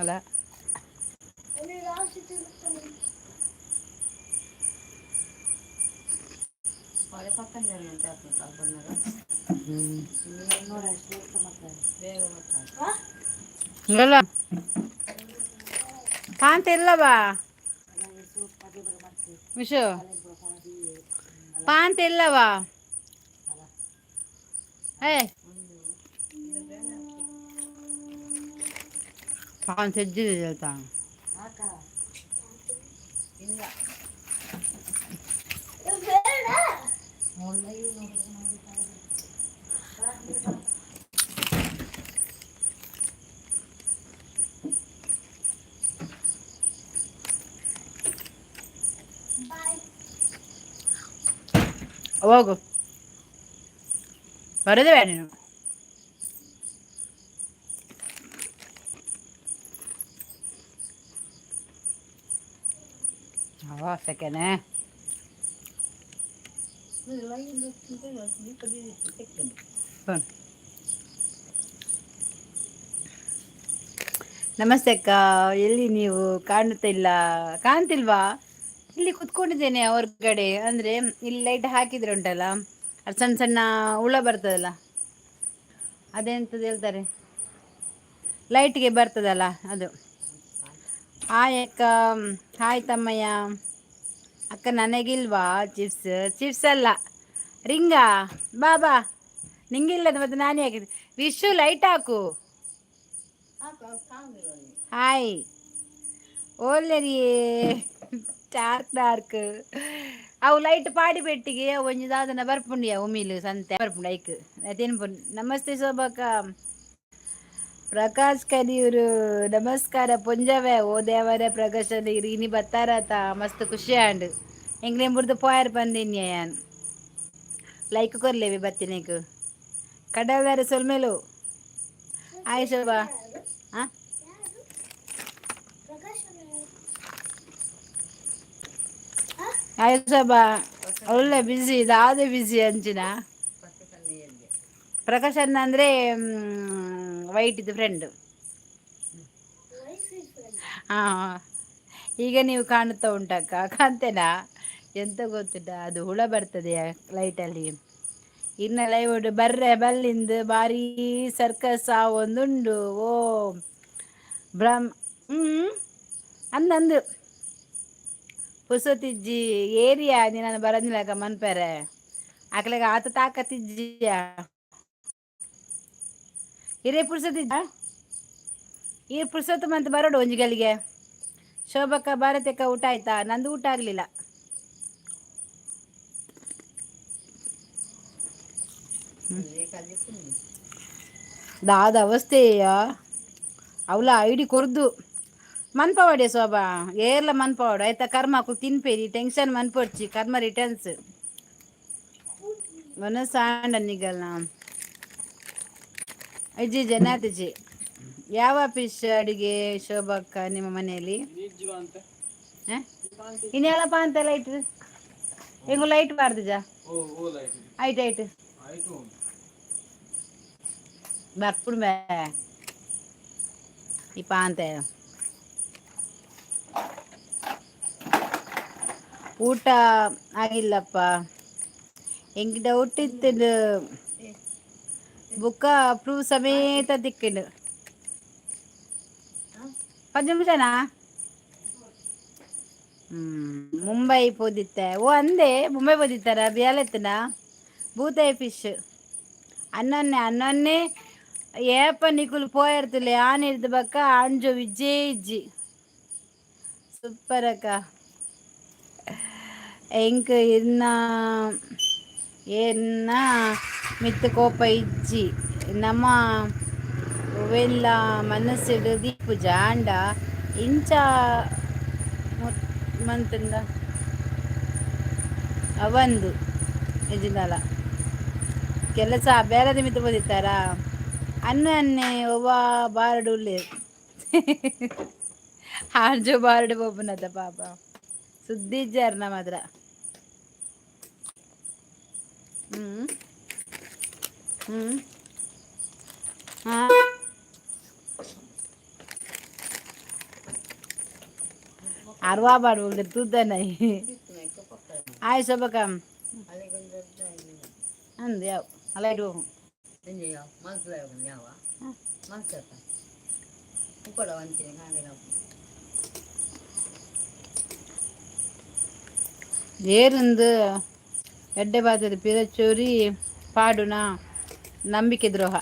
ಅಲ್ಲ. ಹ್ಮ್. ಇಲ್ಲ ಕಾಂತ ಇಲ್ಲವಾ ವಿಶು? ಪಾಂತ ಇಲ್ಲವಾ? ಏ, ಪಾನ್ ಸಜ್ಜಿದೆ ಹೇಳ್ತಾ. ಹೋಗು, ಬರೋದೇ ಬೇಡ ನೀನು. ಅವ ಸೆಕೆನೆ. ನಮಸ್ತೆ ಅಕ್ಕ, ಎಲ್ಲಿ ನೀವು? ಕಾಣುತ್ತಿಲ್ಲ, ಕಾಣ್ತಿಲ್ವಾ? ಇಲ್ಲಿ ಕುತ್ಕೊಂಡಿದ್ದೇನೆ ಹೊರಗಡೆ. ಅಂದ್ರೆ ಇಲ್ಲಿ ಲೈಟ್ ಹಾಕಿದ್ರೆ ಉಂಟಲ್ಲ, ಅದು ಸಣ್ಣ ಸಣ್ಣ ಹುಳ ಬರ್ತದಲ್ಲ, ಅದೆಂತದ್ದು ಹೇಳ್ತಾರೆ, ಲೈಟ್ಗೆ ಬರ್ತದಲ್ಲ ಅದು. ಹಾಯ್ ಅಕ್ಕ. ಹಾಯ್ ತಮ್ಮಯ್ಯ. ಅಕ್ಕ, ನನಗಿಲ್ವಾ ಚಿಪ್ಸ್? ಚಿಪ್ಸ್ ಅಲ್ಲ, ರಿಂಗಾ. ಬಾ ಬಾ. ನಿಂಗಿಲ್ಲದ ಮತ್ತೆ ನಾನು ಯಾಕೆ? ವಿಶು, ಲೈಟ್ ಹಾಕು. ಹಾಯ್. ಓಲ್ಲೆರಿ ಡಾರ್ಕ್ ಡಾರ್ಕ್. ಅವು ಲೈಟ್ ಪಾಡಿ ಪೆಟ್ಟಿಗೆ ಒಂಜಿ ದಾದನ ಬರ್ಪುಂಡಿಯ ಉಮಿಲು ಸಂತೆ ಬರ್ಪುಂಡು ಐಕ್ ತಿನ್ಪುಂಡು. ನಮಸ್ತೆ ಶೋಭಕ್ಕ. ಪ್ರಕಾಶ್ ಕಲಿಯೂರು, ನಮಸ್ಕಾರ ಪೊಂಜವೆ. ಓ ದೇವರೇ, ಪ್ರಕಾಶ್ ಇನಿ ಬತ್ತಾರತ, ಮಸ್ತ್ ಖುಷಿ ಆಂಡ್. ಎಂಗ್ಲೇನ್ ಬುಡ್ದು ಪೋಯರ್ ಬಂದಿನ್ಯ ಯಾನ್. ಲೈಕ್ ಕೊರ್ಲೇವಿ ಬತ್ತಿನೇಕು ಕಡಲ್ದಾರೆ ಸೊಲ್ಮೆಲು. ಆಯ್ ಶೋಭಾ. ಹಾಂ, ಆಯ್ ಶೋಭಾ. ಒಳ್ಳೆ ಬ್ಯುಸಿ, ಇದಾದೆ ಬ್ಯುಸಿ ಅಂಚಿನ. ಪ್ರಕಾಶ್ ಅಣ್ಣ ಅಂದರೆ ವೈಟ್ ಇದು ಫ್ರೆಂಡ್. ಹಾಂ, ಈಗ ನೀವು ಕಾಣುತ್ತಾ ಉಂಟಕ್ಕ? ಕಾಣ್ತೇನಾ ಎಂತ ಗೊತ್ತಿಲ್ಲ, ಅದು ಹುಳ ಬರ್ತದೆ ಲೈಟಲ್ಲಿ. ಇನ್ನ ಲೈವ್ ಬರ್ರೆ ಬಲ್ಲಿಂದು ಬಾರಿ ಸರ್ಕಸ್ ಆ ಒಂದುಂಡು. ಓ ಬ್ರಹ್ಮ. ಹ್ಞೂ, ಅಂದಂದು ಪುಸತಿಜ್ಜಿ ಏರಿಯಾ ನೀನು ಬರಂದಿಲ್ಲ ಮನ್ಪೆರೆ. ಆಕಲೆಗ ಆತ ತಾಕತ್ತಿಜ್ಜಿಯ ಹಿರೇ ಪುರ್ಸತಿದ್ದ ಈ ಪುರ್ಸೊತ್ತು ಮಂತ್ ಬರೋಡು ಒಂಜಿ ಗಲಿಗೆ. ಶೋಭಕ್ಕ, ಭಾರತಕ್ಕ, ಊಟ ಆಯ್ತಾ? ನಂದು ಊಟ ಆಗಲಿಲ್ಲ. ದಾದ ಅವಸ್ಥೆಯ ಅವಲ ಐಡಿ ಕೊರ್ದು ಮನ್ಪವಾಡೆ ಶೋಭಾ. ಏರ್ಲ ಮನ್ಪವಾಡು ಆಯ್ತಾ? ಕರ್ಮ ತಿನ್ಪೇರಿ, ಟೆನ್ಷನ್ ಮನ್ಪೊಡ್ಚಿ, ಕರ್ಮ ರಿಟರ್ನ್ಸ್. ಮನಸ್ಸಾಂಡ ನಿಗಲ್ನ. ಅಜ್ಜಿ ಜನಾತಿಜಿ. ಯಾವ ಫಿಶ್ ಅಡಿಗೆ ಶೋಭಕ್ಕ ನಿಮ್ಮ ಮನೆಯಲ್ಲಿ? ಇನ್ನೇಳಪ್ಪ ಅಂತ ಲೈಟ್ ಹೆಂಗು ಲೈಟ್ ಬಾರ್ದಿಜ. ಆಯ್ತು ಆಯ್ತು, ಬರ್ಪುಡು ಬೇ ಈ ಪಾಂತೆ. ಊಟ ಆಗಿಲ್ಲಪ್ಪ. ಎಂಕ್ ಡೌಟ್ ಇತ್ತು, ಬುಕ್ಕ ಪ್ರೂಫ್ ಸಮೇತ ತಿಕ್ಕಿಂಡು. ಪಂಚ ನಿಮಿಷನಾ? ಹ್ಮ್, ಮುಂಬೈ ಪೋದಿತ್ತೆ. ಓ, ಅಂದೆ ಮುಂಬೈ ಪೋದಿತ್ತಾರ ಬಿಯಾಲೆತ್ತನ ಬೂತಾಯಿ ಫಿಶ್. ಅನ್ನೊನ್ನೆ ಅನ್ನೊನ್ನೆ ಏಪ ನಿಕುಲು ಪೋಯರ್ತುಲೆ ಆನಿರ್ದು ಬಕ್ಕ ಅಂಜು ವಿಜಯ್ ಇಜ್ಜಿ. ಸೂಪರ್ ಅಕ್ಕ. ಎಂಕ್ ಇನ್ನ ಏನ್ನ ಮಿತ್ತು ಕೋಪ ಇಜ್ಜಿ. ನಮ್ಮ ಒವೆಲ್ಲ ಮನಸ್ಸಿಡ್ ದೀಪುಜ ಆಂಡ ಇಂಚ ಮಂತುಂಡ ಅವಂದು ನಿಜದಲ್ಲ ಕೆಲಸ ಬೇರೆದ ಮಿತ್ತು ಬೋದಿತ್ತಾರ. ಅನ್ನ ಅನ್ನೆ ಒವ್ವ ಬಾರಡು ಉಲ್ಲೇರ್ ಆಂಜು ಬಾರಡು ಪೋಪುನತ ಪಾಪ. ಸುದ್ದಿ ಇಜ್ಜಾರ್ ನಮ್ಮ ಹತ್ರ. ಹ್ಞೂ ಹ್ಞೂ ಹಾಂ. ಅರ್ವಾ ಬಾಡು ತೂತಾನ. ಆಯ್ ಸೊಬಕ ಅಂದ್ ಯಾವ ಅಲ್ಲ ಇಡು. ಏರಿಂದು ಎಡ್ಡೆ ಬಾತದ ಪಿರಚೂರಿ ಪಾಡುನ ನಂಬಿಕೆ ದ್ರೋಹ.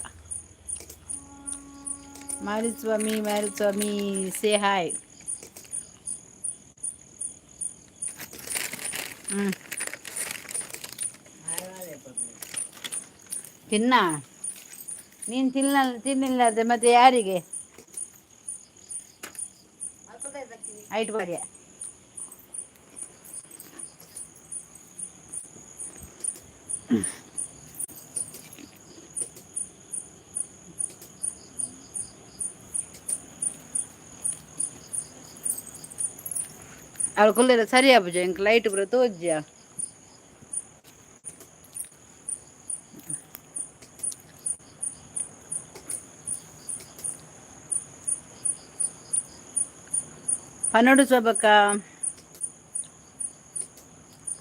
Mariswamy Mariswamy say hi. ಹ್ಞೂ ತಿನ್ನ ನೀನು ತಿನ್ನ ತಿನ್ನಿಲ್ಲ ಆದರೆ ಮತ್ತೆ ಯಾರಿಗೆ ಐಟ್ ಬಾಡಿಯ. ಅವ್ಳು ಕುಲ್ಲೆಲ್ಲ ಸರಿ ಆಪುಜ ಎಂಕ್ ಲೈಟ್ ಪೂರ ತೋಜ್ಜ. ಪನೊಡು ಸೊಬಕ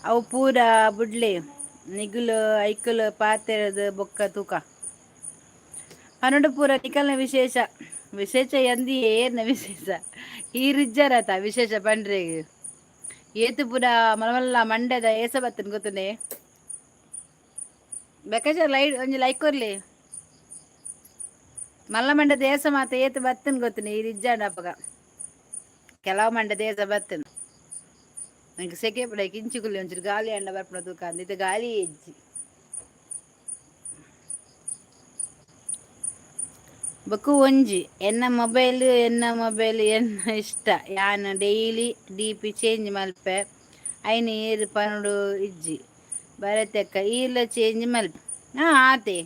ಅವು ಪೂರ ಬುಡ್ಲೆ ನಿಗುಲು ಐಕುಲು ಪಾತೆರದ ಬೊಕ್ಕ ತೂಕ ಪನೊಡು ಪೂರ ನಿಕಲ್ನ ವಿಶೇಷ ವಿಶೇಷ ಎಂದಿ ಏರ್ನ ವಿಶೇಷ ಈ ರಿಜ್ಜರತ ವಿಶೇಷ ಪಂಡ್ರೆಗ್ ಏತು ಪೂರ ಮಲಮಲ್ಲ ಮಂಡ್ಯದ ಏಸ ಬತ್ತನ್ ಗೊತ್ತನೆ ಬೇಕಾದ್ರೆ ಲೈಟ್ ಒಂಜಿ ಲೈಕ್ ಕೊರ್ಲಿ. ಮಲ್ಲ ಮಂಡ್ಯದ ಏಸ ಮಾತ ಏತು ಬತ್ತನ್ ಗೊತ್ತನೆ ಈ ರಿಜ್ಜಾಂಡ ಅಪಗ ಕೆಲವು ಮಂಡ್ಯದ ಏಸ ಬತ್ತನ್. ನಂಗೆ ಸೆಕೆ ಪಡ ಕಿಂಚಿ ಕುಲ್ಲಿ ಒಂಚೂರು ಗಾಳಿ ಅಂಡ ಬರ್ಪುನ ತೂಕ ಅಂದ್ ಗಾಳಿ ಇಜ್ಜಿ. ಬೊಕ್ಕ ಒಂಜಿ ಎನ್ನ ಮೊಬೈಲ್ ಎನ್ನ ಮೊಬೈಲ್ ಎನ್ನ ಇಷ್ಟ ಯಾನ್ ಡೈಲಿ ಡಿ ಪಿ ಚೇಂಜ್ ಮಲ್ಪೆ ಐನ್ ಏರ್ ಪನೊಡು ಇಜ್ಜಿ ಬರತೆಕ್ಕ ಈಲ ಚೇಂಜ್ ಮಲ್ಪೆ. ಹಾಂ ಆತೆ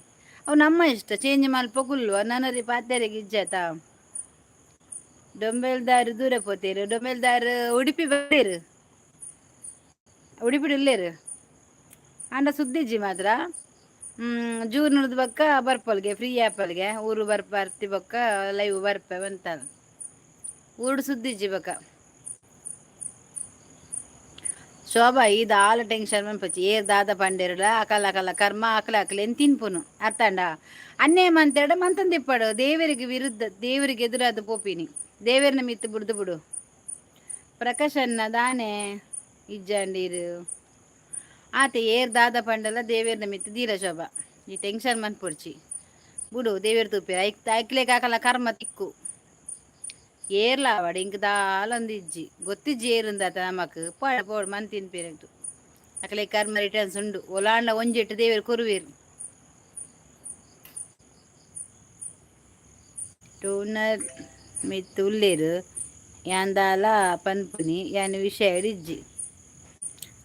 ಅವು ನಮ್ಮ ಇಷ್ಟ ಚೇಂಜ್ ಮಲ್ಪ ಕುಲ್ವ ನನರಿ ಪಾತೆರೆಗ್ ಇಜ್ಜಾತ. ಡೊಂಬೆಲ್ದಾರ್ ದೂರ ಪೋತೇರು ಡೊಂಬೆಲ್ದಾರ್ ಉಡುಪಿ ಬತ್ತೇರು ಉಡುಪಿ ಉಲ್ಲೇರು ಆಂಡ ಸುದ್ದಿಜ್ಜಿ ಮಾತ್ರ. ಜೂನ್ ಬೊಕ್ಕ ಬರ್ಪಲ್ಗೆ ಫ್ರೀ ಆ್ಯಪಲ್ಗೆ ಊರು ಬರ್ಪ ಬರ್ತಿ ಬೊಕ್ಕ ಲೈವ್ ಬರ್ಪೆ ಬಂತಾನ ಊರುಡು ಸುದ್ದಿಜ್ಜಿ ಬೊಕ್ಕ. ಶೋಭಾ ಈ ದಾಲ ಟೆನ್ಷನ್ ಮನ್ಪೊಚ್ಚಿ ಏರ್ ದಾದ ಪಂಡೇರುಡ ಅಕಲ ಅಕಲ ಕರ್ಮ ಅಕಲ ಅಕಲ ಏನ್ ತಿನ್ಪುನು ಅರ್ಥಂಡ ಅನ್ನೇ ಮಂತೆರಡ ಮಂತಂದಿಪ್ಪಡು ದೇವರಿಗೆ ವಿರುದ್ಧ ದೇವರಿಗೆ ಎದುರಾದ ಪೋಪಿನಿ ದೇವರನ್ನ ಮಿತ್ತು ಬುಡ್ದು ಬಿಡು. ಪ್ರಕಾಶನ್ನ ದಾನೆ ಇಜ್ಜಾಂಡೀರು ಆತೆ ಏರ್ ದಾದ ಪಂಡಲ ದೇವೇರ್ನ ಮಿತ್ತು ದೀಲ ಶೋಭಾ ಈ ಟೆನ್ಷನ್ ಮನ್ಪೊಡ್ಚಿ ಬುಡು ದೇವೇರ್ ತೂಪೆ ಐಕ್ ಐಕ್ಲೇಗ್ ಅಕಲ ಕರ್ಮ ತಿಕ್ಕು ಏರ್ಲ ಆವಡ್ ಇಂಕ್ ದಾಲ ಒಂದ್ ಇಜ್ಜಿ ಗೊತ್ತಿಜ್ಜಿ ಏರುಂದಾತ ನಮಕ್ ಪೋಡ ಪೋಡು ಮನ್ ತಿನ್ಪೇರೆಂಟು ಅಕಲೆ ಕರ್ಮ ರಿಟರ್ನ್ಸ್ ಉಂಡು ಒಲಾಂಡ ಒಂಜೆಟ್ಟು ದೇವೆರ್ ಕೊರುವೆರ್. ಟೂನರ್ ಮಿತ್ತ್ ಉಲ್ಲೆರ್ ಯಾನ್ ದಾಲ ಪನ್ಪುನಿ ಯಾನ್ ವಿಷಯ ಇಜ್ಜಿ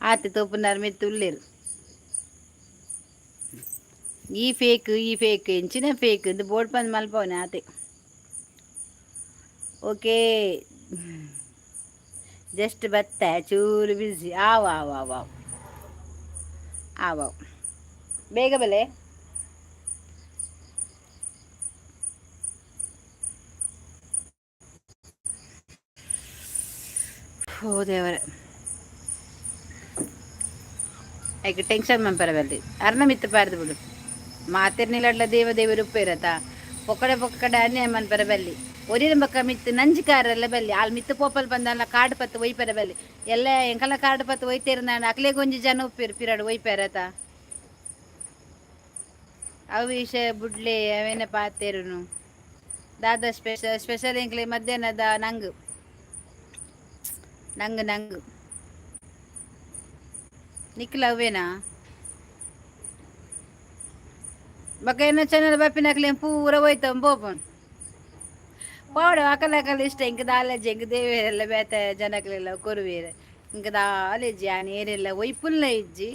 ಆತೆ ತೋಪುನಾರ್ ಮಿತ್ತ್ ಉಲ್ಲೆರ್. ಈ ಫೇಕ್ ಈ ಫೇಕ್ ಎಂಚಿನ ಫೇಕ್ ಇಂದು ಬೋರ್ಡ್ ಪಂದ್ ಮಲ್ಪವನೆ ಆತೆ. ಓಕೆ ಜಸ್ಟ್ ಬತ್ತೆ ಚೂರು ಬಿಸಿ ಆವ್ ಆವ್ ಆವ್ ಆವ್ ಆವ್ ಆವ್ ಬೇಗ ಬಲೆ. ಓ ದೇವರೇ ಐಕ್ ಟೆನ್ಷನ್ ಮನ್ಪರ ಬಲ್ಲಿ ಅರ್ನ ಮಿತ್ತು ಪಾರ್ದು ಬಿಡು ಮಾತೆರ್ನಿಲಡ್ಲ ದೇವ ದೇವರು ಉಪ್ಪೇರತ ಪೊಕ್ಕಡೆ ಪೊಕ್ಕಡೆ ಅನ್ಯಾಯ ಮನ್ಪರ ಬಲ್ಲಿ ಒರಿನ ಬೊಕ್ಕ ಮಿತ್ತು ನಂಜಿಕಾರೆಲ್ಲ ಬಲ್ಲಿ ಆಲ್ ಮಿತ್ತು ಪೋಪಲ್ ಬಂದಲ್ಲ ಕಾಡು ಪತ್ತು ಒಯ್ಪರ ಬಲ್ಲಿ ಎಲ್ಲ ಎಂಕಲ ಕಾಡು ಪತ್ತು ಒಯ್ತೇರ್ನಾಂಡ ಅಕ್ಲೆಗ್ ಒಂಜಿ ಜನ ಉಪ್ಪೇರು ಪಿರಾಡು ಒಯ್ಪೇರತ ಅವು ವಿಷಯ ಬುಡ್ಲೆ ಅವೇನ ಪಾತೆರುನು ದಾದ ಸ್ಪೆಷಲ್ ಸ್ಪೆಷಲ್ ಎಂಕ್ಲೆ ಮಧ್ಯಾಹ್ನದ ನಂಗು ನಂಗು ನಂಗು ನಿಕ್ಲ ಅವೇನಾ ಬೊಕ್ಕ ಎನ್ನ ಚಾನಲ್ ಬಪ್ಪಿನಕ್ಲೆ ಪೂರ ಹೋಯ್ತಂ ಪೋಪುನ್ ಪೋಡು ಅಕಲ್ ಅಕಲ್ ಇಷ್ಟ ಇಂಕ್ ದಾಲಜಿ ಇಂಕ್ ದೇವೆರೆಲ್ಲ ಬೇತೆ ಜನಕ್ಲೆಲ್ಲ ಕೊರುವೆರ್ ಇಂಕ್ ದಾಲಜಿ ಯಾನ್ ಏರೆಲ್ಲ ಒಯ್ಪುಲ್ನ ಇಜ್ಜಿ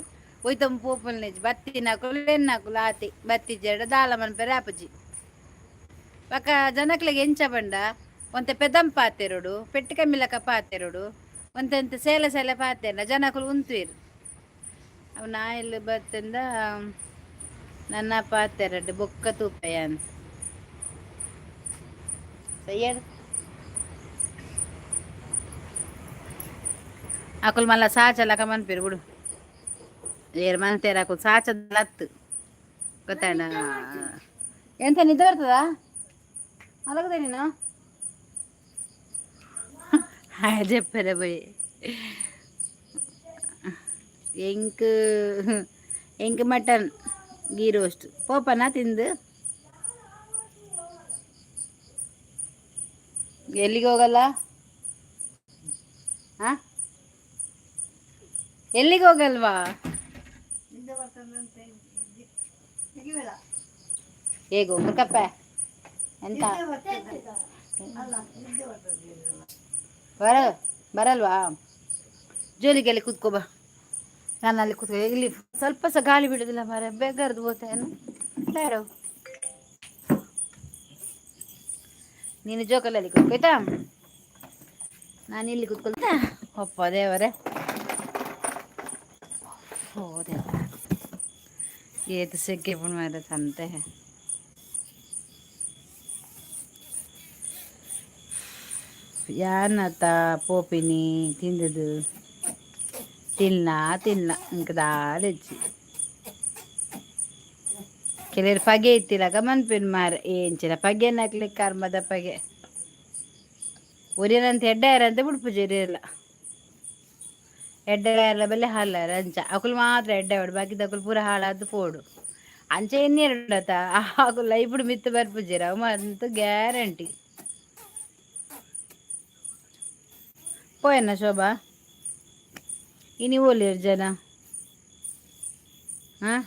ಒಯ್ತಂ ಪೋಪುಲ್ನ ಇಜ್ಜಿ ಬತ್ತಿನಕುಲು ಎನ್ನಕುಲು ಆತೆ ಬತ್ತಿಜ್ಜೆರ್ಡ ದಾಲ ಮನ್ಪೆರೆ ಆಪುಜಿ ಬೊಕ ಜನಕ್ಲೆಗ್ ಎಂಚ ಪಂಡ ಒಂತೆ ಪೆದಂ ಪಾತೆರೊಡು ಪೆಟ್ಟ್ ಕಮ್ಮಿಲಕ ಪಾತೆರೊಡು ಒಂತೆ ಒಂತೆ ಸೇಲೆ ಸೇಲೆ ಪಾತೆರ್ನ ಜನಕುಲು ಉಂತುವೆರ್ ಅವು ನಾಯಿಲು ಬತ್ತಂದ ನನ್ನ ಪಾತೆರಡ್ ಬೊಕ್ಕ ತೂಪೆ ಯಾನ್ ಸಯ್ಯಡ್. ಅಕುಲು ಮಲ್ಲ ಸಾಚಲಕ ಮನ್ಪೇರು ಬಿಡು. ಏರ್ ಮನ್ತೇರು ಅಕುಲು ಸಾಚದತ್ತು ಗೊತ್ತಾಯ್ನ? ಎಂತ ನಿದ್ದೆ ಬರ್ತದಾ? ಮಲಗದೆ ನೀನು? ಜೆಪ್ಪರೆ ಪೋಯಿ. ಎಂಕ್ ಎಂಕ್ ಮಟನ್ ಗೀ ರೋಸ್ಟ್ ಪೋಪನಾ ತಿಂದು? ಎಲ್ಲಿಗೆ ಹೋಗಲ್ಲ? ಹಾ, ಎಲ್ಲಿಗೆ ಹೋಗಲ್ವಾ? ನಿದ್ದೆ ಬರ್ತದಂತೆ, ತೆಗಿಬೇಡ. ಹೇಗೋ ಕಪ್ಪೆ ಎಂತ? ನಿದ್ದೆ ಬರ್ತದೆ ಅಲ್ಲ, ನಿದ್ದೆ ಬರ್ತದೆ. ಬರ ಬರಲ್ವಾ? ಜೋಲಿಗೆಲ್ಲಿ ಕೂತ್ಕೋ ಬಾ. ನಾನು ಅಲ್ಲಿ ಕೂತ್ಕೋ. ಇಲ್ಲಿ ಸ್ವಲ್ಪ ಸಹ ಗಾಳಿ ಬಿಡುದಿಲ್ಲ ಮಾರ್ರೆ. ಬೇಗರ್ದು ಹೋಗ್ತೇನು ಬೇಡ. ನೀನು ಜೋಕಾಲಲ್ಲಿ ಕೂತ್ಕೋ, ಆಯ್ತಾ? ನಾನು ಇಲ್ಲಿ ಕೂತ್ಕೊಳ್ತಾ. ಒಪ್ಪ ದೇವರೇ, ಓ ದೇವ, ಏತು ಸೆಕೆ ಮಾರ್ರೆ ತಂತೆ. ಯಾನತ ಪೋಪಿನಿ ತಿಂದದು? ತಿನ್ನ ತಿನ್ನ ಇಂಕ ದಾಲ. ಕೆಲವರು ಪಗೆ ಇತ್ತಿಲಕ ಮನ್ಪಿನ ಮಾರ. ಎಂಚಿನ ಪಗೆ ಹಾಕ್ಲಿಕ್ಕೆ ಕರ್ಮದ ಪಗೆ. ಒರಿಯನಂತ ಎಡ್ಡೆ ಬಿಡ್ಪುಜಿ. ಇಲ್ಲ, ಎಡ್ಡೆ ಬಲ್ಲೆ ಹಾಲಾರ ಅಂಚ ಅಕುಲು ಮಾತ್ರ ಎಡ್ಡೆ ಅವಡು, ಬಾಕಿದ ಅಕುಲು ಪೂರ ಹಾಳಾದ್ ಪೋಡು. ಅಂಚ ಎನ್ನಿರುಂಡತ ಅಕುಲು ಲೈಫುಡು ಮಿತ್ತು ಬರ್ಪುಜೆರ್ ಅವು ಮಂತ್ ಗ್ಯಾರಂಟಿ. ಪೋಯನ ಶೋಭಾ? ಇನಿ ಓಲೇರು ಜನ? ಹಾಂ,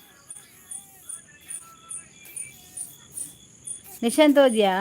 ನಿಶಾಂತ್ ಹೋದ್ಯಾ?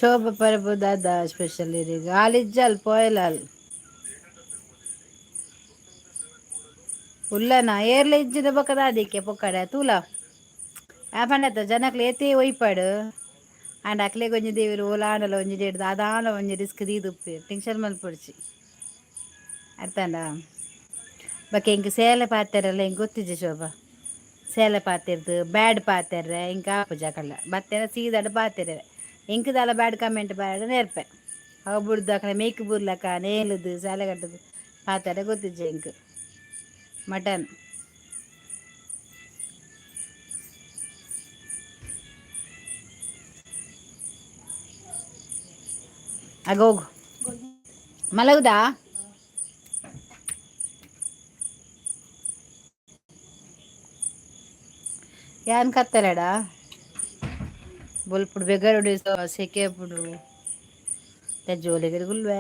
ಶೋಭಾ ಪರಬು ದಾದ ಸ್ಪೆಷಲ್ ಇರಿಗೆ? ಆಲಿಜ್ಜಲ್ ಪೋಯಲಾಲ್ ಉಲ್ಲನ ಏರ್ಲ ಇಜ್ಜಿದ ಬೊಕ ದಾದಿಕ್ಕೆ ಪೊಕ್ಕಡೆ ತೂಲ. ಆ ಪಂಡತ ಜನಕ್ಲು ಏತೇ ಒಯ್ಪಾಡು ಆಂಡ ಅಕ್ಲೆಗ್ ಒಂಜಿ ದೇವೆರ್ ಓಲಾಂಡಲ ಒಂಜಿ ಡೇಟ್ ದಾದಾಂಡ ಒಂಜಿ ರಿಸ್ಕ್ ದೀದುಪ್ಪೆರ್, ಟೆನ್ಷನ್ ಮಲ್ಪೊಡ್ಚಿ, ಅರ್ಥಾಂಡ? ಬೊಕ ಎಂಕ್ ಸೇಲೆ ಪಾತೆರಲ್ಲ ಎಂಕ್ ಗೊತ್ತಿಜ್ಜಿ ಶೋಭಾ. ಸೇಲೆ ಪಾತೆರ್ದು ಬ್ಯಾಡ್ ಪಾತೆರ್ರೆ ಎಂಕ್ ಆಪುಜಿ. ಅಕಲ್ನ ಬತ್ತೆರ ಸೀದಾಡ್ ಪಾತೆರೆ. ಎಂಕ್ ದಾಲ ಬ್ಯಾಡ್ ಕಮೆಂಟ್ ಬ್ಯಾಡ್ ನೇರ್ಪೆ. ಅವ ಬುಡ್ದು ಅಕಲೆ ಮೇಕ್ ಬುರ್ಲಕ ನೇಲುದು ಸೇಲೆ ಕಟ್ಟುದು ಪಾತೆರ ಗೊತ್ತಿಜ್ಜಿ ಎಂಕ್. ಮಟನ್ ಆಗ ಹೋಗು. ಮಲಗುದಾ? ಯಾನ್ ಕತ್ತಲೆಡ ಬೊಲ್ಪುಡು ಬೆಗರುಡು ಸೆಕೆ ಉಪ್ಪುಂಡು. ಜೋಲಿಗೆ ಗುಲ್ವೆ.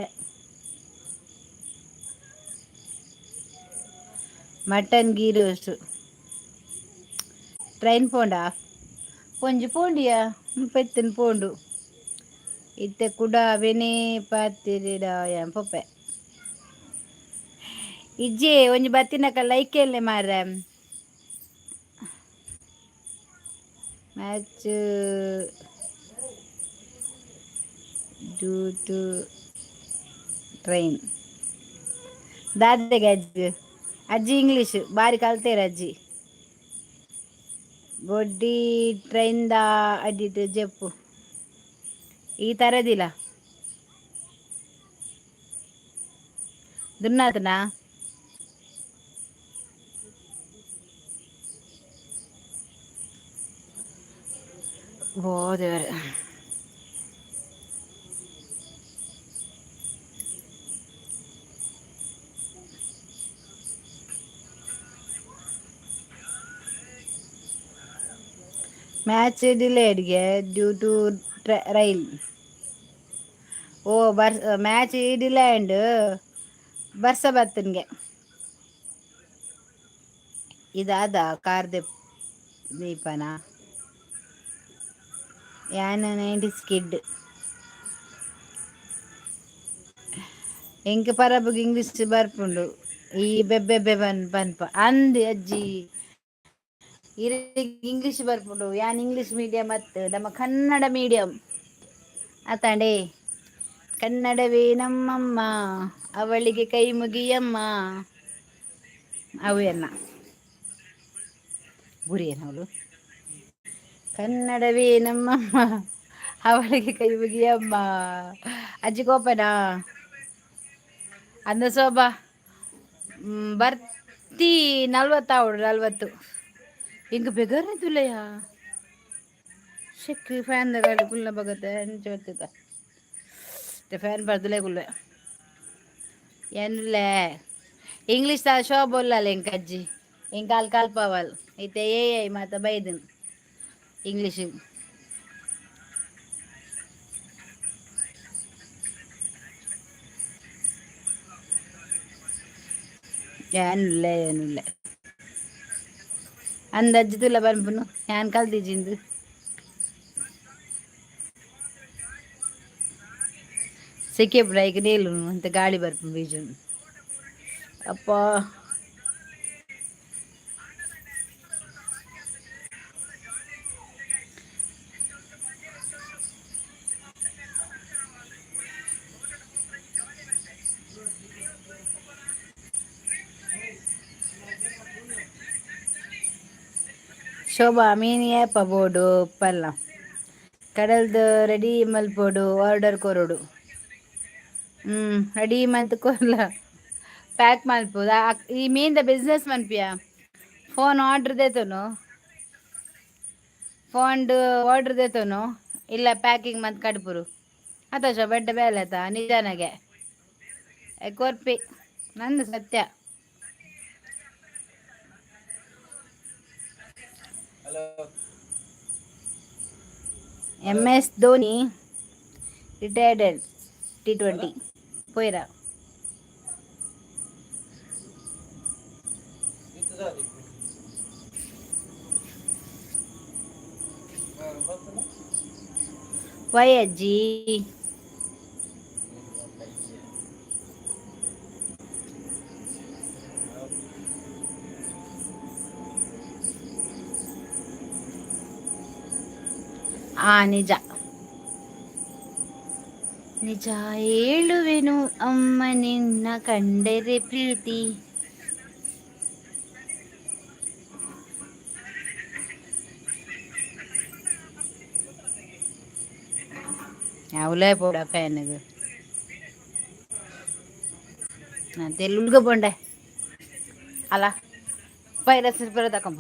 Mutton ghee roast. ಟ್ರೈನ್ ಪೋಂಡಾ? ಒಂಜಿ ಪೋಂಡಿಯಾ ಪೆತ್ತನ್ ಪೋಂಡು. ಇತ್ತೆ ಕುಡ ಅವೆನೇ ಪಾತಿರಿಡ ಪೊಪ್ಪೆ ಇಜ್ಜೆ. ಒಂಜಿ ಬತ್ತಿನಕ ಲೈಕ್ ಎಲ್ಲೆ ಮಾರ್ರೆ. ಮ್ಯಾಚ್ ಡ್ಯೂ ಟು ಟ್ರೈನ್ ದಾದೆಗೆ ಅಜ್ಜಿ? ಅಜ್ಜಿ ಇಂಗ್ಲೀಷ್ ಬಾರಿ ಕಲ್ತೇರು ಅಜ್ಜಿ. ಗೊಡ್ಡಿ ಟ್ರೈನ್ದ ಅಡ್ಡಿಟ್ ಜಪ್ಪು ಈ ತರದಿಲ್ಲ ದುನ್ನಾತನಾ? ಓ ದೇವರೇ. ಮ್ಯಾಚ್ ಡಿಲೇಡ್ಗೆ ಡ್ಯೂ ಟು ರೈಲ್. ಓ ಬರ್ ಮ್ಯಾಚ್ ಡಿಲೇ ಅಂಡ್ ಬರ್ಸ ಬತ್ತನ್ಗೆ. ಇದಾದ ಕಾರ್ದೆ ದೀಪನ? ಯಾನ್ 90s kid. ಎಂಕ್ ಪರಬುಗ್ ಇಂಗ್ಲೀಷ್ ಬರ್ಪುಂಡು. ಈ ಬೆಬ್ಬೆಬ್ಬೆ ಬನ್ ಪನ್ಪ ಅಂದ್ ಅಜ್ಜಿ. ಇರೆಗ್ ಇಂಗ್ಲೀಷ್ ಬರ್ಪುಂಡು, ಯಾನ್ ಇಂಗ್ಲೀಷ್ ಮೀಡಿಯಂ ಅತ್ತ್, ನಮ್ಮ ಕನ್ನಡ ಮೀಡಿಯಂ ಅತ್ತಾಂಡೆ. ಕನ್ನಡವೇ ನಮ್ಮಮ್ಮ, ಅವಳಿಗೆ ಕೈ ಮುಗಿಯಮ್ಮ. ಅವು ಎನ್ನ ಗುರಿ ಅವಳು. ಕನ್ನಡವೇ ನಮ್ಮಮ್ಮ, ಅವಳಿಗೆ ಕೈ ಮುಗಿಯಮ್ಮ. ಅಜ್ಜಿ ಕೋಪನಾ ಅಂದ ಶೋಭಾ? ಬರ್ತಿ 40 ಆವಡು, 40. ಇಂಕ ಬೆಗರ್ನೆ ತುಲಯ ಶೆಕ್ ಫ್ಯಾನ್ ದ ಕುಲ್ಲ ಬಗತ್ತೆ ಅಂಚ ಬರ್ತದ. ಫ್ಯಾನ್ ಬರ್ದಲೇ ಕುಲ್ಲೆ ಏನುಲ್ಲೇ. ಇಂಗ್ಲೀಷ್ ತಾ ಶೋಭ ಉಲ್ಲಲ್ಲ ಎಂಕ್ ಅಜ್ಜಿ, ಎಂಕ್ ಅಲ್ ಕಲ್ಪವಲ್. ಇತ್ತೆ ಎ I ಮಾತ ಬೈದನ್ ಇಂಗ್ಲೀಷ್. ಏನುಲ್ಲ, ಏನುಲ್ಲ ಅಂದ ಅಜ್ಜಿ. ತುಲ್ಲ ಪನ್ಪುನು ಯಾನ್ ಕಲ್ತಿಜಿಂದು. ಸೆಕೆ ಐಕ್ ನೇಲು ಅಂತ ಗಾಳಿ ಬರ್ಪುಂಡು ಬೀಜುಂಡು. ಅಪ್ಪ, ಶೋಭಾ, ಮೀನ್ ಏಪ ಬೋಡು ಪಲ್ಲ? ಕಡಲ್ದು ರೆಡಿ ಮಲ್ಪೊಡು, ಆರ್ಡರ್ ಕೊರೊಡು. ರೆಡಿ ಮಲ್ತ್ ಕೊರ್ಲ, ಪ್ಯಾಕ್ ಮಲ್ಪೊದು. ಈ ಮೀನ್ದ ಬಿಸ್ನೆಸ್ ಮನ್ಪಿಯ. ಫೋನ್ ಆರ್ಡರ್ ದೇತೋನು, ಫೋನ್ಡ್ ಆರ್ಡರ್ ದೇತೋನು, ಇಲ್ಲ ಪ್ಯಾಕಿಂಗ್ ಮಲ್ತ್ ಕಡ್ಪುರು ಅತ. ಶೋಭಾ, ಎಡ್ಡೆ ಬೇಲೆ ಆತ ನಿಜಾನಗೆ ಕೊರ್ಪಿ ನಂದು ಸತ್ಯ. Hello. M S Dhoni retired T20 ಪೋಯ್ರಾ? ಇತ್ತು. ಗೊತ್ತಲ್ಲ. ವೈ ಅಜ್ಜಿ? ಆ ನಿಜ ನಿಜ ಹೇಳುವೆನು ಅಮ್ಮ, ನಿನ್ನ ಕಂಡರೆ ಪ್ರೀತಿ. ಅವಲೇ ಪೋಡ ಫ್ಯಾನಿಗೆ ತೆಲ್ಲುಲ್ಗ ಪೋಂಡೆ ಅಲ್ಲ ಪೈರಸ್ ಬರೋದಕ್ಕಂಬ.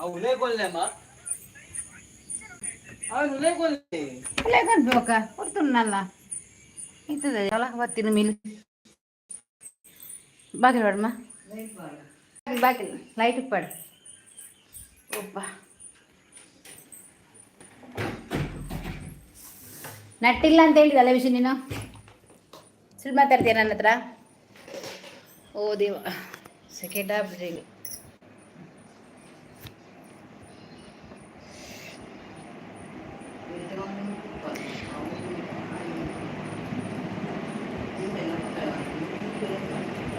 ಅವು ಕೊಲ್ಲೆಮ್ಮ, ಅವನು ಉಲೇ ಕೊಲ್ಲೆ. ಕನ್ಪಿ ಕೊಡ್ತುನ್ನಲ್ಲ ಇತ್ತದ ಅಲ್ಲ ಬತ್ತಿನ ಮೀನು. ಬಾಗಿಲು ಬೇಡಮ್ಮ, ಬಾಗಿಲು ಲೈಟ್ ಪಾಡು. ಒಪ್ಪ ನಟ್ಟಿಲ್ಲ ಅಂತ ಹೇಳಿದಲ್ಲ ವಿಷಯ. ನೀನು ಸುಳ್ಳು ಮಾತಾಡ್ತೀಯ ನನ್ನ ಹತ್ರ. ಓ ದೇವ, second half.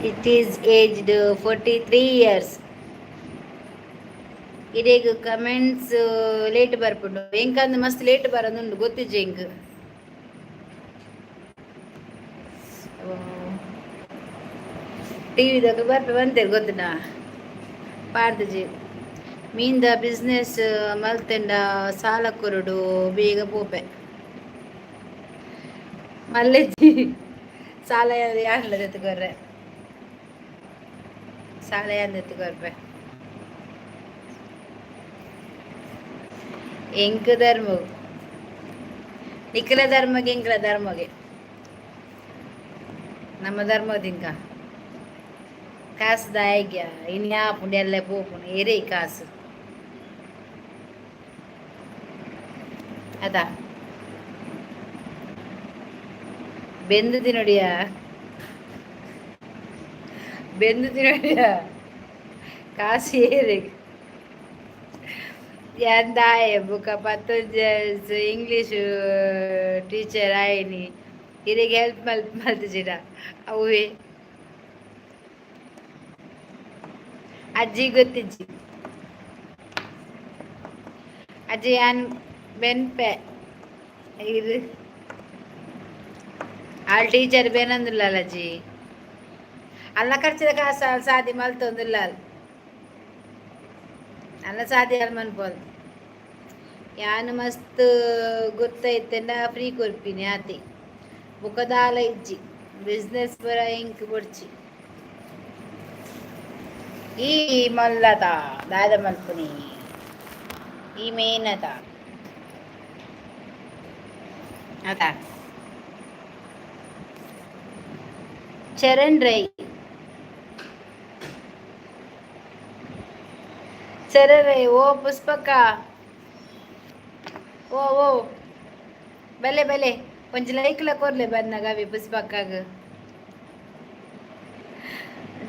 It is aged 43 years. ಇಡೀಗ comments late ಬರ್ಪುಂಡು. ಎಂಕಂದು ಮಸ್ತ್ ಲೇಟ್ ಬರೋದುಂಡು, ಗೊತ್ತಿಜ್ಜೆ ಎಂಕ್. ಟಿವಿದಾಗ ಬರ್ಪೆ ಬಂತೇರು ಗೊತ್ತುನಾ ಪಾಡ್ದಜಿ. ಮೀನ್ದ ಬಿಸ್ನೆಸ್ ಮಲ್ತೆಂಡ ಸಾಲ ಕೊರಡು, ಬೇಗ ಪೋಪೆ. ಮಲ್ಲೆಜ್ಜಿ, ಸಾಲ ಯಾರ್ಲ ಎತ್ತುಕೊರ್ರೆ? ಸಾಲ ಯಾನ್ ಎತ್ತುಕೊರ್ಪೆ? ಎಂಕ್ ಧರ್ಮ ನಿಖಿಲ ಧರ್ಮಗೆ, ಎಂಕ್ಲ ಧರ್ಮಗೆ, ನಮ್ಮ ಧರ್ಮದಿಂಕ ಕಾಸು ದಾಯಗ್ಯ ಇನ್ಯಾಪುಂಡು ಎಲ್ಲ ಪೋಪುಂಡು. ಏರೇ ಕಾಸು ಅದ ಬೆಂದು ತಿನ್ನೋಡಿಯ, ಬೆಂದು ತಿನ್ನೋಡಿಯ. ಕಾಸು ಏರೆ ದಾಯೆ? ಬುಕ್ಕ 11 ಇಂಗ್ಲೀಷ್ ಟೀಚರ್ ಆಯ್ನಿ. ಇರೆಗ್ ಹೆಲ್ಪ್ ಮಲ್ತಿಜಿಡ ಅವೇ ಅಜ್ಜಿ ಗೊತ್ತಿಜ್ಜಿ. ಅಜ್ಜಿ ಯಾನ್ ಬೆನ್ಪೆ ಇರು. ಆಳ್ ಟೀಚರ್ ಬೇನಂದುಲ್ಲಲ್ಲ ಅಜ್ಜಿ. ಅಲ್ಲ ಖರ್ಚಿದ ಕಾಸು ಆಳ್ ಸಾದಿ ಮಲ್ತೊಂದುಲ್ಲ. ಅಲ್ಲ ಸಾದಿ ಅಲ್ ಮನ್ಪೋಲ್. ಯಾನ್ ಮಸ್ತ್ ಗೊತ್ತೈತೆಂಡ ಫ್ರೀ ಕೊರ್ಪಿನಿ ಆತೆ. ಬೊಕ ದಾಲ ಇಜ್ಜಿ. ಬಿಸ್ನೆಸ್ ಪೂರ ಎಂಕ್ ಬೊಡ್ಚಿ. ಈ ಮಲ್ಲದ ದಾದ ಮಲ್ಪುನಿ ಈ ಮೇನದ ಅದ ಚರಣ್ ರೈ. ಚರಣ್ ರೈ. ಓ ಪುಷ್ಪಕ್ಕ, ಓ ಓ ಬಲೆ ಬಲೆ, ಒಂಜಿ ಲೈಕ್ಲ ಕೊರ್ಲೆ ಬನ್ನಗ ಅವಿ ಪುಷ್ಪಕ್ಕಾಗ.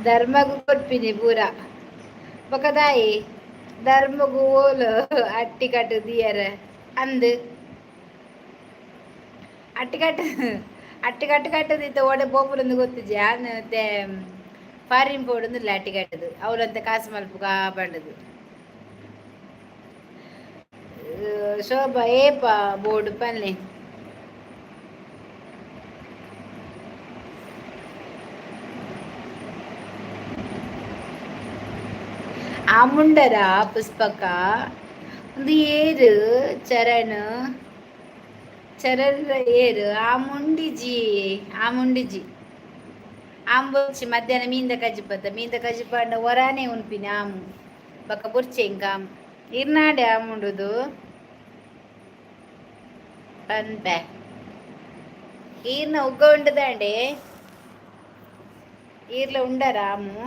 ಧರ್ಮಗು ಕೊರ್ಪಿನಿ ಪೂರ. ಬೊಕ ದಾಯಿ ಧರ್ಮಗು ಓಲು ಅಟ್ಟಿ ಕಟ್ಟು ದಿಯರ ಅಂದ್ ಅಟ್ಟಿ ಕಟ್ಟು ಅಟ್ಟಿ ಕಟ್ಟು ಕಟ್ಟದಿತ್ತ ಓಡೆ ಪೋಪುನಂದು ಗೊತ್ತಿಜ್ಜಿ. ಯಾನ್ ते ಫಾರಿನ್ ಪೋಡುಂದುಲ್ಲ ಅಟ್ಟಿ ಕಟ್ಟದು ಅವರಂತೆ ಕಾಸು ಮಲ್ಪುಗ ಪಂಡದು. ಶೋಭಾ ಏಪ ಬೋರ್ಡ್ ಪನ್ಲೆ. ಆಮುಂಡರ ಪುಷ್ಪಕ ಒಂದು ಏರು ಚರಣ್ ಚರಣ್ ಏರು ಆಮುಂಡಿಜಿ ಆಮುಂಡಿಜಿ ಆಂಬೊಚ್ಚಿ. ಮಧ್ಯಾಹ್ನ ಮೀನ್ದ ಕಜಿಪತ್ತ ಮೀನ್ದ ಕಜಿಪಂಡ ಒರಾನೆ ಉನ್ಪಿನಿ ಆಮು ಬೊಕ ಬೊರ್ಚೆ ಎಂಕ್ ಆಮು ಇರ್ನಾಡೆ ಆಮುಂಡುದು ಪನ್ಪೆ. ಈರ್ನ ಉಗ್ಗ ಉಂಡದಾಂಡೆ ಈರ್ಲ ಉಂಡರ ಆಮು.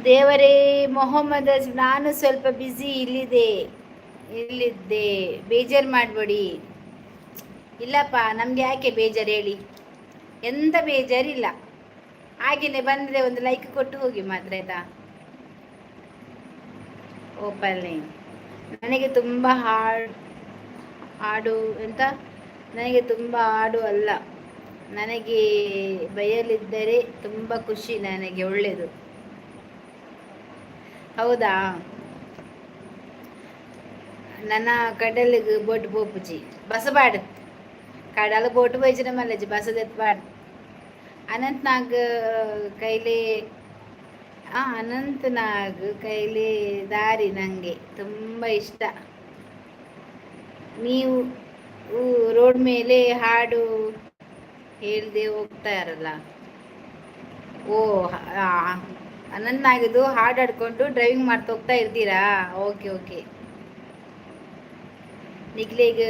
ದೇವರೇ ಮೊಹಮ್ಮದ್, ನಾನು ಸ್ವಲ್ಪ ಬ್ಯುಸಿ ಇಲ್ಲಿದೆ ಇಲ್ಲಿದ್ದೆ, ಬೇಜಾರು ಮಾಡಬೇಡಿ. ಇಲ್ಲಪ್ಪ, ನಮ್ಗೆ ಯಾಕೆ ಬೇಜಾರು ಹೇಳಿ? ಎಂತ ಬೇಜಾರಿಲ್ಲ. ಹಾಗೇನೆ ಬಂದರೆ ಒಂದು ಲೈಕ್ ಕೊಟ್ಟು ಹೋಗಿ ಮಾತ್ರ, ಆಯ್ತಾ? ಓಪನ್. ನನಗೆ ತುಂಬ ಹಾಡು ಹಾಡು ಎಂತ ನನಗೆ ತುಂಬ ಹಾಡು ಅಲ್ಲ, ನನಗೆ ಬಯಲಿದ್ದರೆ ತುಂಬ ಖುಷಿ ನನಗೆ. ಒಳ್ಳೆಯದು. ಹೌದಾ? ನನ್ನ ಕಡಲಿಗೆ ಬೋಟ್ ಪೋಪುಜಿ, ಬಸ್ ಬಾಡ್ ಕಡಲ ಬೋಟ್ ಪೋಯಿಚಿನ ಮಲ್ಲಜಿ ಬಸ್ ದೆತ್ತ್ ಬಾಡ್. ಅನಂತ್ ನಾಗ್ ಕೈಲಿ ಅನಂತ್ ನಾಗ್ ಕೈಲಿ ದಾರಿ ನನಗೆ ತುಂಬ ಇಷ್ಟ. ನೀವು ರೋಡ್ ಮೇಲೆ ಹಾಡು ಹೇಳ್ದೆ ಹೋಗ್ತಾರಲ್ಲ. ಓ, ಅನಂತ್ ನಾಗಿದ್ದು ಹಾಡು ಹಾಡ್ಕೊಂಡು ಡ್ರೈವಿಂಗ್ ಮಾಡ್ತಾ ಹೋಗ್ತಾ ಇರ್ತೀರಾ? Okay okay. ನಿಕ್ಲೆಗ್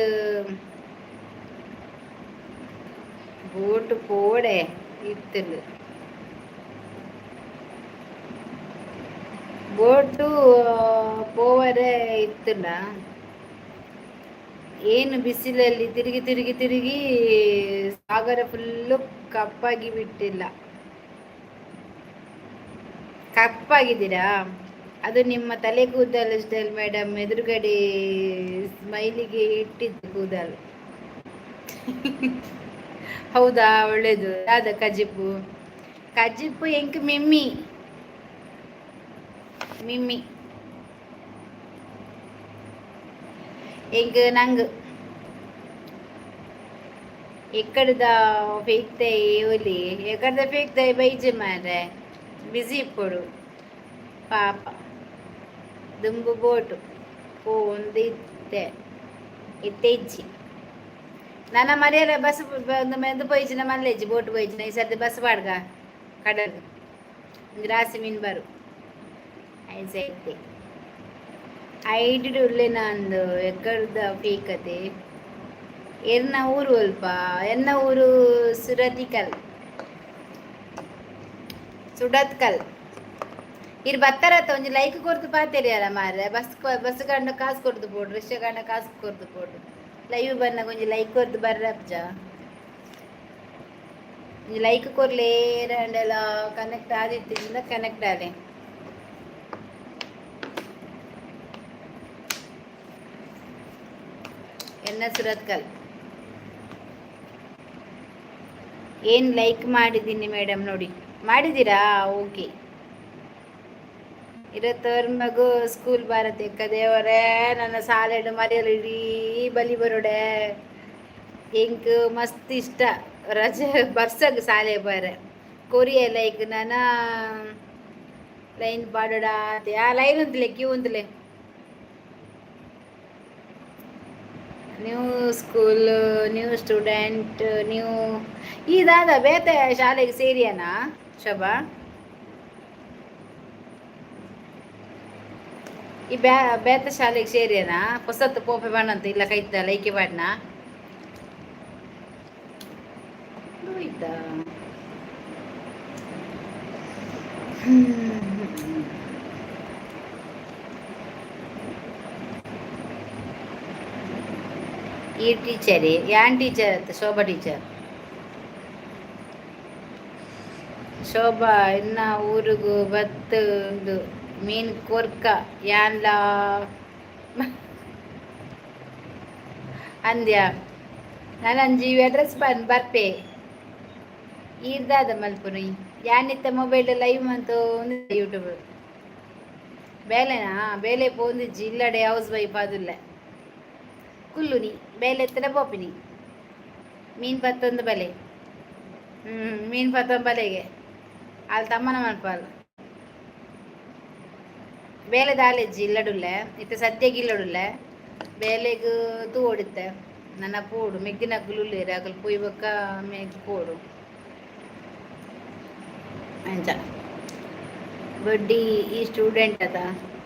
ಬೋಟ್ ಪೋಡೆ ಇತ್ತುಂಡು. ಬೋಟು ಪೋವರೆ ಇತ್ತುಂಡ. ಏನು ಬಿಸಿಲಲ್ಲಿ ತಿರುಗಿ ತಿರುಗಿ ತಿರುಗಿ ಸಾಗರ ಫುಲ್ಲು ಕಪ್ಪಾಗಿ ಬಿಟ್ಟಿಲ್ಲ. ಕಪ್ಪಾಗಿದ್ದೀರಾ? ಅದು ನಿಮ್ಮ ತಲೆ ಕೂದಲು ಸ್ಟೈಲ್ ಮೇಡಮ್. ಎದುರುಗಡೆ ಸ್ಮೈಲಿಗೆ ಇಟ್ಟಿದ್ದು ಕೂದಲು. ಹೌದಾ? ಒಳ್ಳೇದು. ಯಾದ ಕಜಿಪು? ಕಜಿಪು ಎಂಕ್ ಮಿಮ್ಮಿ ಮಿಮ್ಮಿ ಎಂಕ್ ನಂಗ್ ಎಕ್ಕಡದ ಫೇಕ್ತೈ ಒಲಿ ಎಕ್ಕಡದ ಫೇಕ್ತೈ ಬೈಜೆ ಮಾರ್ರೆ. ಬಿಸಿ ಇಪ್ಪೊಡು ಪಾಪ. ದುಂಬು ಬೋಟು ಪೋವೊಂದು ಇತ್ತೆ ಇತ್ತೆ ಇಜ್ಜಿ. ನನ ಮರ್ಯಾಲ ಬಸ್ ಮೆಂದು ಪೋಯಿಜಿನ ಮಲ್ಲೆಜ್ಜಿ ಬೋಟ್ ಪೋಯಿಜಿನ. ಈ ಸರ್ತಿ ಬಸ್ ಪಾಡ್ಗ ಕಡಲ್ ಒಂಜಿ ರಾಸಿ ಮೀನ್ ಬರು ಐಸ ಇತ್ತೆ ಐಡಿಡ್ ಉಲ್ಲೆನ ಅಂದು ಎಕ್ಕಡ್ದ ಫೀಕತೆ. ಎರ್ನ ಊರು ಅಲ್ಪ? ಎನ್ನ ಊರು ಸುರತಿಕಲ್, ಸುಡತ್ಕಲ್. ಇರ್ ಬತ್ತಾರತ್ತ ಒಂಜಿ ಲೈಕ್ ಕೊರ್ದು ಪಾತೆರಿಯರ ಮಾರ್ರೆ. ಬಸ್ ಬಸ್ ಕಂಡ ಕಾಸು ಕೊರ್ದು ಪೋಡು, ರಿಕ್ಷಾ ಕಂಡ ಕಾಸು ಕೊರ್ದು ಪೋಡು. ಲೈವ್ ಬನ್ನಗ ಒಂಜಿ ಲೈಕ್ ಕೊರ್ದು ಬರ್ರಪ್ಜ. ಒಂಜಿ ಲೈಕ್ ಕೊರ್ಲೇರಂಡೆಲ ಕನೆಕ್ಟ್ ಆದಿತ್ತಿಂದ ಕನೆಕ್ಟ್ ಆಲೆ. ಎನ್ನ ಸುರತ್ಕಲ್. ಏನು ಲೈಕ್ ಮಾಡಿದ್ದೀನಿ ಮೇಡಮ್ ನೋಡಿ. ಮಾಡಿದ್ದೀರಾ? ಓಕೆ. ಇರತ್ತವ್ರ ಮಗು ಸ್ಕೂಲ್ ಬಾರತ್ತೆ ದೇವರೇ, ನನ್ನ ಸಾಲೆಡು ಮರೆಯಲು ಇಡೀ ಬಲಿ ಬರೋಡೆ. ಎಂಕ್ ಮಸ್ತ್ ಇಷ್ಟ ರಜೆ ಬರ್ಸಗ್ ಸಾಲೆ ಬಾರೆ. ಕೊರಿಯ ಲೈಕ್ ನಾನ ಲೈನ್ ಪಾಡೋಡ. ಆ ಲೈನ್ ಉಂತಲೆ, ಕ್ಯೂ ಉಂತಲೆ. New school, new student, new. ಈ ದಾದ ಬೇತೆ ಶಾಲೆಗೆ ಸೇರಿಯನಾ ಶೋಭಾ? ಈ ಬೇತೆ ಶಾಲೆಗೆ ಸೇರಿಯನಾ? ಹೊಸತ್ತು ಪೋಪೆ ಬಣ್ಣಂತ ಇಲ್ಲ ಕೈತ ಲೈಕೆ ಬಾಡ್ನ ಹೋಯ್ತಾ? ಈ ಟೀಚರೇ? ಯಾನ್ ಟೀಚರ್ ಅತ್ತ? ಶೋಭಾ ಟೀಚರ್. ಶೋಭಾ ಇನ್ನ ಊರುಗು ಬತ್ತು ಮೀನ್ ಕೊರ್ಕ ಯಾನ್ಲ ಅಂದ್ಯ. ನಾನು ಅಡ್ರೆಸ್ ಬನ್ ಬರ್ಪೆ. ಈರ್ದಾದ ಮಲ್ಪುನು ಯಾನಿತ್ತ ಮೊಬೈಲ್ ಲೈವ್ ಮಂತು ಯೂಟ್ಯೂಬ್ ಬೇಲೆನಾ? ಬೇಲೆ ಪೋಂದಿಜ್ಜಿ. ಇಲ್ಲಡೆ ಹೌಸ್ ವೈಫ್ ಆದುಲ್ಲೆ. ಕುಲ್ಲುನಿ, ಬೇಲೆ ಎತ್ತಡ ಪೋಪಿನಿ. ಮೀನು ಪತ್ತೊಂದು ಬಲೆ. ಮೀನು ಪತ್ತೊಂದು ಬಲೆಗೆ ಅಲ್ಲಿ ತಮ್ಮನ ಮನ್ಪಾಲ್. ಬೇಲೆ ದಾಲೆಜ್ಜಿ ಇಲ್ಲಡುಲ್ಲೆ. ಇತ್ತೆ ಸದ್ಯಗೆ ಇಲ್ಲಡುಲ್ಲೆ. ಬೇಲೆಗ್ ತೂ ಹೊಡಿತೆ ನನ್ನ ಪೋಡು ಮೆಗ್ದಿನಕುಲು ಉಲ್ಲೇರು. ಅಕುಲು ಪೋಯಿ ಬೊಕ್ಕ ಮೆಗ್ ಪೋಡು. ಅಂಚ ಬಡ್ಡಿ. ಈ ಸ್ಟೂಡೆಂಟ್ ಅದ?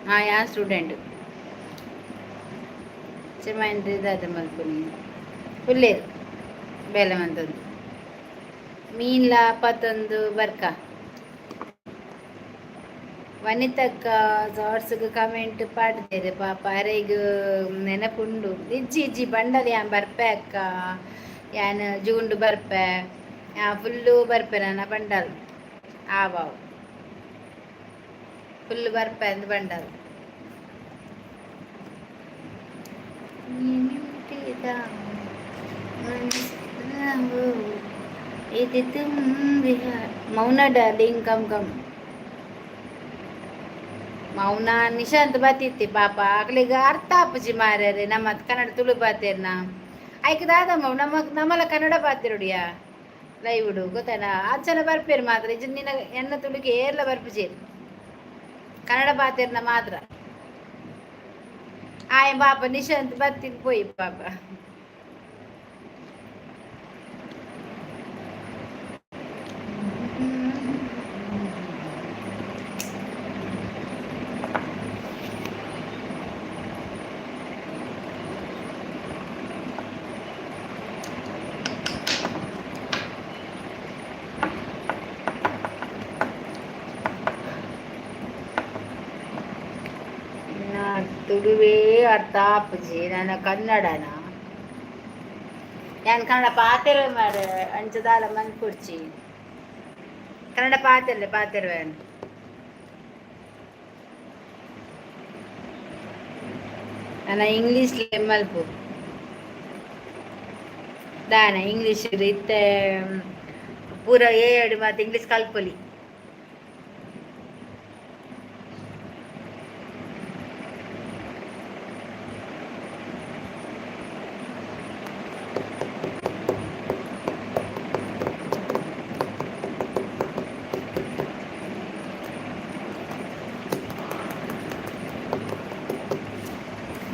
ಹಾಂ, ಯಾ ಸ್ಟೂಡೆಂಟ್? ಚೆಮ್ಮಾಯಿನ ಇದಾದ ಮಲ್ಪುನಿ. ಉಲ್ಲೇರು ಬೇಲೆ ಮಂತೊಂದು ಮೀನ್ಲ ಪತ್ತೊಂದು ಬರ್ಕ. ವನಿತಕ್ಕ ಶಾರ್ಟ್ಸ್ಗ್ ಕಮೆಂಟ್ ಪಾಡ್ದೇರು ಪಾಪ. ಅರೆಗ್ ನೆನಪುಂಡು. ಇಜ್ಜಿ ಇಜ್ಜಿ ಬಂಡಲ್ ಯಾನ್ ಬರ್ಪೆ ಅಕ್ಕ. ಯಾನ್ ಜೂಂಡು ಬರ್ಪೆ, ಫುಲ್ಲು ಬರ್ಪೆ ನನ್ನ ಬಂಡಲ್. ಆವಾವ್, ಫುಲ್ ಬರ್ಪೆ ಅಂದ್ ಬಂಡಲ್. ಇದು ತುಂಬಿ. ಮೌನ ಡಾರ್ಲಿಂಗ್, ಕಮ್ ಕಮ್. ಮೌನ ನಿಶಾಂತ್ ಬತ್ತಿತ್ತಿ ಪಾಪ. ಅಕ್ಲಿಗ ಅರ್ಥ ಆಪುಜಿ ಮಾರ್ಯಾರೆ ನಮ್ಮ ಕನ್ನಡ ತುಳು ಪಾತೆರ್ನ. ಐಕ್ ದಾದ ನಮ್ಮ ನಮ್ಮಲ ಕನ್ನಡ ಪಾತೆರುಡಿಯ ಲೈವುಡು ಗೊತ್ತೇನ? ಅಂಚನ ಬರ್ಪೇರು ಮಾತ್ರ. ಇಜ್ಜಿ ನಿನ್ನ ಎನ್ನ ತುಳುಗೆ ಏರ್ಲ ಬರ್ಪುಜೇರು ಕನ್ನಡ ಪಾತೆರ್ನ ಮಾತ್ರ. ಆಯ್ ಪಾಪ ನಿಶಾಂತ್ ಬತ್ತಿದ್ ಪೋಯಿ ಪಾಪ. ತುಳುವೇ ಅರ್ಥ ಆಪುಜಿ ನನ್ನ ಕನ್ನಡನ. ಯಾನ್ ಕನ್ನಡ ಪಾತೆರ್ವೆ ಮಾರ್ರೆ, ಅಂಚ ದಾಲ ಮನ್ಪೊಡ್ಚಿ. ಕನ್ನಡ ಪಾತೆರ್ಲೆ ಪಾತೆರ್ವೆ. ನನ್ನ ಇಂಗ್ಲೀಷ್ ಮಲ್ಪು ದಾನ. ಇಂಗ್ಲೀಷ್ ಇತ್ತೆ ಪೂರ ಏ ಮಾತು ಇಂಗ್ಲೀಷ್ ಕಲ್ಪೊಲಿ.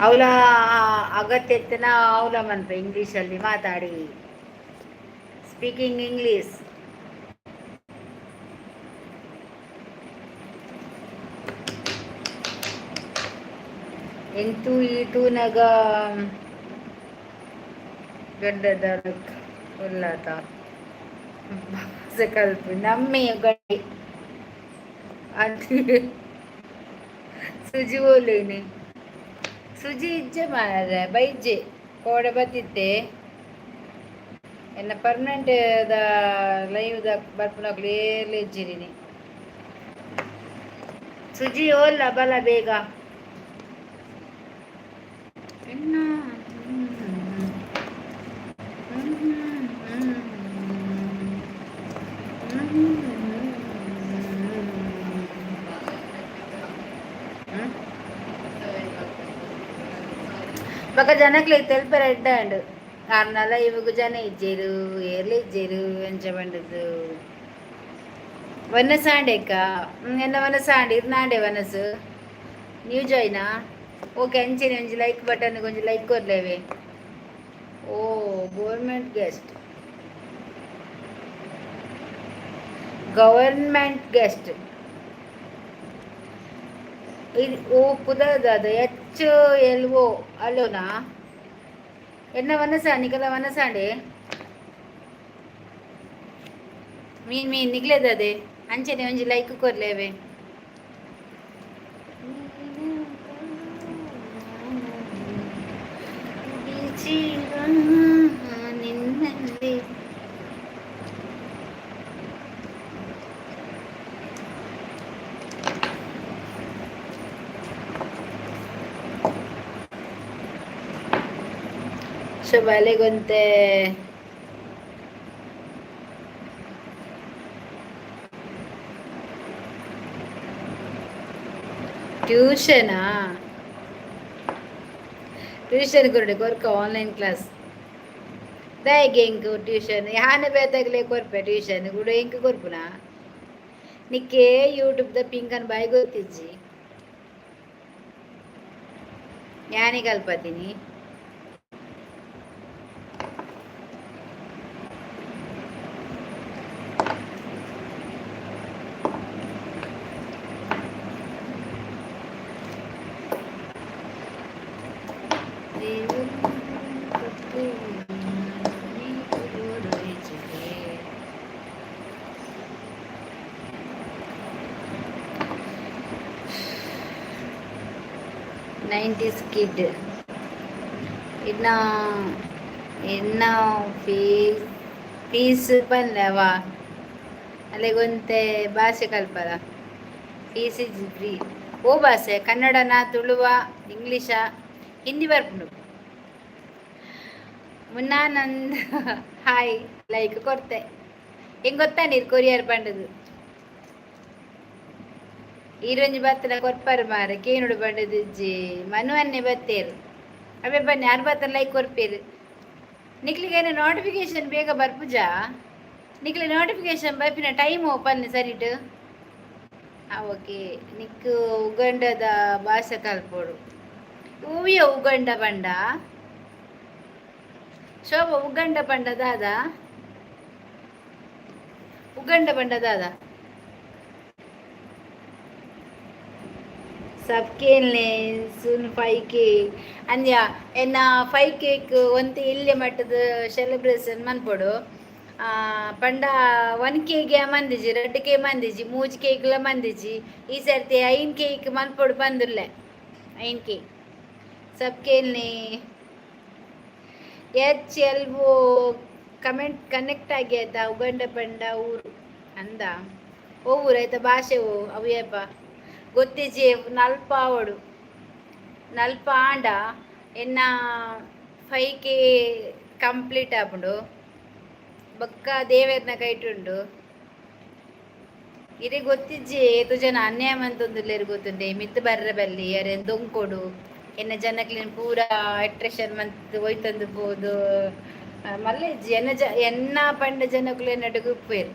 ಅವಳ ಅಗತ್ಯತೆನ ಅವಳ ಮನ್ಪ. ಇಂಗ್ಲೀಷಲ್ಲಿ ಮಾತಾಡಿ, ಸ್ಪೀಕಿಂಗ್ ಇಂಗ್ಲೀಷ್. ಎಂತೂ ಈ ತೂನಗ ಗಡ್ಡದ ಉಲ್ಲಾತ ಕಲ್ಪು ನಮ್ಮೆ ಗಡಿ ಅಂತ ಸುಜಿ ಓಲೇನೆ. ಸುಜಿ ಇಜ್ಜೆ ಮಾರ್ರೆ, ಬೈಜೆ ಕೋಡೆ ಬತ್ತಿತ್ತೆ. ಎನ್ನ ಪರ್ಮನೆಂಟ್ the live the ಬರ್ಪುನಕ್ಲು ಏರ್ಲ ಇಜ್ಜಿರಿನಿ. ಸುಜಿ ಓಲ್ಲ ಬಲ ಬೇಗ. ಹ್ಮ್. ಬೊಕ ಜನಕ್ಲೆಗ್ ತೆಲ್ಪೆರೆ ಎಡ್ಡೆ ಆಂಡ್. ಆರ್ನಲ ಇವುಗು ಜನ ಇಜ್ಜೆರು, ಏರ್ಲ ಇಜ್ಜೆರು, ಎಂಚ ಪಂಡದು. ವನಸಾಂಡೆಕ್ಕ ಎನ್ನ ವನಸಾಂಡ್ ಇರ್ನಾಂಡೆ ವನಸು. ನ್ಯೂ ಜಾಯ್ನಾ? ಓಕೆ, ಅಂಚೆನೆ ಒಂಜಿ ಲೈಕ್ ಬಟನ್ ಒಂಜಿ ಲೈಕ್ ಕೊರ್ಲೇವೆ. ಓ, ಗೌರ್ಮೆಂಟ್ ಗೆಸ್ಟ್, ಗವರ್ಮೆಂಟ್ ಗೆಸ್ಟ್. ಇದು ಓ ಪುದರ್ದಾದ ಎಚ್ ಎಲ್ ಓ ಅಲ್ಲೋನಾ? ಎನ್ನ ವನಸ ನಿಕಲ ವನಸಾಂಡೆ ಮೀನ್ ಮೀನ್ ನಿಗ್ಲೇದದೆ. ಅಂಚೆನೆ ಒಂಜಿ ಲೈಕ್ ಕೊರ್ಲೇವೆ. ನಿನ್ನಲ್ಲಿ ಶೋಭಾಲೆಗೊಂತೆ. ಟ್ಯೂಷನಾ? ಟ್ಯೂಷನ್ ಕೊರಡೆ ಕೊರ್ಕ ಆನ್ಲೈನ್ ಕ್ಲಾಸ್. ದಾಯೆಗ್ ಎಂಕ್ ಟ್ಯೂಷನ್? ಯಾನೆ ಬೇತಾಗಲೇ ಕೊರ್ಪೆ ಟ್ಯೂಷನ್ ಕೂಡ. ಎಂಕ್ ಕೊರ್ಪುನಾ? ನಿಕ್ಕೆ ಯೂಟ್ಯೂಬ್ದ ಪಿಂಕನ್ ಬಾಯಿ ಗೊತ್ತಿಜ್ಜಿ, ಯಾನೆ ಕಲ್ಪತೀನಿ. 90s kid. ಇನ್ನ ಎನ್ನ ಫೀಸ್ ಫೀಸ್ ಪನ್ಲೆವಾ? ಅಲೆಗೊಂತೆ ಭಾಷೆ ಕಲ್ಪರ. Fees is free. ಓ ಭಾಷೆ? ಕನ್ನಡನ, ತುಳುವ, ಇಂಗ್ಲೀಷ, ಹಿಂದಿ ಬರ್ಪುಂಡು. ಮುನ್ನಾನಂದ್ ಹಾಯ್, ಲೈಕ್ ಕೊರ್ತೆ. ಹೆಂಗ್ ಗೊತ್ತಾ ನೀರು ಕೊರಿಯರ್ ಪಂಡದು? ಈರೊಂಜಿ ಬತ್ತನ ಕೊರ್ಪರು ಮಾರೆ. ಕೇನುಡು ಪಂಡದಿಜ್ಜಿ. ಮನು ಅನ್ನೆ ಬತ್ತೇರು. ಅವೇ ಬನ್ನಿ, ಯಾರು ಬತ್ತನ ಲೈಕ್ ಕೊರ್ಪೇರು. ನಿಕ್ಲಿಗೆ ನೋಟಿಫಿಕೇಶನ್ ಬೇಗ ಬರ್ಪುಜಾ? ನಿಕ್ಲೆ ನೋಟಿಫಿಕೇಶನ್ ಬರ್ಪಿನ ಟೈಮ್ ಓಪನ್ ಸರಿಟ್. ಹಾಂ, ಓಕೆ. ನಿಕ್ಕು ಉಗಂಡದ ಭಾಷೆ ಕಲ್ಪೊಡು. ಹೂವಿಯ ಉಗಂಡ ಪಂಡ ಶೋಭ, ಉಗಂಡ ಪಂಡ ದಾದ? ಉಗಂಡ ಪಂಡ ದಾದ? ಸಬ್ಕೇನ್ಲೆ ಸುನ್ 5K ಅಂದ್ಯ. ಎನ್ನ 5 ಕೇಕ್ ಒಂತೆ ಎಲ್ಯ ಮಟ್ಟದ ಸೆಲೆಬ್ರೇಷನ್ ಮನ್ಪೊಡು. ಪಂಡ 1 ಕೆಗೆ ಮಂದಿಜಿ, 2 ಕೆ ಮಂದಿಜಿ, 3 ಕೇಕ್ಲ ಮಂದಿಜಿ. ಈ ಸರ್ತಿ 5 ಕೇಕ್ ಮನ್ಪೊಡು ಪಂದುಲ್ಲೆ. 5 ಕೆ. ಸಬ್ಕೇನ್ಲೆ. H L O comment connect ಆಗಿ ಆಯ್ತಾ? ಉಗಂಡ ಪಂಡ ಊರು ಅಂದ. ಓ ಊರು ಆಯ್ತಾ? ಭಾಷೆ ಓ ಅವು? ಗೊತ್ತಿಜ್ಜಿ. ನಲ್ಪ ಆವಡು, ನಲ್ಪ ಆಂಡ ಎನ್ನ 5 ಕೆ ಕಂಪ್ಲೀಟ್ ಆಪುಂಡು. ಬೊಕ್ಕ ದೇವೆರ್ನ ಕೈಟುಂಡು. ಇರೆ ಗೊತ್ತಿಜ್ಜಿ, ಏತು ಜನ ಅನ್ಯಾಯ ಮಂತೊಂದುಲ್ಲೆರ್ ಗೊತ್ತುಂಡೆ. ಮಿತ್ತ್ ಬರ್ರೆ ಬಲ್ಲಿ, ಅರೆನ್ ದೊಂಕೊಡು. ಎನ್ನ ಜನಕ್ಲೆನ್ ಪೂರ ಅಟ್ರಾಕ್ಷನ್ ಮಂತ್ ಒಯ್ತೊಂದು ಪೋದು ಮಲ್ಲ ಇಜ್ಜಿ. ಎನ್ನ ಜ ಎನ್ನ ಪಂಡ ಜನಕುಲು ಎನ್ನೊಟ್ಟುಗು ಉಪ್ಪುವೆರ್.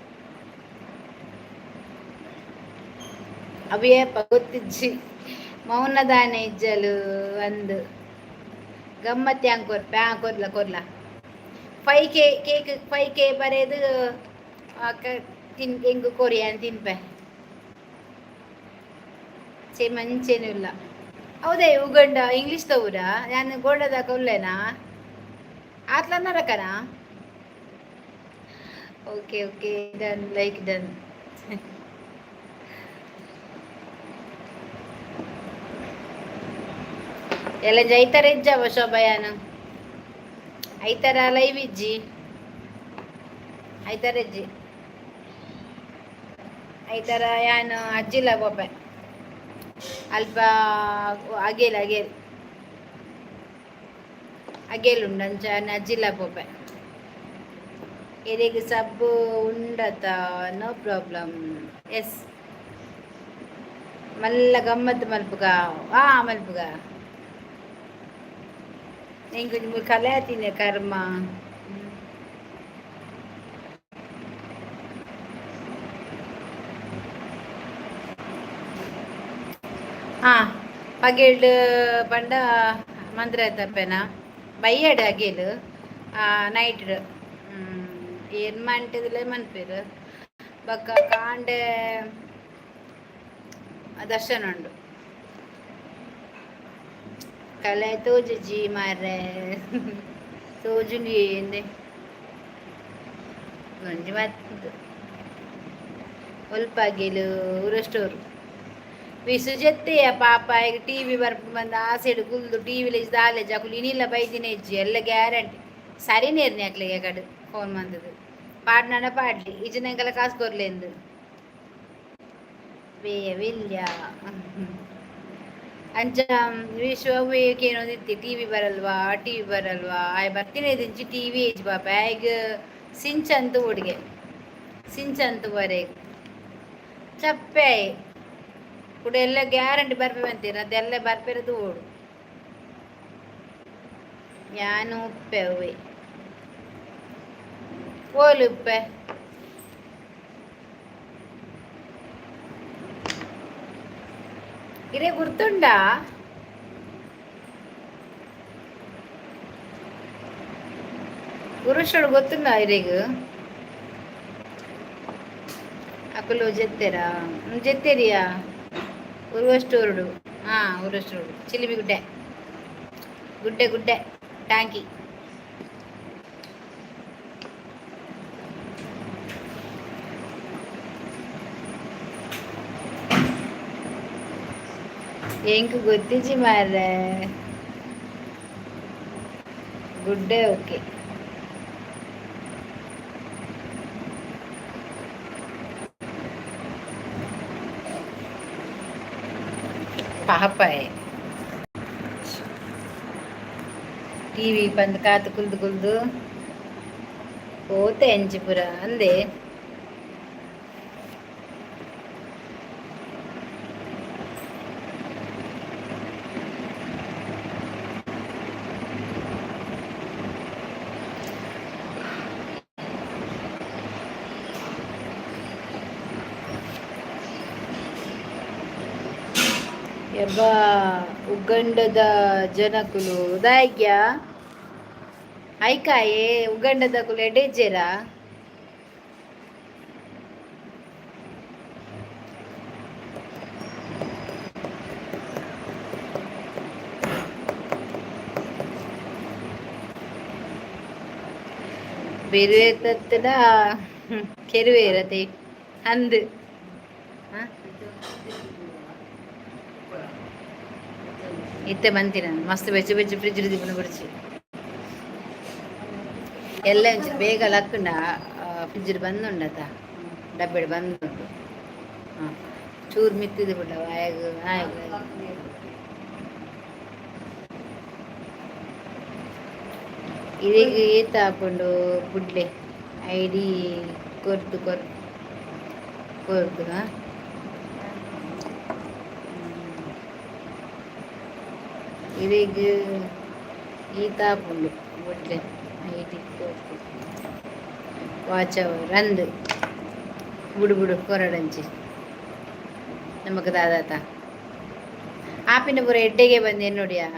ಅವು ಏಪ ಗೊತ್ತಿಜ್ಜಿ. ಮೌನದಾನೆ ಇಜ್ಜಲು ಅಂದ್. ಗಮ್ಮತ್ ಯಾಂಕ್ ಕೊರ್ಪೆ. ಆ ಕೊರ್ಲ ಕೊರ್ಲ. 5K cake, 5K ಬರೇದು ತಿನ್ ಎಂಕ್ ಕೊರಿಯನ್ ತಿನ್ಪೆ. ಚೆ ಮಂಚೇನು ಇಲ್ಲ. ಹೌದೇ? ಉಗಂಡ ಇಂಗ್ಲೀಷ್ ತವೂರಾ? ಯಾನ್ ಗೋಲ್ಡದಾಕ ಉಲ್ಲೇನಾ? ಆತ್ಲ ನರಕನಾ? Okay okay, done, like done. ಎಲ್ಲ ಜೈತರ ಇಜ್ಜವ ಶೋಭಯಾನ? ಐತರ ಲೈವ್ ಇಜ್ಜಿ, ಐತರ ಇಜ್ಜಿ. ಐತರ ಯಾನ್ ಅಜ್ಜಿಲ್ಲ ಬೋಪೆ. ಅಲ್ಪ ಅಗೇಲ್ ಅಗೇಲ್ ಅಗೇಲ್ ಉಂಡು. ಅಂಚ ಅಜ್ಜಿಲ್ಲ ಪೋಪೆ. ಎರೆಗ್ ಸಬ್ಬು ಉಂಡತ? No problem. S. ಮಲ್ಲ ಗಮ್ಮತ್ತು ಮಲ್ಪುಗ. ಆ ಮಲ್ಪುಗ. ಎಂಕೊಂಜಿ ಮೂಲು ಕಲೆ ಆತಿನ ಕರ್ಮ. ಆ ಪಗೆಲ್ಡ್ ಪಂಡ ಮಂತ್ರ ತಪ್ಪೆನ ಬಯ್ಯಡ್ ಅಗೇಲ್ ನೈಟ್ ಏನ್ ಮಂಟದಲೇ ಮನ್ಪೇರು. ಬೊಕ್ಕ ಕಾಂಡೆ ದರ್ಶನ ಉಂಡು. ಕಲೆ ತೋಜುಜಿ ಮಾರ್ರೆ, ತೋಜುಂಡು ಎಂದೆ ಒಂಜಿ ಮತ್ತು ಒಲ್ಪ ಅಗೇಲು ಉರಸ್ಟೋರು ವಿಸು ಜತ್ತೆಯ ಪಾಪ. ಈಗ ಟಿವಿ ಬರ್ಪು ಬಂದು ಆಸೆಡ್ ಕುಲ್ದು ಟಿವಿ ದಾಲೆ ಜಕುಲು ಇನಿಲ್ಲ ಬೈದಿನ ಇಜ್ಜಿ ಎಲ್ಲ ಗ್ಯಾರಂಟಿ. ಸರಿ ನೇರ್ನಿ ಅಕ್ಲೆಗೆ ಕಡು ಫೋನ್ ಬಂದದ್ದು ಪಾಡ್ನಾಡ ಪಾಡ್ಲಿ ಇಜ್ಜಿನಂಗೆಲ್ಲ ಕಾಸು ಕೊರ್ಲೆಂದು ಬೇಯವಿಲ್ಲ. ಅಂಚ ವಿಶ್ವ ಇತ್ತಿ ಟಿವಿ ಬರಲ್ವಾ, ಟಿವಿ ಬರಲ್ವಾ? ಆಯ್ ಬರ್ತೀನಿ ಇದಿಂಚಿ ಟಿವಿ ಏಜ್ ಪಾಪ. ಆಯ್ಗ್ ಸಿಂಚ್ ಅಂತ ಹುಡುಗೆ ಸಿಂಚ್ ಅಂತ ಬರೇ ಚಪ್ಪೆ ಕೂಡ ಎಲ್ಲ ಗ್ಯಾರಂಟಿ ಬರ್ಪೆ ಅಂತೀರ. ಅದೆಲ್ಲ ಬರ್ಪೆರದು ಓಡು ಯಾನು ಉಪ್ಪೆ ಅವೇ ಓಲು ಉಪ್ಪೆ. ಇದೇ ಗುರ್ತುಂಡಾ? ಪುರುಷರು ಗೊತ್ತುಂಡ ಇರೆಗ್? ಅಕುಲು ಜೆತ್ತೆರಾ? ಜೆತ್ತೆರಿಯಾ? ಉರ್ವಷ್ಟೂರುಡು. ಹಾಂ, ಉರ್ವಷ್ಟೂರುಡು ಚಿಲಿಮಿ ಗುಡ್ಡೆ ಗುಡ್ಡೆ ಗುಡ್ಡೆ ಟ್ಯಾಂಕಿ. ಎಂಕ್ ಗೊತ್ತಿಜ್ಜಿ ಮಾರ್ರೆ. ಗುಡ್ಡೆ ಓಕೆ. ಪಾಪಾಯೆ ಟಿವಿ ಬಂದು ಕಾತು ಕುಲ್ದು ಕುಲ್ದು ಪೋತೆ ಅಂಚಿ ಪುರ ಅಂದೆ. ಯಬ್ಬಾ, ಉಗ್ಗಂಡದ ಜನಕುಲು ದಾಯ್ಗ್ಯಾ ಐಕಾಯೆ ಉಗ್ಗಂಡದಕುಲು ಎಡ್ಡೆಜ್ಜೆರಾ? ಬಿರುವೆತ್ತಡ ಕೆರುವೇರತೆ ಅಂದು. ಇತ್ತೆ ಬಂತಿನ ಮಸ್ತ್ ಬೆಚ್ಚ ಬೆಚ್ಚ ಫ್ರಿಜ್ ದಿಪ್ಪುನ ಬುಡ್ಚಿ. ಎಲ್ಲ ಒಂಚೂರು ಬೇಗ ಲಕ್ಕುಂಡ ಫ್ರಿಜ್ ಬಂದುಂಡತ ಡಬ್ಬೆಡ್ ಬಂದುಂಡು. ಹಾಂ, ಚೂರು ಮಿತ್ತಿದ್ದು ಬಿಡ ಆಯಾಗ ಆಯಾಗ. ಇದೀಗ ಏತ ಆಪುಂಡು ಬುಡ್ಲೆ ಐಡಿ ಕೊರ್ದು ಕೊರ್ ಕೊರ್ದು. ಇದೀಗ ಈತ ಆಪುಂಡು ಬುಡ್ಲೆ ಐಡಿ ಕೊರ್ದು ವಾಚ್ ಅವರ್ ಅಂದ್ ಬುಡು ಬುಡು ಕೊರಡಂಚಿ ನಮಕ್ ದಾದಾತ ಆಪಿನ ಪೂರ ಎಡ್ಡೆಗೆ ಬಂದು ನೋಡಿಯಾ.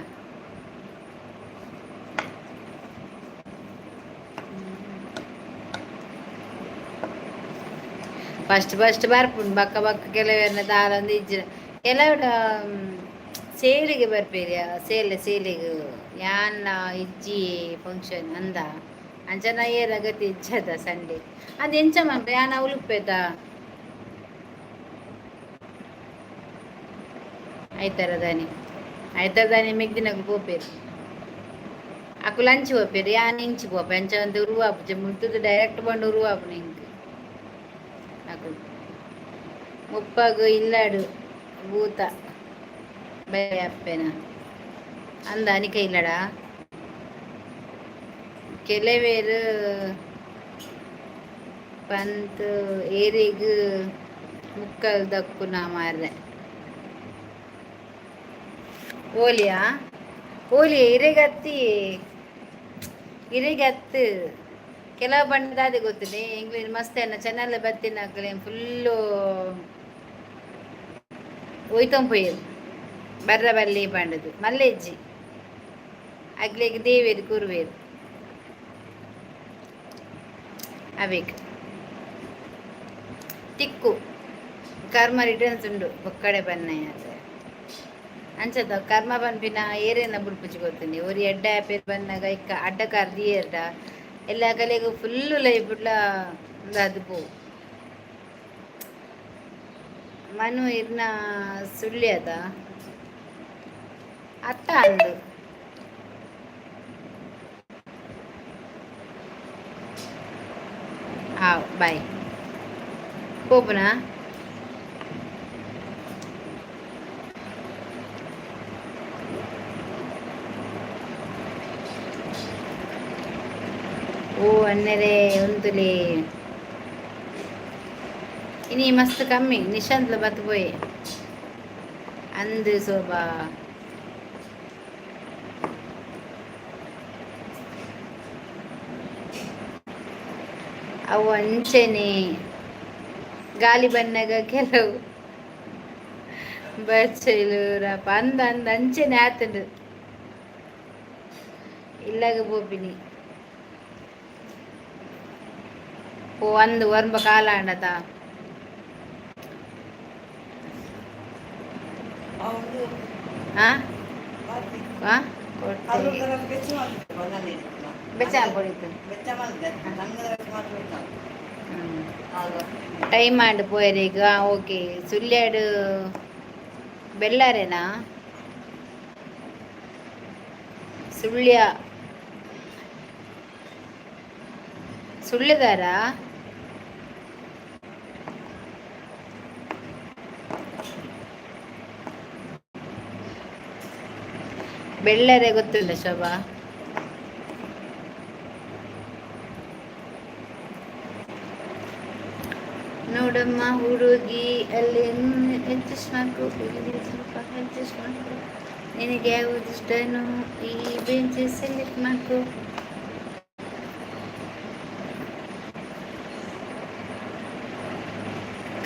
ಫಸ್ಟ್ ಫಸ್ಟ್ ಬರ್ಪುಂಡು ಬಕ್ಕ ಬಕ್ಕ ಕೆಲವೆರ್ನ ದಾಲೊಂದು ಇಜ್ಜಿಡ ಕೆಲವೆಡ ಸೇಲಿಗೆ ಬರ್ಪೇರಿಯ ಸೇಲೆ ಸೇಲಿಗೆ ಯಾನ್ನ ಇಜ್ಜಿ ಫಂಕ್ಷನ್ ಅಂದ ಅಂಚನ ಏರ್ ಅಗತಿ ಇಜ್ಜದ ಸಂಡೆ ಅದು ಎಂಚ ಮನ್ಪ ಯಾನ ಉಲುಪೇತ ಐತಾರದಾನಿ ಐತಾರದಾನಿ ಮೆಗ್ದಿನಕುಲು ಪೋಪೇರು. ಅಕುಲು ಅಂಚಿ ಪೋಪೇರು, ಯಾನ್ ಇಂಚಿ ಪೋಪೆ. ಅಂಚ ಒಂದು ಉರುವಾಪುಜಿ ಮುಲ್ತುದು ಡೈರೆಕ್ಟ್ ಬಂದು ಉರುವಾಪುನ ಇಂಕ್ ಅಕುಲು ಮುಪ್ಪಗು ಇಲ್ಲಾಡು ಭೂತ ಅಪ್ಪೆನ ಅಂದ ಅನಿಕ ಇಲ್ಲಡ. ಕೆಲವೇರು ಪಂತ್ ಏರಿಗ್ ಮುಕ್ಕಲ್ ದಕ್ಕುನ ಮಾರ್ರೆ. ಓಲಿಯಾ ಓಲಿ ಇರೆಗತ್ತಿ ಇರೆಗತ್ತು ಕೆಲವು ಬಣ್ಣದಾದೆ ಗೊತ್ತಿದೆ. ಎಂಗ್ಲೇನ್ ಮಸ್ತ್ ಅನ್ನ ಚೆನ್ನಲ್ಲ ಬತ್ತಿನ ಫುಲ್ಲು ಒಯ್ತೊಂಪೊಯ್ಯರು ಬರ್ರ ಬಲ್ಲಿ ಪಂಡದು ಮಲ್ಲೆಜ್ಜಿ ಅಗ್ಲೆಗ್ ದೇವೇರು ಕೂರುವೇರು ಅವೇಕ್ ತಿಕ್ಕು ಕರ್ಮ ರಿಟರ್ನ್ಸ್ ಉಂಡು ಬೊಕ್ಕಡೆ ಬನ್ನಯ ಅಂಚದ ಕರ್ಮ ಪನ್ಪಿನ ಏರೇನ ಬುಡ್ಪುಜಿ ಗೊತ್ತುಂಡಿ. ಒರಿ ಎಡ್ಡೆ ಆಪೇರ್ ಬನ್ನಗ ಇಕ್ಕ ಅಡ್ಡ ಕಾರ್ ದಿಯೆರ್ಡ ಎಲ್ಲ ಕಲೆಗ್ ಫುಲ್ಲು ಲೈಫುಡ್ಲ ಉಂದಾದ್ ಪೋ. ಮನು ಇರ್ನ ಸುಳ್ಯದ ಅತ್ತ ಅಂದು. ಆವ್, ಬಾಯ್. ಪೋಪುನಾ? ಓ ಅನ್ನರೇ ಉಂತುಲೆ. ಇನಿ ಮಸ್ತ್ ಕಮ್ಮಿ ನಿಶಾಂತ್ಲ ಬತ್ ಪೋಯೆ ಅಂದು ಶೋಭಾ. ಅವು ಅಂಚನೆ ಗಾಲಿ ಬನ್ನಗ ಕೆಲವು ಬಚ್ಚಲು ರಪ ಅಂದ ಅಂದ ಅಂಚನೆ ಆತುಂಡು. ಇಲ್ಲಾಗ ಪೋಪಿನಿ. ಓ ಅಂದು ಒರ್ಂಬ ಕಾಲ ಆಂಡತ. ಹೌದು. ಆ ಆ ಅದು ಕೊಡ್ತೆ. ಬೆಚ್ಚ ಮಾಡ್ತಾರೆ. ಬೆಚ್ಚ ಪೊಡಿತು. ಬೆಚ್ಚ ಮಾಡಿದೆ ನಂಗೆ ಬೆಚ್ಚ ಮಾಡ್ಬೇಕು. ಟೈಮ್ ಆಂಡ್ ಪೋಯೆರೆಗ್. ಓಕೆ, ಸುಳ್ಯಾಡ್ ಬೆಳ್ಳಾರೆನಾ? ಸುಳ್ಯ ಸುಳ್ಯದಾರ? ಬೆಳ್ಳಾರೆ ಗೊತ್ತುಂಡ ಶೋಭಾ? ನೋಡಮ್ಮ ಹುಡುಗಿ, ಅಲ್ಲಿ ಅಡ್ಜಸ್ಟ್ ಮಾಡ್ಕೊ, ಇಲ್ಲಿ ಸ್ವಲ್ಪ ಅಡ್ಜಸ್ಟ್ ಮಾಡ್ಕೊ, ನಿನಗೆ ಯಾವುದು ಇಷ್ಟನೋ ಈ ಬೆಂಚ್ ಸೆಲೆಕ್ಟ್ ಮಾಡ್ಕೊ.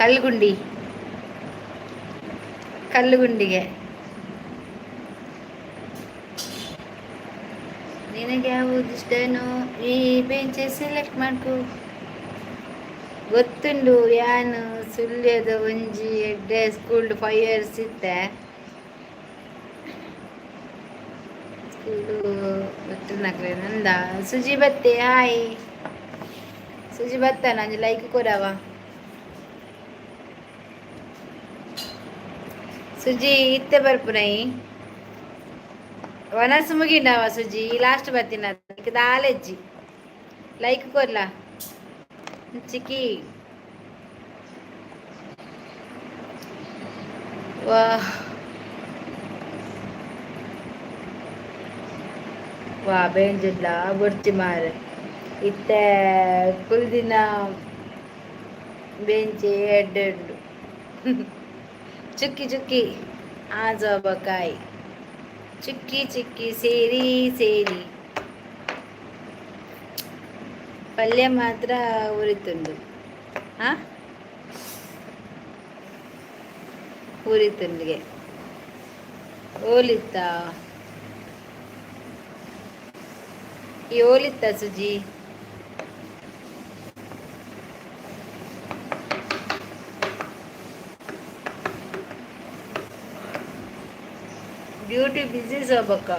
ಕಲ್ಲುಗುಂಡಿ, ಕಲ್ಲುಗುಂಡಿಗೆ. ನಿನಗೆ ಯಾವುದು ಇಷ್ಟನೋ ಈ ಬೆಂಚ್ ಸೆಲೆಕ್ಟ್ ಮಾಡ್ಕೊ. ಗೊತ್ತುಂಡು ಯಾನ್ ಸುಳ್ಯದ ಒಂಜಿ ಎಡ್ಡೆ ಸ್ಕೂಲ್ಡ್ 5 ಇಯರ್ಸ್ ಇತ್ತೆ. ಸ್ಕೂಲು ಗೊತ್ತುಂಡಕ್ಲೆ ನಂದ. ಸುಜಿ ಬತ್ತೆ, ಹಾಯ್ ಸುಜಿ ಬತ್ತ. ನಂಜಿ ಲೈಕ್ ಕೊರವ ಸುಜಿ. ಇತ್ತೆ ಬರ್ಪುನೈ ವನಸ್ ಮುಗಿಂಡವ ಸುಜಿ. ಲಾಸ್ಟ್ ಬತ್ತಿನ ದಾಲೆಜ್ಜಿ. ಲೈಕ್ ಕೊರ್ಲ ಚಿಕ್ಕಿ. ವಾ ವಾ ಬೇಂಜಿಡ್ಲ ಬೊರ್ಚಿ ಮಾರೆ. ಇತ್ತೆ ಕುಲ್ದಿನ ಬೆಂಚಿ ಎಡ್ಡೆ ಉಂಡು. ಚುಕ್ಕಿ ಚುಕ್ಕಿ ಆಜೋಬಕಾಯಿ ಚುಕ್ಕಿ ಚುಕ್ಕಿ ಸೇರಿ ಸೇರಿ ಪಲ್ಯ ಮಾತ್ರ ಉರಿತುಂಡು. ಆ ಉರಿತುಂಡಿಗೆ ಓಲಿತ್ತ ಈ ಓಲಿತ್ತ ಸುಜಿ. ಬ್ಯೂಟಿ ಬಿಸಿ ಸೋಬಕ್ಕ.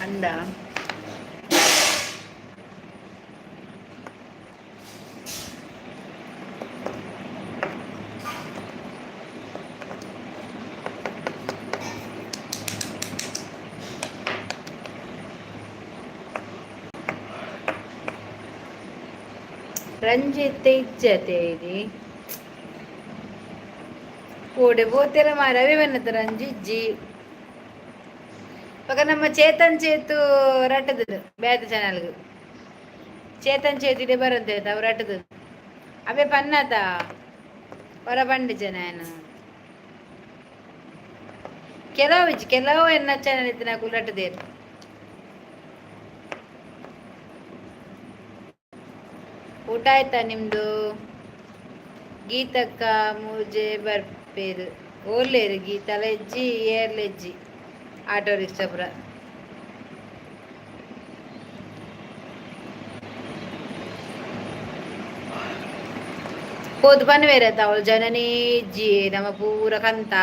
ಅಂದ ರಂಜಿತ್ ಇಜ್ಜತೆ ಇದಿ ಓಡೆ ಬೋತೆರ ಮಾರವೇ ಬನ್ನತ ರಂಜಿಜ್ಜಿ. ಪಕ್ಕ ನಮ್ಮ ಚೇತನ್ ಚೇತು ರಟ್ಟದ ಬೇತ ಚಾನಲ್ಗ್. ಚೇತನ್ ಚೇತು ಇಡೆ ಬರಂತೆ ಅವು ರಟ್ಟದ. ಅವೇ ಪನ್ನತ ಹೊರ ಬಂಡಿ ಜನ ಏನು ಕೆಲವು ಇಜ್ಜಿ, ಕೆಲವು ಎನ್ನ ಚಾನಲ್ ಇತ್ತಿನ ಕುಲ್ಲಟ್ಟದೇರು. ಊಟ ಆಯ್ತಾ ನಿಮ್ದು? ಗೀತಕ್ಕ ಮೂಜೆ ಬರ್ಪೇರು ಓಲ್ಲೇರು ಗೀತಲ ಇಜ್ಜಿ ಏರ್ಲೆಜ್ಜಿ ಆಟೋ ರಿಕ್ಷಾ ಪುರ. ಪೋದು ಪನ್ವೇರತ್ತ ಅವಳು ಜನನೇ ಇಜ್ಜಿ ನಮ್ಮ ಪೂರ ಕಂತ.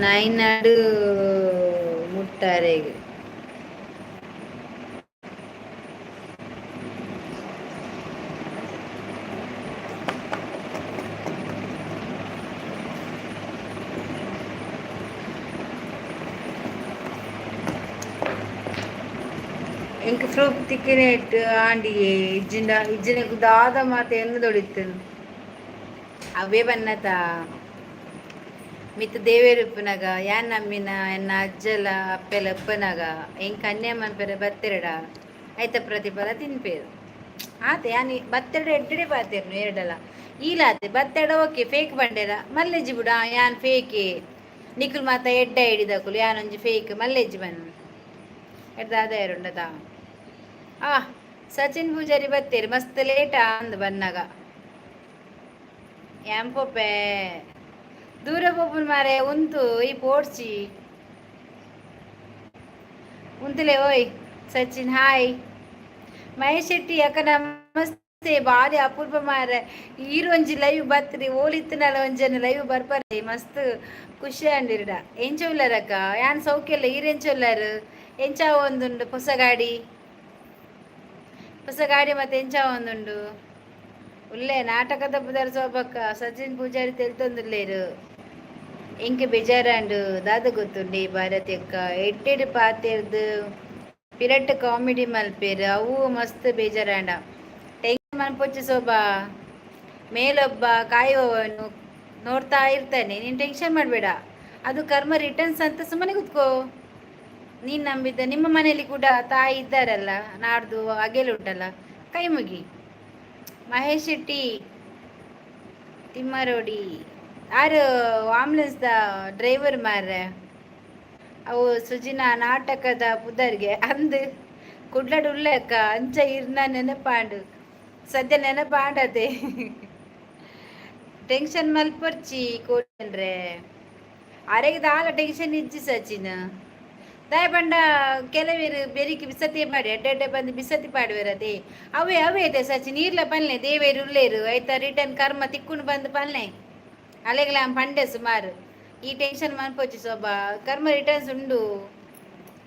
ನಾಯಿನಾಡು ಮುಟ್ಟಾರೆಗ್. ಎಂಕ್ ಪ್ರೂಫ್ ತಿಕ್ಕಿನೇಟ್ ಆಂಡಿಯೇ ಇಜ್ಜಿಂಡ ಇಜ್ಜಿನకు ದಾದ ಮಾತ ಎನ್ನು ದೊಡಿತ್ತನು ಅವೇ ಬನ್ನತ ಮಿತ್ ದೇವೇರುಪ್ಪುನಗ ಯಾನ್ ನಮ್ಮಿನ ಎನ್ನ ಅಜ್ಜಲ ಅಪ್ಪೆಲ ಉಪ್ಪುನಗ ಎಂಕ್ ಅನ್ಯ ಮನ್ಪೆರೆ ಬತ್ತೆರಡ ಐತ ಪ್ರತಿಫಲ ತಿನ್ಪೇರು ಆತೆ. ಯಾನ್ ಬತ್ತೆರಡ ಎಡ್ಡೆ ಪಾತೆರ್ನು ಎರಡಲ ಈಲಾತೆ ಬತ್ತೆಡ ಓಕೆ ಫೇಕ್ ಬಂಡೇರ ಮಲ್ಲೆಜ್ಜಿ ಬುಡ ಯಾನ್ ಫೇಕೆ ನಿಕುಲ್ ಮಾತ ಎಡ್ಡ ಹಿಡಿದಕುಲು ಯಾನೊಂಜಿ ಫೇಕ್ ಮಲ್ಲೆಜ್ಜಿ ಬನ್ನ ಎಡ್ದಾದ ಏರುಂಡದ. ಆ ಸಚಿನ್ ಪೂಜಾರಿ ಬತ್ತೇರಿ ಮಸ್ತ್ ಲೇಟ್ ಅಂದ್ ಬನ್ನಾಗ ಯಾಂಪೊಪೆ ದೂರ ಪೋಪುನ್ ಮಾರೆ ಉಂತು ಈ ಪೋಡ್ಚಿ ಉಂತುಲೆ. ಓಯ್ ಸಚಿನ್, ಹಾಯ್. ಮಹೇಶ್ ಶೆಟ್ಟಿ ಅಕ್ಕ ನಮಸ್ತೆ. ಬಾರಿ ಅಪೂರ್ವ ಮಾರೆ ಈರ್ ಒಂಜಿ ಲೈವ್ ಬತ್ರಿ ಓಲಿತ್ತನಲ ಒಂಜನ ಲೈವ್ ಬರ್ಪರೆ ಮಸ್ತ್ ಖುಷಿ ಅಂಡಿರ್ಡ. ಎಂಚ ಉಲ್ಲರಕ್ಕ? ಯಾನ್ ಸೌಖ್ಯ ಇಲ್ಲ. ಈರ್ ಎಂಚ ಉಲ್ಲರು? ಎಂಚ ಒಂದುಂಡು ಹೊಸ ಗಾಡಿ? ಹೊಸ ಗಾಡಿ ಮತ್ತೆ ಎಂಚ ಒಂದುಂಡು? ಉಲ್ಲೆ ನಾಟಕದ ಪುದರ್ ಸೋಬಕ್ಕ ಸಚಿನ್ ಪೂಜಾರಿ ತೆಲ್ತೊಂದುಲ್ಲೇರು. ಎಂಕ್ ಬೇಜಾರಾಂಡು ದಾದ ಗೊತ್ತುಂಡಿ ಭಾರತಿ ಅಕ್ಕ ಎಡ್ಡೆಡ್ ಪಾತೆರ್ದು ಪಿರಟ್ ಕಾಮಿಡಿ ಮಲ್ಪೇರು ಅವು ಮಸ್ತ್ ಬೇಜಾರಾಂಡ. ಟೆನ್ಷನ್ ಮನ್ಪೊಚ್ಚಿ ಸೋಬಾ, ಮೇಲೊಬ್ಬ ಕಾಯುವವನು ನೋಡ್ತಾ ಇರ್ತಾನೆ. ನೀನು ಟೆನ್ಷನ್ ಮಾಡಬೇಡ, ಅದು ಕರ್ಮ ರಿಟರ್ನ್ಸ್ ಅಂತ ಸುಮ್ಮನೆ ಕೂತ್ಕೋ. ನೀನು ನಂಬಿದ್ದ ನಿಮ್ಮ ಮನೆಯಲ್ಲಿ ಕೂಡ ತಾಯಿ ಇದ್ದಾರಲ್ಲ, ನಾಡ್ದು ಅಗೆಲುಂಟಲ್ಲ, ಕೈ ಮುಗಿ. ಮಹೇಶ್ ಶೆಟ್ಟಿ ತಿಮ್ಮರೋಡಿ ಆರು ಆಂಬುಲೆನ್ಸ್ the driver ಮಾರ್ರೆ. ಅವು ಸುಜಿನ ನಾಟಕದ ಪುದರ್ಗೆ ಅಂದ್ ಕುಡ್ಲಡ್ ಉಲ್ಲೆಕ್ಕ ಅಂಚ ಇರ್ನ ನೆನಪಾಂಡು ಸದ್ಯ ನೆನಪಾಂಡತೆ. ಟೆನ್ಷನ್ ಮಲ್ಪೊರ್ಚಿ ಕೋಟನ್ರೆ ಅರೆಗೆ ದಾಲ ಟೆನ್ಷನ್ ಇಜ್ಜಿ ಸಚಿನ್. ದಾಯ ಪಂಡ ಕೆಲವೇರು ಬೆರಿಕಿ ಬಿಸತಿ ಪಾಡಿ ಎಡ್ಡೆ ಎಡ್ಡೆ ಬಂದು ಬಿಸತಿ ಪಾಡುವೆರತೆ ಅವೇ ಅವೇ ಐತೆ ಸಚಿನ್. ಈರ್ಲ ಪನ್ಲೆ ದೇವೇರು ಉಲ್ಲೇರು ಐತ ರಿಟರ್ನ್ ಕರ್ಮ ತಿಕ್ಕುಂಡು ಬಂದು ಪನ್ಲೆ ಅಲೆಗ್ಲ ಪಂಡೆ ಸುಮಾರು. ಈ ಟೆನ್ಷನ್ ಮನ್ಪೊಚ್ಚಿ ಸೊಬ, ಕರ್ಮ ರಿಟರ್ನ್ಸ್ ಉಂಡು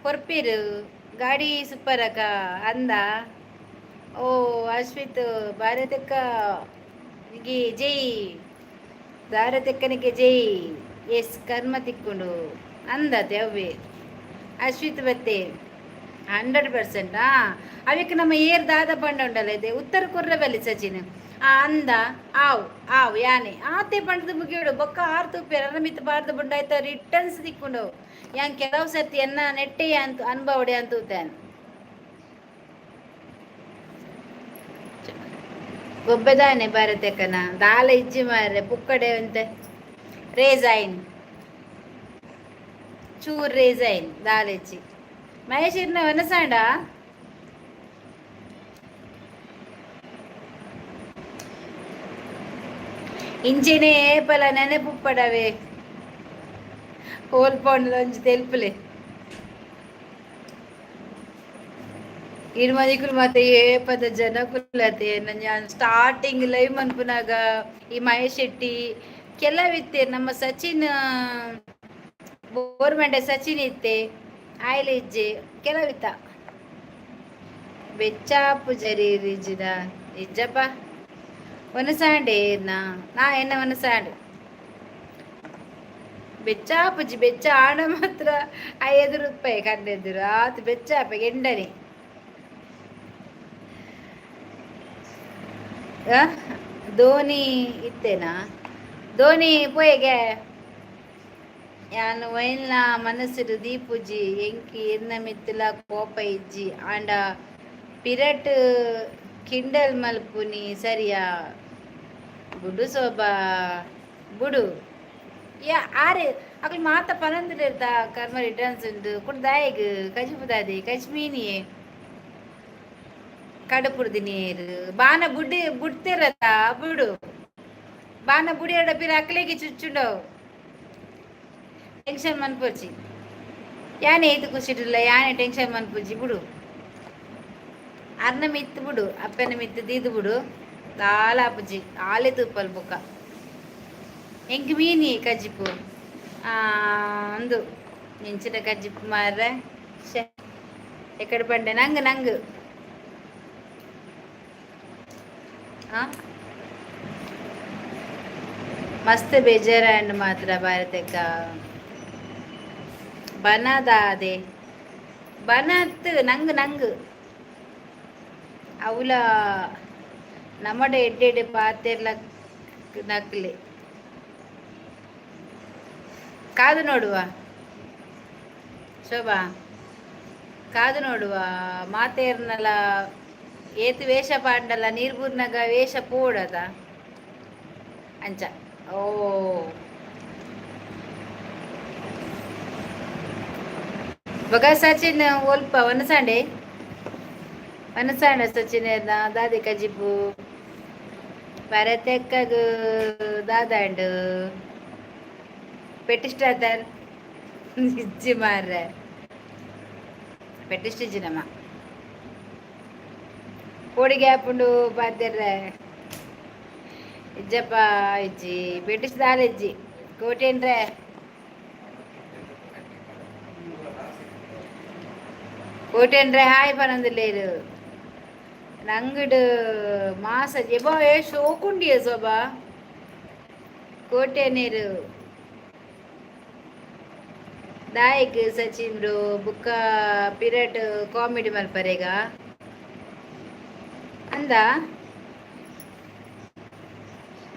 ಕೊರ್ಪಿರು. ಗಾಡಿ ಸೂಪರ್ ಅಕ್ಕ ಅಂದ. ಓ ಅಶ್ವಿತ್, ಭಾರತಕ್ಕ ಗೆ ಜೈ, ಭಾರತಕ್ಕನಿಗೆ ಜೈ. ಎಸ್ ಕರ್ಮ ತಿಕ್ಕೊಂಡು ಅಂದತೆ ಅವೇ ಅಶ್ವಿತ್ ಬತ್ತೆ 100%. ಅವಕ್ಕೆ ನಮ್ಮ ಏರ್ ದಾದ ಪಂಡ ಉಂಡಲ್ಲ ಇದೆ ಉತ್ತರ ಕೊರ್ರ ಬಲ್ಲಿ ಸಚಿನ್. ಆ ಅಂದ ಆವ್ ಆವ್ ಯಾನೆ ಆತೆ ಪಂಡದ ಮುಗಿಯೋಡು ಬೊಕ್ಕ ಆರ್ ತುಪ್ಪೇರ ಮಿತ್ ಬಾರ್ದ ಬುಂಡಾಯ್ತ ರಿಟರ್ನ್ಸ್ ತಿಕ್ಕೊಂಡು ಯಾನ್ ಕೆಲವು ಸರ್ತಿ ಎನ್ನ ನೆಟ್ಟೆಯ ಅಂತ ಅನುಭವಡೆ ಅಂತ ಗೊಬ್ಬೆದಾನೆ ಭಾರತಕ್ಕನ ದಾಲ ಇಜ್ಜಿ ಮಾರ್ರೆ ಪುಕ್ಕಡೆ ಅಂತೆ ರೇಸ್ ಆಯ್ನ್ ಚೂರ್ ರೇಸ್ ಆಯ್ನ್ ದಾಲ ಇಜ್ಜಿ. ಮಹೇಶ್ ಇರ್ನ ವನಸಾಂಡ ಇಂಚಿನೇ ಏಪಲ ನೆನಪುಪ್ಪಡವೆ ಕೋಲ್ಪೊಂಡಲ ಒಂಜಿ ತೆಲ್ಪುಲೆ ಇರ್ಮದಿಕುಲು ಮತ್ತೆ ಏಪದ ಜನಕುಲತೆ. ನಾನು ಸ್ಟಾರ್ಟಿಂಗ್ ಲೈವ್ ಮನ್ಪುನಾಗ ಈ ಮಹೇಶ್ ಶೆಟ್ಟಿ ಕೆಲವಿತ್ತೆ, ನಮ್ಮ ಸಚಿನ್ ಬೋರ್ಮೆಂಡೆ ಸಚಿನ್ ಇತ್ತೆ ಆಯ್ಲೆ ಇಜ್ಜೆ ಕೆಲವಿತ್ತ ಬೆಚ್ಚಾಪು ಜರಿ ರಿಜಿದ ಇಜ್ಜಪ್ಪ ಒನಸಾಂಡೆ ನಾ ನಾ ಎನ್ನ ಒನಸಾಂಡೆ ಬೆಚ್ಚಾಪುಜಿ ಬೆಚ್ಚ ಆಣ ಮಾತ್ರ 5 ರೂಪಾಯಿ ಕಂಡೆದ್ರು ಆತು ಬೆಚ್ಚಾಪ ಎಂಡನೆ. ಧೋನಿ ಇತ್ತೇನಾ? ಧೋನಿ ಪೋಯೆಗೆ. ಯಾನ್ ಒಯಿನ್ಲ ಮನಸ್ಸುಡು ದೀಪುಜಿ. ಎಂಕ್ ಇರ್ನ ಮಿತ್ತುಲ ಕೋಪ ಇಜ್ಜಿ. ಆಂಡ ಪಿರಟ್ ಕಿಂಡಲ್ ಮಲ್ಪುನಿ ಸರಿಯಾ? ಬುಡು ಶೋಭಾ, ಬುಡು. ಯಾ ಆರೆ ಅಕುಲು ಮಾತ ಪನೊಂದುಲ್ಲೆರ್ ಕರ್ಮ ರಿಟರ್ನ್ಸ್ ಉಂಡು ಕುಡ್ದಾಯಗ್ ಕಜಿಪುದಾದೆ ಕಜ್ಮೀನಿಯೇ ಕಡುಪುಡ್ದು ನೀರು ಬಾನ ಬುಡ್ಡಿ ಬುಡ್ತಿರತ್ತ ಬುಡು. ಬಾನ ಬುಡಿಯಡ ಪಿರ ಅಕ್ಲೆಗೆ ಚುಚ್ಚುಂಡವು. ಟೆನ್ಷನ್ ಮನ್ಪೊಚ್ಚಿ. ಯಾನೆ ಏತ್ ಖುಷಿಡುಲ್ಲ, ಯಾನೆ ಟೆನ್ಷನ್ ಮನ್ಪುಜಿ, ಬುಡು. ಅರ್ನ ಮಿತ್ತ್ ಬುಡು, ಅಪ್ಪೆನ ಮಿತ್ತ್ ದೀದು ಬುಡು. ದಾಲ ಆಪುಜಿ, ಆಲೆ ತೂಪಲ್ ಬೊಕ. ಎಂಕ್ ಮೀನಿ ಕಜಿಪು ಅಂದು ಎಂಚಿನ ಕಜಿಪು ಮಾರ್ರೆ, ಶೇ, ಎಕಡೆ ಪಂಡೆ ನಂಗ್ ನಂಗ್ ಆ ಮಸ್ತ್ ಬೇಜಾರಾಂಡ್ ಮಾತ್ರ. ಭಾರತಕ್ಕ ಬನದಾದೆ ಬನತ್ ನಂಗ್ ನಂಗ್ ಅವುಲ ನಮಡ ಎಡ್ಡೆಡ್ಡೆ ಪಾತೆರ್ಲ ನಕ್ಲೆ. ಕಾದು ನೋಡುವ ಶೋಭಾ, ಕಾದು ನೋಡುವ. ಮಾತೇರ್ನಲ ಏತ್ ವೇಷ ಪಾಂಡಲ ನೀರ್ ಬೂರ್ನಗ ವೇಷ ಪೋಡದ ಅಂಚ. ಓ ಬೊಕ ಸಚಿನ್ ಒಲ್ಪ ವನಸಾಂಡೆ ವನಸಾಂಡ ಸಚಿನ್ ದಾದೆ ಕಜಿಪು? ಭರತಕ್ಕಗ್ ದಾದಾಂಡ್? ಪೆಟ್ಟಿಸ್ಟಾತರ್ ಇಜ್ಜಿ ಮಾರ್ರೆ, ಪೆಟ್ಟಿಸ್ಟಿಜ್ಜಿ ನಮ್ಮ. ಕೋಡಿಗೆ ಆಪುಂಡು ಪಾತೆರ್ರೆ. ಇಜ್ಜಪ್ಪ, ಇಜ್ಜಿ, ಪೆಟ್ಟಿಸ್ ದಾಲ ಇಜ್ಜಿ. ಕೋಟೇನ್ರೆ ಕೋಟೇನ್ರೆ ಹಾಯ್ ಪನೊಂದುಲ್ಲೆರ್. ನಂಗಡ್ ಮಾಸ ಎಬಾ ಏ ಶೋಕುಂಡಿಯ ಸೊಬಾ. ಕೋಟೆನೇರು ದಾಯಕ್ ಸಚಿನ್ ಬ್ರೋ ಬುಕ್ಕ ಪಿರಟ್ ಕಾಮಿಡಿ ಮಲ್ಪರೆಗ ಅಂದ.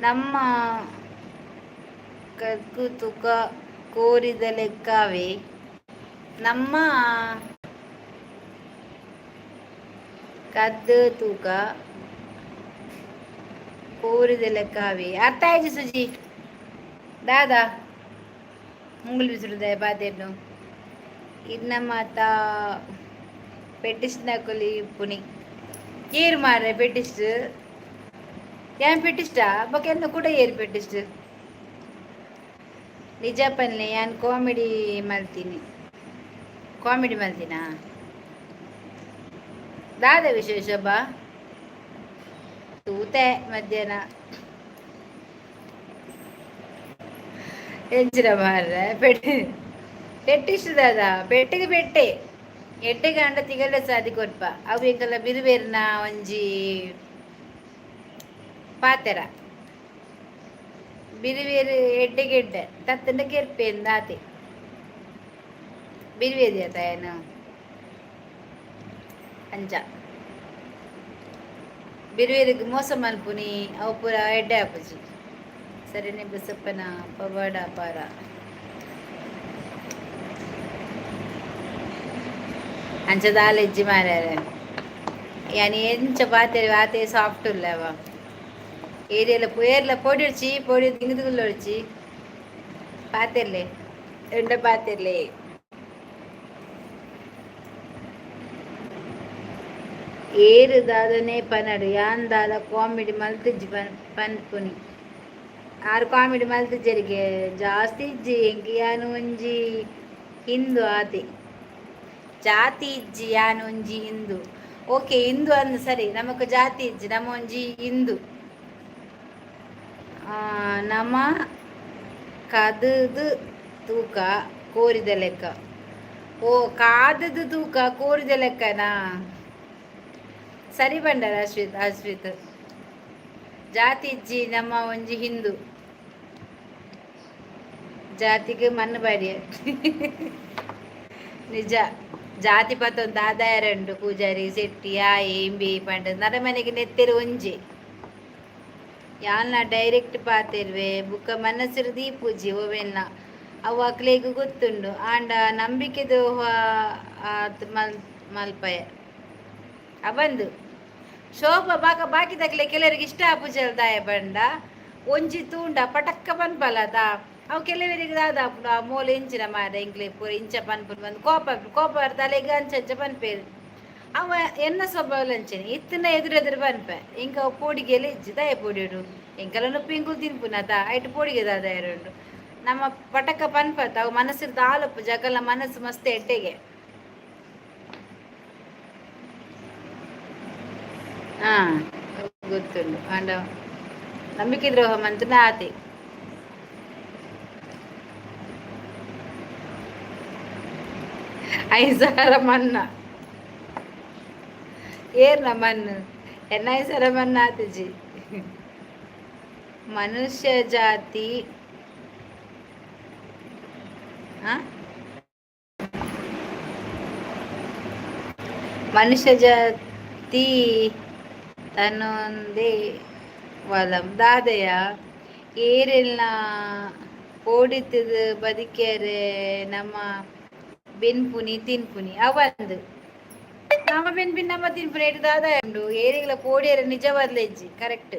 ನಮ್ಮ ಕಕ್ಕು ತುಕ ಕೋರಿದ ಲೆಕ್ಕವೇ. ನಮ್ಮ ಕದ್ದು ತೂಕ ಕೋರಿದ ಲೆಕ್ಕವೇ. ಅರ್ಥ ಆಯ್ತು ಸುಜಿ. ದಾದಾ ಮುಂಗುಲು ಬಿಸಿರುದ ಬಾತೆರ್ನು ಇನ್ನ ಮಾತ ಪೆಟ್ಟಿಸ್ನಕುಲಿ ಪುನಿ ಏರ್ ಮಾರ್ರೆ ಪೆಟ್ಟಿಸ್ಟ್ ಯಾನ್ ಪೆಟ್ಟಿಸ್ಟಾ ಬೊಕ ಎನ್ನ ಕೂಡ ಏರ್ ಪೆಟ್ಟಿಸ್ಟ್. ನಿಜ ಪನ್ಲೆ, ಯಾನ್ ಕಾಮಿಡಿ ಮಲ್ತೀನಿ, ಕಾಮಿಡಿ ಮಲ್ತಿನಾ? ದಾದ ವಿಶೇಷ ಬಾ ತೂತೆ ಮಧ್ಯಾಹ್ನ ಎಂಚಿನ ಮಾರ್ರೆ? ಪೆಟ್ಟಿ ಪೆಟ್ಟಿಷ್ಟು ದಾದ ಪೆಟ್ಟಿಗೆ ಪೆಟ್ಟೆ ಎಡ್ಡೆಗೆ ಅಂಡ ತಿಗಲೆ ಸಾದಿ ಕೊರ್ಪ. ಅವು ಎಂಕಲ್ಲ ಬಿರುಬೇರ್ನ ಒಂಜಿ ಪಾತೆರ, ಬಿರುಬೇರು ಎಡ್ಡೆಗೆ ಎಡ್ಡೆ ತತ್ತಂಡ ಕೆರ್ಪೆ ಆತೆ. ಬಿರುವೇದಿ ಏನು ಅಂಚ ಬಿರುವೇರಿಗೆ ಮೋಸ ಮಲ್ಪುನಿ ಅವು ಪೂರ ಎಡ್ಡೆ ಆಪುಜಿ. ಸರಿನೆ ಬಸಪ್ಪನ ಪವಾಡ ಅಪಾರ. ಅಂಚ ದಾಲ ಇಜ್ಜಿ ಮಾರ್ಯಾರೆ. ಯಾನ್ ಎಂಚ ಪಾತೆರಿ ಆತೆ ಸಾಫ್ಟ್ ಉಲ್ಲವ. ಏರಿಯಲ್ಲ ಏರ್ಲ ಪೊಡಿರ್ಚಿ ಪೊಡಿ ದಿಂಗುದುಗುಲ್ಲೊಡ್ಚಿ ಪಾತೆರ್ಲೆ ಎಂಡ ಪಾತೆರ್ಲೆ. ಏರು ದಾದನೆ ಪನಡು, ಯಾನ್ ದಾಲ ಕಾಮಿಡಿ ಮಲ್ತಿಜ್ಜಿ ಪನ್ಪುನಿ. ಆರ್ ಕಾಮಿಡಿ ಮಲ್ತಿಜ್ಜೆರಿಗೆ ಜಾಸ್ತಿ ಇಜ್ಜಿ ಎಂಕ್. ಯಾನ್ ಒಂಜಿ ಹಿಂದೂ ಆತೆ, ಜಾತಿ ಇಜ್ಜಿ. ಯಾನ್ ಒಂಜಿ ಹಿಂದೂ. ಓಕೆ, ಹಿಂದೂ ಅಂದ್ ಸರಿ, ನಮಕ್ ಜಾತಿ ಇಜ್ಜಿ, ನಮ ಒಂಜಿ ಹಿಂದೂ. ನಮ ಕದುದು ತೂಕ ಕೋರಿದ ಲೆಕ್ಕ. ಓ ಕಾದದು ತೂಕ ಕೋರಿದ ಲೆಕ್ಕನಾ? ಸರಿ ಬಂಡರ ಅಶ್ವಿತ್. ಅಶ್ವಿತ್ ಜಾತಿ ಇಜ್ಜಿ, ನಮ್ಮ ಒಂಜಿ ಹಿಂದೂ. ಜಾತಿಗೆ ಮಣ್ಣು ಬಾಡಿಯ ನಿಜ. ಜಾತಿ ಪತ್ತೊಂದು ಆದಾಯ ರಂಡು ಪೂಜಾರಿ ಶೆಟ್ಟಿ ಆಯೆ ಇಂಬಿ ಪಂಡ ನರಮನೆಗೆ ನೆತ್ತೆರು ಒಂಜಿ. ಯಾಲ್ನ ಡೈರೆಕ್ಟ್ ಪಾತೆರ್ವೆ ಬುಕ್ಕ ಮನಸ್ಸಿರು ದೀಪೂಜಿ ಓವೆನ್ನ. ಅವು ಅಕ್ಲೆಗ್ ಗೊತ್ತುಂಡು. ಆಂಡ ನಂಬಿಕೆದ ಆತ್ ಮಲ್ ಮಲ್ಪಯ ಅವಂದು ಶೋಭ ಬಾಕ ಬಾಕಿದಕ್ಲೆ ಕೆಲವರಿಗೆ ಇಷ್ಟ ಆಪುಜಲ್. ದಾಯ ಪಂಡ ಒಂಜಿ ತೂಂಡ ಪಟಕ್ಕ ಪನ್ಪಲದ. ಅವು ಕೆಲವರಿಗೆ ದಾದ ಆಪುಂಡು, ಆ ಮೋಲು ಇಂಚಿನ ಮಾರ ಎಂಕ್ಲೆ ಪೂರ ಇಂಚ ಪನ್ಪುನು ಬಂದು ಕೋಪ ಕೋಪ ತಲೆಗ್ ಅಂಚ ಅಂಚ ಪನ್ಪೇರು. ಅವ ಎನ್ನ ಸ್ವಭಾವ ಅಂಚನೆ ಇತ್ತಿನ ಎದುರು ಎದುರು ಪನ್ಪೆ. ಇಂಕ ಅವು ಪೋಡಿಗೆಲ್ಲ ಇಜ್ಜಿ. ದಾಯ ಪೋಡಿಯೋಡು? ಎಂಕಲ ನುಪ್ಪು ತಿನ್ಪುನತ, ಐಟ್ ಪೋಡಿಗೆ ದಾದ ಎರಡು? ನಮ್ಮ ಪಟಕ ಪನ್ಪತ, ಅವು ಮನಸ್ಸಿರ್ದ ದಾಲಪ್ಪು ಜಗಲ ಮನಸ್ಸು ಮಸ್ತ್ ಎಡ್ಡೆಗೆ. ಹಾ, ಗೊತ್ತುಂಡು. ಆಂಡ ನಂಬಿಕೆ ದ್ರೋಹ ಮಂತನ ಆತೆ. 5,000 ಮನ್ನ ಏರ್ನ ಮಣ್ಣು ಎನ್ನ 5,000 ಮನ್ನ ಆತಿಜಿ. ಮನುಷ್ಯ ಜಾತಿ ಆ? ಮನುಷ್ಯ ಜಾತಿ ತನ್ನೊಂದೇ ವಲಂ ದಾದೆಯ ಏರೆಲ್ನ ಪೋಡಿತ್ತದು ಬದಿಕೆರೆ ನಮ್ಮ ಬೆನ್ಪುನಿ ತಿನ್ಪುನಿ ಅವಂದು ನಮ್ಮ ಬೆನ್ಪಿನ ನಮ್ಮ ತಿನ್ಪುನಿ ಎಟ್ಟು ದಾದ ಉಂಡು. ಏರಿಗ್ಲ ಪೋಡಿಯರ ನಿಜವಾದ್ಲ ಇಜ್ಜಿ. ಕರೆಕ್ಟ್,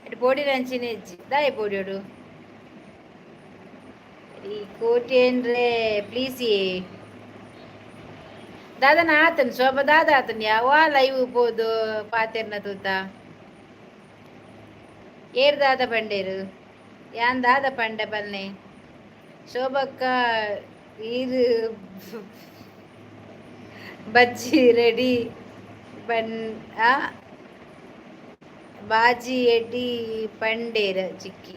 ಎಟ್ಟು ಪೋಡಿನ ಅಂಚಿನ ಇಜ್ಜಿ. ದಾಯ ಪೋಡಿಯೋಡು ಈ ಕೋಟೇನ್ರೆ? ಪ್ಲೀಸ್. ಏ ದಾದನ ಆತನ್ ಶೋಭ ದಾದ ಆತನ್ ಯಾವ ಲೈವ್ ಪೋದು ಪಾತೆರ್ನ ತೂತ. ಏರ್ ದಾದ ಪಂಡೇರು? ಯಾನ್ ದಾದ ಪಂಡೆ ಪಲ್ನೆ? ಶೋಭಕ್ಕ, ಈರು ಬಜ್ಜಿ ರೆಡಿ ಬನ್ ಆ ಬಾಜಿ ಎಡ್ಡಿ ಪಂಡೇರ ಚಿಕ್ಕಿ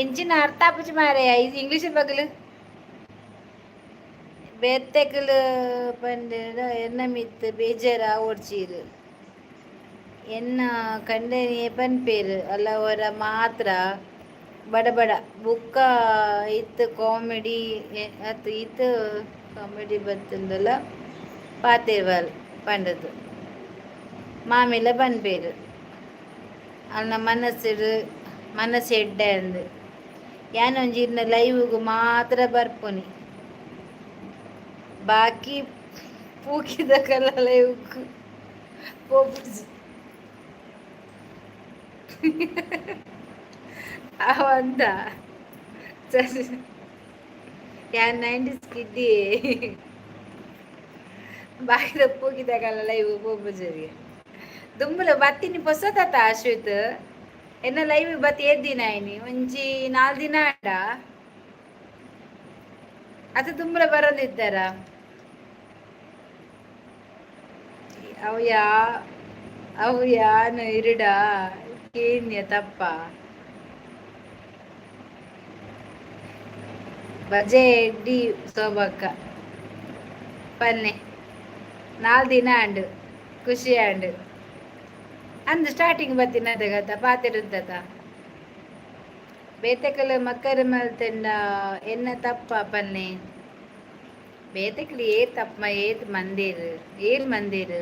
ಎಂಚಿನ ಅರ್ಥ ಆಪುಜಿ ಮಾರಾಯ. ಇದು ಇಂಗ್ಲೀಷ್ ಬಗಲು ಬೇತೆಕುಲು ಪಂಡೇರ ಎನ್ನ ಮಿತ್ತು ಬೇಜಾರ ಓಡ್ಚೀರು. ಎನ್ನ ಕಂಡನಿಯೇ ಪನ್ಪೇರು ಅಲ್ಲ ಅವರ ಮಾತ್ರ ಬಡ ಬಡ ಬುಕ್ಕ ಇತ್ತು ಕಾಮಿಡಿ ಅತ್ತು ಇತ್ತು ಕಾಮಿಡಿ ಬತ್ತಂದಲ್ಲ ಪಾತೆರ್ವಲ್ ಪಂಡದು ಮಾಮಿಲ ಪನ್ಪೇರು. ಅಲ್ನ ಮನಸ್ಸಿಡು ಮನಸ್ಸು ಎಡ್ಡೆ ಅಂದು ಯಾನೊಂಜಿ ಇರ್ನ ಲೈವ್ಗು ಮಾತ್ರ ಬರ್ಪುನಿ, ಬಾಕಿ ಪೂಕಿದ ಲೈವ್ಗು ಪೋಪುಜಿ. ಅವಂದ ಸರಿ. ಯಾನ್ ನೈಂಟೀಸ್ ಕಿಡ್ಡಿ. ಬಾಕಿದ ಪೂಕಿದಕಲ್ಲ ಲೈವ್ ಪೋಪುಜರಿಗೆ. ದುಂಬುಲ ಬತ್ತಿನಿ ಪೊಸತತ ಅಶ್ವಿತ್. ಎನ್ನ ಲೈವ್ ಬತ್ತಿ ಏತ್ ದಿನ ಆಯ್ನಿ? ಒಂಜಿ 4 ದಿನ ಆಂಡ. ಅತ ದುಂಬುಲ ಬರೋದಿದ್ದಾರ? ಅವು ಯಾ ಅವು ಯಾನು ಇರುಡ ಕೇನ್ಯ ತಪ್ಪ. ಬಜೆ ಎಡ್ಡಿ ಶೋಭಕ್ಕ ಪನ್ನೆ. 4 ದಿನ ಆಂಡು, ಖುಷಿ ಆಂಡು. ಅಂದು ಸ್ಟಾರ್ಟಿಂಗ್ ಬತ್ತಿನ ಗತ ಪಾತೆರುದ್ದತ. ಬೇತೆಕಲು ಮಕ್ಕರು ಮಲ್ತೆಂಡ ಎನ್ನ ತಪ್ಪ ಪನ್ನೆ. ಬೇತೆಕಲು ಏತ್ ತಪ್ಪಮ? ಏತ್ ಮಂದಿರ್ ಏರ್ ಮಂದಿರ್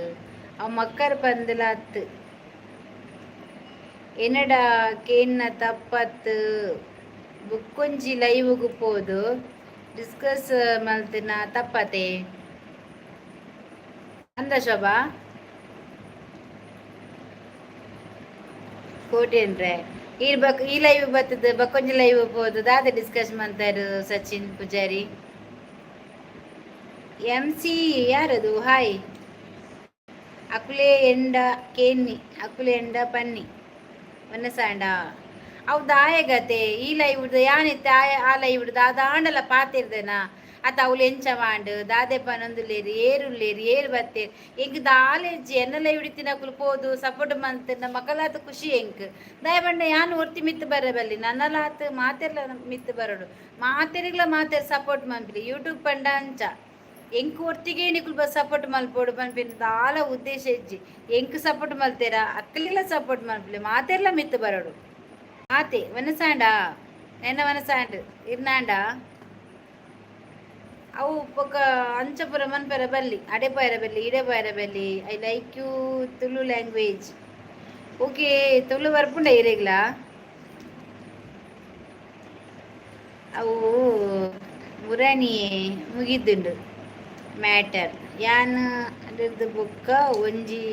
ಅವು ಮಕ್ಕರ್ ಪಂದಲ ಅತ್ತು. ಎನ್ನಡ ಕೇನ್ನ ತಪ್ಪತ್ತು. ಬುಕ್ಕೊಂಜಿ ಲೈವ್ಗ್ ಪೋದು ಡಿಸ್ಕಸ್ ಮಲ್ತಿನ ತಪ್ಪತೆ ಅಂದ ಶೋಭಾ ಕೋಟೇನ್ರೆ. ಈರ್ ಬಕ್ ಈ ಲೈವ್ ಬತ್ತದ, ಬಕ್ಕೊಂಜಿ ಲೈವ್ ಪೋದು ದಾದ ಡಿಸ್ಕಸ್ ಮಂತಾರು? ಸಚಿನ್ ಪೂಜಾರಿ ಎಂ ಸಿ ಯಾರದು? ಹಾಯ್. ಅಕುಲೆ ಎಂಡ ಕೇನ್ನಿ, ಅಕುಲೆ ಎಂಡ ಪನ್ನಿ ವನಸಾಂಡ. ಅವು ದಾಯಗತೆ ಈ ಲೈವ್ ಯಾನಿತ್ತೆ ಆ ಲೈವ್ ದಾದಾಂಡಲ ಪಾತಿರ್ದೆನಾ ಅತ್ತ? ಅವ್ಲು ಎಂಚ ಮಾಂಡ್ ದಾದೆ ಪನೊಂದುಲ್ಲೇರು, ಏರುಲ್ಲೇರು, ಏರು ಬತ್ತೇರು, ಎಂಕ್ ದಾಲೆಜ್ಜಿ. ಎನ್ನ ಲೈವ್ ಇತ್ತಿನಕುಲು ಪೋದು ಸಪೋರ್ಟ್ ಮಂತ್ ಮಕ್ಕಳಾತ ಖುಷಿ ಎಂಕ್. ದಾಯ ಪಂಡ ಯಾನ್ ಒರ್ತಿ ಮಿತ್ತ್ ಬರ ಬಲ್ಲಿ, ನನ್ನಲಾತ್ ಮಾತೆರ್ಲ ಮಿತ್ತ್ ಬರಡು, ಮಾತೆರಿಗ್ಲ ಮಾತೆರ್ ಸಪೋರ್ಟ್ ಮನ್ಪಿಲಿ. ಯೂಟ್ಯೂಬ್ ಪಂಡ ಅಂಚ. ಎಂಕ್ ಒಟ್ಟಿಗೆ ನಿಕುಲು ಬಸ್ ಸಪೋರ್ಟ್ ಮಲ್ಪೊಡು ಪನ್ಪಿನ ದಾಲ ಉದ್ದೇಶ ಇಜ್ಜಿ. ಎಂಕ್ ಸಪೋರ್ಟ್ ಮಲ್ತೇರಾ, ಅಕ್ಕಲಿಲ್ಲ ಸಪೋರ್ಟ್ ಮಲ್ಪಲೆ, ಮಾತೆರ್ಲ ಮಿತ್ತ್ ಬರಡು ಆತೆ. ವನಸಾಂಡ ಎನ್ನ ವನಸಾಂಡ್ ಇರ್ನಾಂಡ ಅವು ಬೊಕ ಅಂಚಪುರ ಮನ್ಪೆರ ಬಲ್ಲಿ, ಅಡೆ ಪೋಯರ ಬಲ್ಲಿ, ಇಡೆ ಪೋಯರ ಬಲ್ಲಿ. I like you Tulu language. Okay, Tulu ಬರ್ಪುಂಡ ಇರೆಗ್ಲಾ? ಅವು ಮುರಣಿ ಮುಗಿದುಂಡು ಮ್ಯಾಟರ್. ಯಾನ್ ಅಡೆರ್ದ್ ಬೊಕ್ಕ ಒಂಜಿ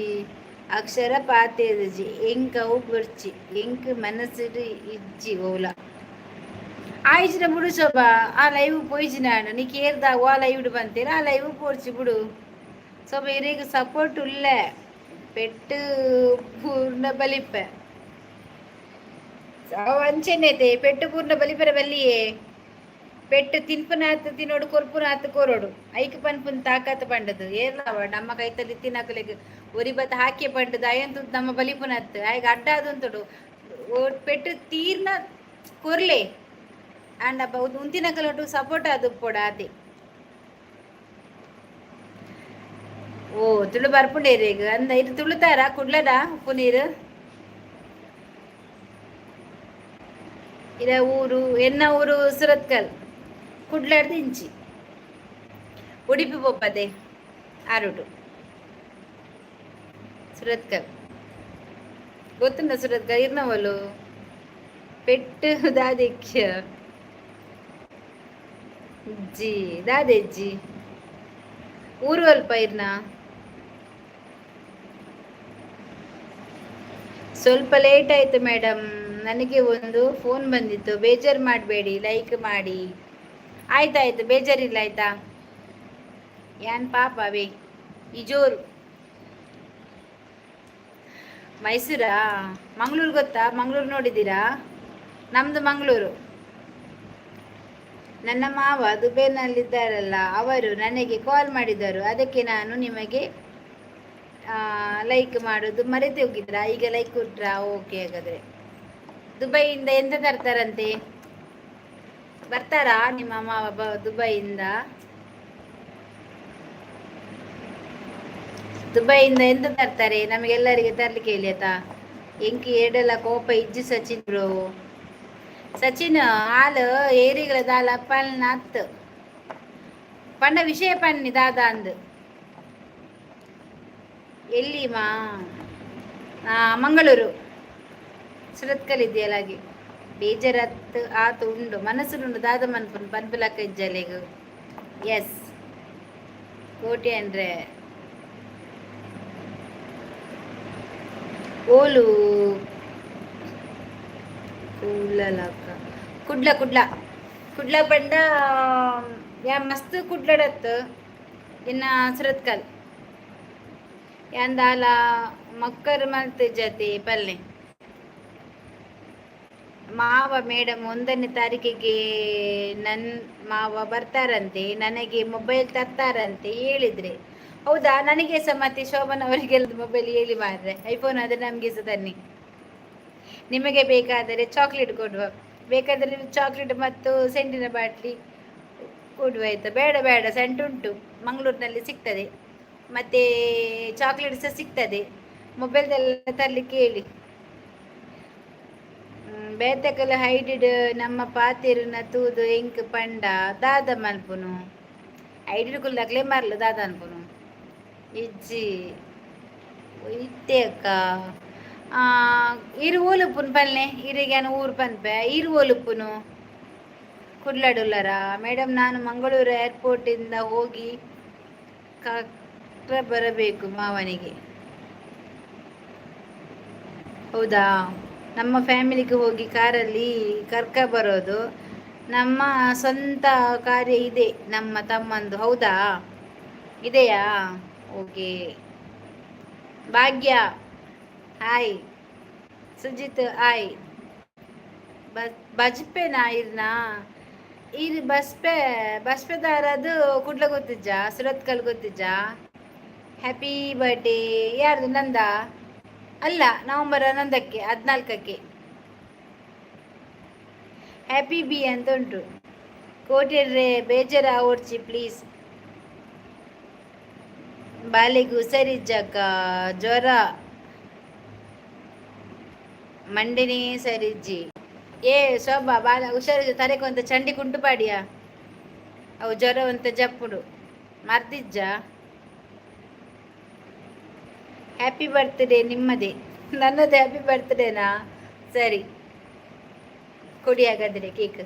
ಅಕ್ಷರ ಪಾತೆರ್ದಿಜಿ. ಎಂಕ್ ಅವು ಬೊರ್ಚಿ, ಎಂಕ್ ಮನಸ್ಸುಡು ಇಜ್ಜಿ ಒವ್ಲ. ಆಯ್ಜಿನ ಬುಡು ಶೋಭಾ, ಆ ಲೈವ್ ಪೋಯಿಜಿನ ನೀ ಕೇರ್ದ ಆ ಲೈವ್ ಬಂತೀರ, ಆ ಲೈವ್ ಪೋರ್ಚಿ ಬಿಡು. ಶೋಭಾ, ಇರೆಗ್ ಸಪೋರ್ಟ್ ಉಲ್ಲೆ. ಪೆಟ್ಟು ಪೂರ್ಣ ಬಲಿಪೆ ಅವು ಅಂಚೆನೈತೆ. ಪೆಟ್ಟು ಪೂರ್ಣ ಬಲಿಪೆರ ಬಲ್ಲಿಯೇ. ಪೆಟ್ಟು ತಿನ್ಪುನಾತ್ ತಿನ್ನೋಡು, ಕೊರ್ಪುನಾತ್ ಕೊರೊಡು. ಐಕ್ ಪನ್ಪುನ್ ತಾಕತ್ ಪಂಡದು. ಏರ್ಲವ ನಮ್ಮ ಕೈತಲ್ಲಿ ತಿನ್ನಕಲೆಗ್ ಒರಿ ಬತ್ತ ಹಾಕಿ ಪಂಡದು ಅಯಂತು ನಮ್ಮ ಬಲಿಪುನತ್ ಆಯ್ಗ ಅಡ್ಡ ಅದುಂತುಡು. ಪೆಟ್ಟು ತೀರ್ನ ಕೊರ್ಲೆ ಅಂಡ ಉಂತಿನಕಲೊಟ್ಟು ಸಪೋರ್ಟ್ ಅದು ಪೊಡ ಆತೆ. ಓ, ತುಳು ಬರ್ಪುಂಡೇರು ಅಂದ. ಇದು ತುಳುತಾರ ಕುಡ್ಲದ ಉಪ್ಪು ನೀರು. ಇದ ಊರು ಎನ್ನ ಊರು ಸುರತ್ಕಲ್, ಕುಡ್ಲಾಡ್ದು ಇಂಚಿ ಉಡುಪಿ ಪೋಪದೆ ಆರುಟು. ಸುರತ್ಕಲ್ ಗೊತ್ತುಂಡ? ಸುರತ್ಕಲ್ ಇರ್ನವಲು ಪೆಟ್ಟು ದಾದೆಕ್ಯ ಜಿ ದಾದೆಜ್ಜಿ ಊರು ಅಲ್ಪ ಇರ್ನ. ಸ್ವಲ್ಪ ಲೇಟ್ ಆಯ್ತು ಮೇಡಮ್, ನನಗೆ ಒಂದು ಫೋನ್ ಬಂದಿತ್ತು. ಬೇಜಾರು ಮಾಡಬೇಡಿ, ಲೈಕ್ ಮಾಡಿ. ಆಯ್ತಾಯ್ತು, ಬೇಜಾರಿಲ್ಲ, ಆಯ್ತಾ? ಯಾನ್ ಪಾಪ ಅವೇ ಈ ಜೋರು. ಮೈಸೂರಾ? ಮಂಗಳೂರು ಗೊತ್ತಾ? ಮಂಗಳೂರು ನೋಡಿದ್ದೀರಾ? ನಮ್ದು ಮಂಗಳೂರು. ನನ್ನ ಮಾವ ದುಬೈನಲ್ಲಿದ್ದಾರಲ್ಲ, ಅವರು ನನಗೆ ಕಾಲ್ ಮಾಡಿದರು. ಅದಕ್ಕೆ ನಾನು ನಿಮಗೆ ಲೈಕ್ ಮಾಡೋದು ಮರೆತು ಹೋಗಿದ್ರಾ? ಈಗ ಲೈಕ್ ಕೊಟ್ರಾ? ಓಕೆ. ಹಾಗಾದ್ರೆ ದುಬೈಯಿಂದ ಎಂತ ತರ್ತಾರಂತೆ? ಬರ್ತಾರಾ ನಿಮ್ಮ ಮಾವ ದುಬೈಯಿಂದ? ದುಬೈಯಿಂದ ಎಂತ ತರ್ತಾರೆ? ನಮಗೆಲ್ಲರಿಗೆ ತರ್ಲಿಕ್ಕೆ ಹೇಳಿ ಆಯ್ತಾ? ಎಂಕಿ ಏಡಲ ಕೋಪ ಇಜ್ಜಿ ಸಚಿನ್ ಬ್ರೋ. ಸಚಿನ್ ಹಾಲು ಏರಿಗಳ ದಾಲ ಪಲ್ನ ಅತ್ ಪಂಡ ವಿಷಯ ಪನ್ನಿ ದಾದ ಅಂದು. ಎಲ್ಲಿ ಮಾ? ಮಂಗಳೂರು ಸುರತ್ಕಲ್ ಇದೆಯಲ್ಲ ಹಾಗೆ. ಬೇಜಾರತ್ ಆತು ಉಂಡು, ಮನಸ್ಸುಂಡು. ದಾದ ಮನ್ಪುನ್ ಪನ್ಪುಲಕ್ಕ ಇಜ್ಜಲೆಗ್. ಎಸ್ ಕೋಟಿ ಅಂದ್ರೆ ಓಲು ಕೂಲಲಕ್ಕ? ಕುಡ್ಲ ಕುಡ್ಲ ಕುಡ್ಲ ಪಂಡ ಯಾ ಮಸ್ತ್ ಕುಡ್ಲಡತ್ ಇನ್ನ ಸುರತ್ಕಲ್. ಯಾಂದಾಲ ಮಕ್ಕರ್ ಮಲ್ತ್ ಜತಿ ಪಲ್ಲೆ ಮಾವ. ಮೇಡಮ್, 1ನೇ ತಾರೀಕಿಗೆ ನನ್ ಮಾವ ಬರ್ತಾರಂತೆ, ನನಗೆ ಮೊಬೈಲ್ ತರ್ತಾರಂತೆ ಹೇಳಿದ್ರೆ. ಹೌದಾ? ನನಗೆ ಸಹ ಮತ್ತೆ ಶೋಭನ್ ಅವರಿಗೆಲ್ಲ ಮೊಬೈಲ್ ಹೇಳಿ ಮಾರ್ರೆ. ಐಫೋನ್ ಆದರೆ ನಮಗೆ ಸಹ ತನ್ನಿ. ನಿಮಗೆ ಬೇಕಾದರೆ ಚಾಕ್ಲೇಟ್ ಕೊಡುವ. ಬೇಕಾದರೆ ನೀವು ಚಾಕ್ಲೇಟ್ ಮತ್ತು ಸೆಂಟಿನ ಬಾಟ್ಲಿ ಕೊಡುವ, ಆಯ್ತಾ? ಬೇಡ ಬೇಡ, ಸೆಂಟ್ ಉಂಟು, ಮಂಗಳೂರಿನಲ್ಲಿ ಸಿಗ್ತದೆ. ಮತ್ತೆ ಚಾಕ್ಲೇಟ್ ಸಹ ಸಿಗ್ತದೆ. ಮೊಬೈಲ್ದೆಲ್ಲ ತರಲಿಕ್ಕೆ ಹೇಳಿ. ಬೇತೆಕಲ್ ಹೈಡಿಡ್ ನಮ್ಮ ಪಾತೆರುನ ತೂದು ಎಂಕ್ ಪಂಡ ದಾದ ಮಲ್ಪುನು? ಐಡಿಡ್ ಕುಲ್ಲಕ್ಲೆ ಮರ್ಲು ದಾದ ಅನ್ಪುನು. ಇಜ್ಜಿ ಇತ್ತೆ ಅಕ್ಕ. ಇರು ಓಲುಪ್ಪುನು ಪಲ್ನೆ ಇರಿಗೆ ಊರು ಪನ್ಪೆ. ಇರು ಓಲುಪ್ಪುನು? ಕುಡ್ಲಡುಲ್ಲರಾ ಮೇಡಮ್? ನಾನು ಮಂಗಳೂರು ಏರ್ಪೋರ್ಟಿಂದ ಹೋಗಿ ಕಕ್ರ ಬರಬೇಕು ಮಾವನಿಗೆ. ಹೌದಾ? ನಮ್ಮ ಫ್ಯಾಮಿಲಿಗೆ ಹೋಗಿ ಕಾರಲ್ಲಿ ಕರ್ಕ ಬರೋದು. ನಮ್ಮ ಸ್ವಂತ ಕಾರ್ಯ ಇದೆ ನಮ್ಮ ತಮ್ಮಂದು. ಹೌದಾ? ಇದೆಯಾ? ಓಕೆ. ಭಾಗ್ಯ ಹಾಯ್, ಸುಜಿತ್ ಹಾಯ್. ಬಜ್ಪೆನಾ ಇರ್ನಾ? ಇರ್ ಬಸ್ಪೆ ಬಸ್ಪೆದಾರದು ಕುಡ್ಲ ಗೊತ್ತಿಜ್ಜಾ? ಸುರತ್ಕಲ್ ಗೊತ್ತಿಜ್ಜಾ? ಹ್ಯಾಪಿ ಬರ್ಡೇ ಯಾರ್ದು? ನಂದ ಅಲ್ಲ, ನವೆಂಬರ್ 11ಕ್ಕೆ, 14ಕ್ಕೆ. ಹ್ಯಾಪಿ ಬಿ ಅಂತ ಉಂಟು. ಕೋಟೆರ್ರೆ ಬೇಜಾರ ಓಡ್ಚಿ ಪ್ಲೀಸ್. ಬಾಲೆಗ್ ಹುಷಾರಿಜ್ಜಕ್ಕ, ಜ್ವರ, ಮಂಡಿನೇ ಸರಿಜ್ಜಿ. ಏ ಶೋಭಾ, ಬಾಲ ಹುಷಾರಿಜ್ಜ, ತಲೆಗೊಂತ ಚಂಡಿ ಕುಂಟು ಪಾಡಿಯ. ಅವು ಜ್ವರ ಒಂತ ಜಪ್ಪುಡು ಮರ್ದಿಜ್ಜ. ಹ್ಯಾಪಿ ಬರ್ತ್ಡೇ ನಿಮ್ಮದೇ. ನನ್ನದು ಹ್ಯಾಪಿ ಬರ್ತ್ಡೇನಾ? ಸರಿ, ಕೊಡಿ ಹಾಗಾದರೆ ಕೇಕ್.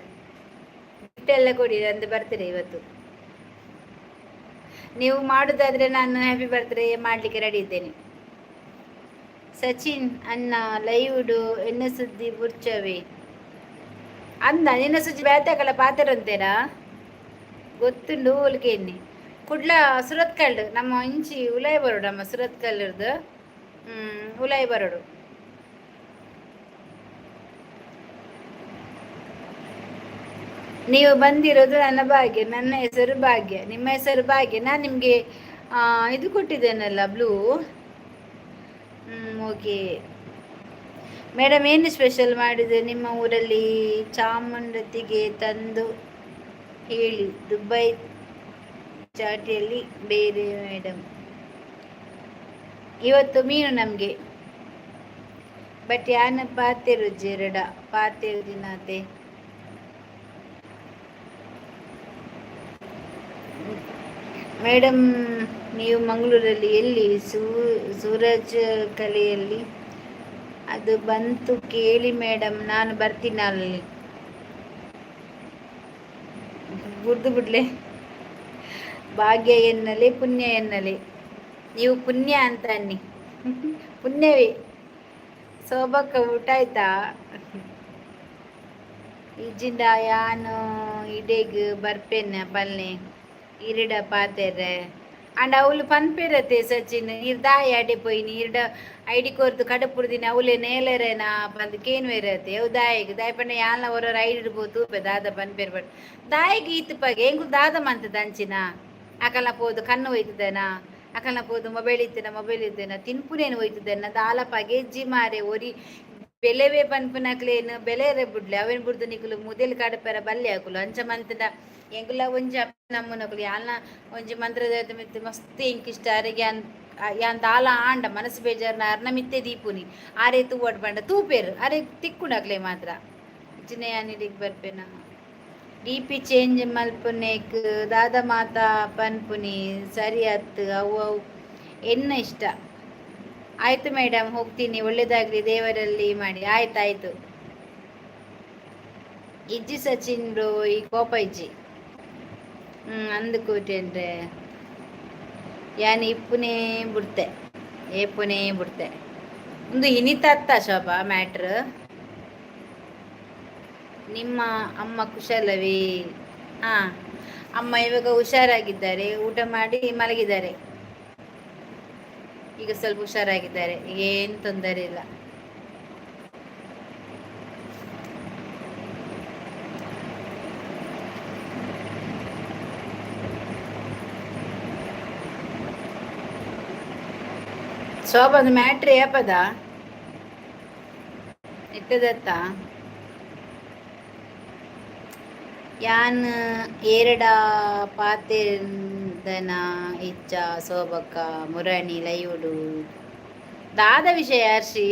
ಗಿಫ್ಟ್ ಎಲ್ಲ ಕೊಡಿ, ನಂದು ಬರ್ತ್ಡೇ ಇವತ್ತು. ನೀವು ಮಾಡುದಾದ್ರೆ ನಾನು ಹ್ಯಾಪಿ ಬರ್ತ್ಡೇ ಮಾಡಲಿಕ್ಕೆ ರೆಡಿ ಇದ್ದೇನೆ. ಸಚಿನ್ ಅಣ್ಣ, ಲೈವ್ಡು ಎನ್ನ ಸುದ್ದಿ ಬುರ್ಚವೆ ಅಂದ. ನಿನ್ನ ಸುದ್ದಿ ಬೇತಕಲ ಪಾತೆರಂತೇರಾ ಗೊತ್ತುಂಡು ಹೋಲಿಕೆ. ಕುಡ್ಲ ಸುರತ್ಕಲ್ಲು, ನಮ್ಮ ಇಂಚಿ ಉಲಾಯ್ ಬರೋಡು, ನಮ್ಮ ಸುರತ್ಕಲ್ಲಿರ್ದು ಉಲಾಯ್ ಬರೋಡು. ನೀವು ಬಂದಿರೋದು ನನ್ನ ಭಾಗ್ಯ. ನನ್ನ ಹೆಸರು ಭಾಗ್ಯ. ನಿಮ್ಮ ಹೆಸರು ಭಾಗ್ಯ. ನಾನು ನಿಮಗೆ ಇದು ಕೊಟ್ಟಿದ್ದೇನಲ್ಲ, ಬ್ಲೂ. ಓಕೆ ಮೇಡಮ್, ಏನು ಸ್ಪೆಷಲ್ ಮಾಡಿದೆ ನಿಮ್ಮ ಊರಲ್ಲಿ? ಚಾಮುಂಡತಿಗೆ ತಂದು ಹೇಳಿ. ದುಬೈ ಚಾಟಿಯಲ್ಲಿ ಬೇರೆ ಮೇಡಮ್. ಇವತ್ತು ಮೀನು ನಮಗೆ. ಬಟ್ ಯಾನ ಪಾತೆರು ಜೆರಡ ಪಾತೆರು ದಿನಾತೆ. ಮೇಡಮ್, ನೀವು ಮಂಗಳೂರಲ್ಲಿ ಎಲ್ಲಿ? ಸೂರಜ್ ಕಲೆಯಲ್ಲಿ ಅದು ಬಂತು ಕೇಳಿ ಮೇಡಮ್, ನಾನು ಬರ್ತೀನಿ ಅಲ್ಲಿ. ಬುಡ್ದು ಬಿಡ್ಲೆ. ಭಾಗ್ಯ ಎನ್ನಲೆ, ಪುಣ್ಯ ಎನ್ನಲೆ. ನೀವು ಪುಣ್ಯ ಅಂತ ಅನ್ನಿ, ಪುಣ್ಯವೇ. ಸೋಬಕ್ಕ, ಊಟ ಆಯ್ತಾ? ಇಜ್ಜಿಂಡ ಯಾನು ಇಡೆಗ್ ಬರ್ಪೆನ್ನ ಪಲ್ನೆ ಇರಿಡ ಪಾತೆರೆ. ಅಂಡ್ ಅವ್ಲು ಪನ್ಪೆರತೆ ಸಚಿನ್, ಇರ್ ದಾಯಿ ಅಡೆ ಪೋಯಿನಿ, ಇರ್ಡ ಐಡಿ ಕೊರ್ದು ಕಡಪುಡ್ದಿನ ಅವ್ಲೆ ನೇಲೆರೇನಾ ಪಂದ್ ಕೇನ್ವೆರತೆ. ಅವು ದಾಯಿಗ್ ದಾಯಿ ಪಂಡ ಯಾಲ್ನ ಒರೊರ ಐಡಿ ಪೋ ತೂಪೆ ದಾದ ಪನ್ಪೆರ್. ಬಟ್ ದಾಯಿಗ್ ಈತ್ ಪಗೆ ಎಂಕುಲು ದಾದ ಮಂತದ ಅಂಚಿನ? ಅಕಲ್ನ ಪೋದು ಕಣ್ಣು ಹೋಯ್ತದನಾ? ಅಕಲ್ನ ಪೋದು ಮೊಬೈಲ್ ಇತ್ತಿನ, ಮೊಬೈಲ್ ಇದ್ದೇನ, ತಿನ್ಪುನೇನು ಹೋಯ್ತದೆನ? ದಾಲ ಪಗೆಜ್ಜಿ ಮಾರೆ. ಒರಿ ಬೆಲೆವೇ ಪನ್ಪುನಕ್ಲೇನು ಬೆಲೆರೆ ಬುಡ್ಲೆ, ಅವೇನ್ ಬುಡ್ದು ನಿಕುಲು ಮುದೆಲ್ ಕಡಪೆರ ಬಲ್ಲೆ. ಅಕುಲು ಅಂಚ ಮಂತದ ಎಂಕುಲ ಒಂಜಿ ನಮ್ಮನಕುಲು ಯಾಲ್ನ ಒಂಜಿ ಮಂತ್ರದೇವತೆ ಮಿತ್ತು ಮಸ್ತ್ ಎಂಕ್ ಇಷ್ಟ. ಅರೆಗೆ ಯಾನ್ ಯಾನ್ ದಾಲ ಆಂಡ ಮನಸ್ಸು ಬೇಜಾರ್ನ ಅರ್ನ ಮಿತ್ತೆ ದೀಪುನಿ. ಆರೆ ತೂವಡ್ ಪಂಡ ತೂಪೇರು, ಅರೆ ತಿಕ್ಕುನಕ್ಲೆ ಮಾತ್ರ. ಜಿನ ಯಾನ್ ಬರ್ಪೇನ. ಡಿ ಪಿ ಚೇಂಜ್ ಮಲ್ಪುನೇಕ್ ದಾದ ಮಾತಾ ಪನ್ಪುನಿ, ಸರಿ ಅತ್ತು ಅವು ಅವು ಎನ್ನ ಇಷ್ಟ. ಆಯ್ತು ಮೇಡಮ್, ಹೋಗ್ತೀನಿ. ಒಳ್ಳೇದಾಗ್ಲಿ, ದೇವರಲ್ಲಿ ಮಾಡಿ. ಆಯ್ತಾಯ್ತು. ಇಜ್ಜಿ ಸಚಿನ್ ಬ್ರೋ, ಈ ಕೋಪ ಇಜ್ಜಿ. ಅಂದುಕೋಟೆಂದ್ರೆ ಯಾನ್ ಇಪ್ಪುನೇ ಬಿಡ್ತೆ, ಏಪುನೇ ಬಿಡ್ತೆ. ಒಂದು ಇನಿತತ್ತ ಶೋಭಾ ಮ್ಯಾಟ್ರ್. ನಿಮ್ಮ ಅಮ್ಮ ಕುಶಲವೇ? ಹಾ, ಅಮ್ಮ ಇವಾಗ ಹುಷಾರಾಗಿದ್ದಾರೆ. ಊಟ ಮಾಡಿ ಮಲಗಿದ್ದಾರೆ. ಈಗ ಸ್ವಲ್ಪ ಹುಷಾರಾಗಿದ್ದಾರೆ, ಈಗ ಏನು ತೊಂದರೆ ಇಲ್ಲ. ಶೋಭಾ, ಒಂದು ಮ್ಯಾಟ್ರ್ ಏಪದ ಇಟ್ಟದತ್ತ? ಯಾನ್ ಏರಡ ಪಾತೆರ್ದನ ಇಚ್ಚ ಶೋಭಕ್ಕ. ಮುರಣಿ ಲೈವುಡು ದಾದ ವಿಷಯ? ಹರ್ಷಿ,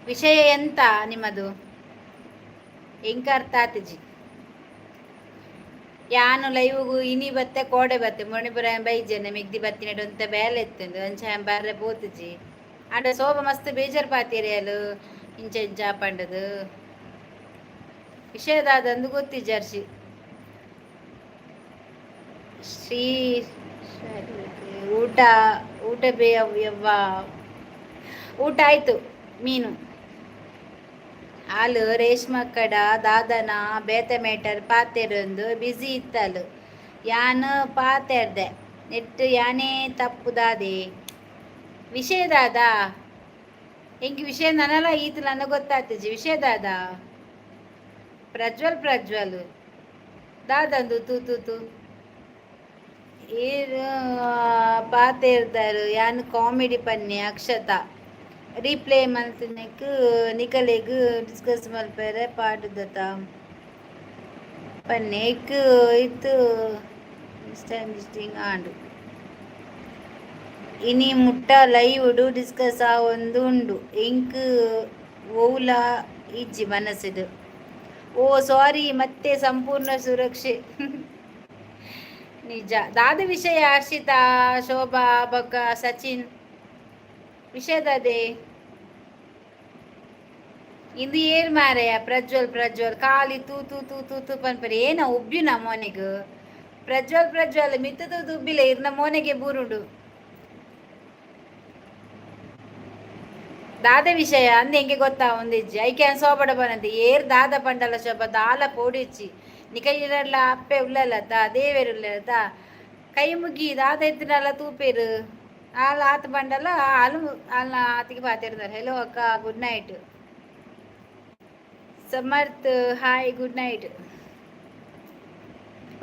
ವಿಷಯ ಎಂತ ನಿಮ್ಮದು? ಎಂಕ ಅರ್ಥ ಆತಿಜಿ. ಯಾನು ಲೈವ್ಗು ಇನಿ ಬತ್ತೆ, ಕೋಡೆ ಬತ್ತೆ. ಮುರಣಿಪುರ ಬೈಜನೆ ಮೆಗ್ದಿ ಬತ್ತಿನಡು ಅಂತ ಬೇಲೆ ಎತ್ತಂದು ಅಂಚ ಬರ್ರೆ ಪೋತುಜಿ. ಆಂಡ ಶೋಭ ಮಸ್ತ್ ಬೇಜಾರ್ ಪಾತೀರಿ ಅಲು ಇಂಚ ಇಂಚ ಪಂಡದು. ವಿಷಯದಾದಂದು ಗೊತ್ತಿಜ್ಜಿ ಹರ್ಷಿ. ಶ್ರೀ ಊಟ ಊಟ ಬೇ ಯವ್ವ. ಊಟ ಆಯ್ತು, ಮೀನು. ಆಲು ರೇಷ್ಮಕ್ಕಡ ದಾದನ ಬೇತೆ ಮೇಟರ್ ಪಾತೆರೊಂದು ಬ್ಯುಸಿ ಇತ್ತಲು. ಯಾನ್ ಪಾತೆರ್ದೆ ನೆಟ್ ಯಾನೇ ತಪ್ಪು ದಾದೆ? ವಿಷಯದಾದ ಎಂಕ್ ವಿಷಯ ನನಲ ಈತ್ ನನ್ನ ಗೊತ್ತಾತಿಜಿ. ವಿಷಯದಾದ ಪ್ರಜ್ವಲ್, ಪ್ರಜ್ವಲ್ ದಾದಂದು ತೂ ತೂ ತೂ ಈರ್ ಪಾತೆರ್ದಾರು. ಯಾನ್ ಕಾಮಿಡಿ ಪನ್ನೆ. ಅಕ್ಷತಾ, ರೀಪ್ಲೇ ಮಲ್ತಿನೆಕ್ ನಿಕಲೆಗ್ ಡಿಸ್ಕಸ್ ಮಲ್ಪೆರೆ ಪಾಡುದತ ಪನ್ನೆ. ಇಕ್ ಇತ್ತು ಮಿಸ್ಅಂಡರ್ಸ್ಟ್ಯಾಂಡಿಂಗ್ ಆಂಡ್. ಇನಿ ಮುಟ್ಟ ಲೈವ್ಡ್ ಡಿಸ್ಕಸ್ ಆವೊಂದು ಉಂಡು. ಎಂಕ್ ಒವ್ಲ ಇಜ್ಜಿ ಮನಸ್ಸುಡು. ಓ ಸಾರಿ, ಮತ್ತೆ ಸಂಪೂರ್ಣ ಸುರಕ್ಷೆ ನಿಜ. ದಾದ ವಿಷಯ ಹರ್ಷಿತಾ, ಶೋಭಾ ಬೊಕ್ಕ ಸಚಿನ್, ವಿಷಯದಾದೆ? ಇಂದು ಏರ್ ಮಾರಯ್ಯ ಪ್ರಜ್ವಲ್ ಪ್ರಜ್ವಲ್ ಖಾಲಿ ತೂ ತೂ ತೂ ತೂ ತೂ ಪನ್ಪರೆ ಏನ ಉಬ್ಬಿನ ಮೋನೆಗ್? ಪ್ರಜ್ವಲ್ ಪ್ರಜ್ವಲ್ ಮಿತ್ತದ ಉಬ್ಬಿಲ್ಲ, ಇರ್ನ ಮೋನೆಗೆ ಬೂರುಂಡು. ದಾದ ವಿಷಯ ಅಂದ ಎಂಗೆ ಗೊತ್ತಾ ಒಂದಿಜ್ಜಿ. ಐಕೆ ಸೋಬಡ ಬನಂತೆ ಏರ್ ದಾದ ಪಂಡಲ ಶೋಭ ದಾಲ ಪೋಡಿಚ್ಚಿ ನಿಕೈರಲ್ಲ ಅಪ್ಪೆ ಉಲ್ಲಲತ್ತ ದೇವೇರು ಉಲ್ಲಲತ್ತ ಕೈ ಮುಗಿ ದಾದ ಎತ್ತಿನಲ್ಲ ತೂಪೇರು ಆಲ್ ಆತ ಬಂಡಲ ಆಲು ಆಲ್ನ ಆತಿಗೆ ಪಾತಿರ್ತಾರೆ. ಹೆಲೋ ಅಕ್ಕ, good night. Samarth hi, good night.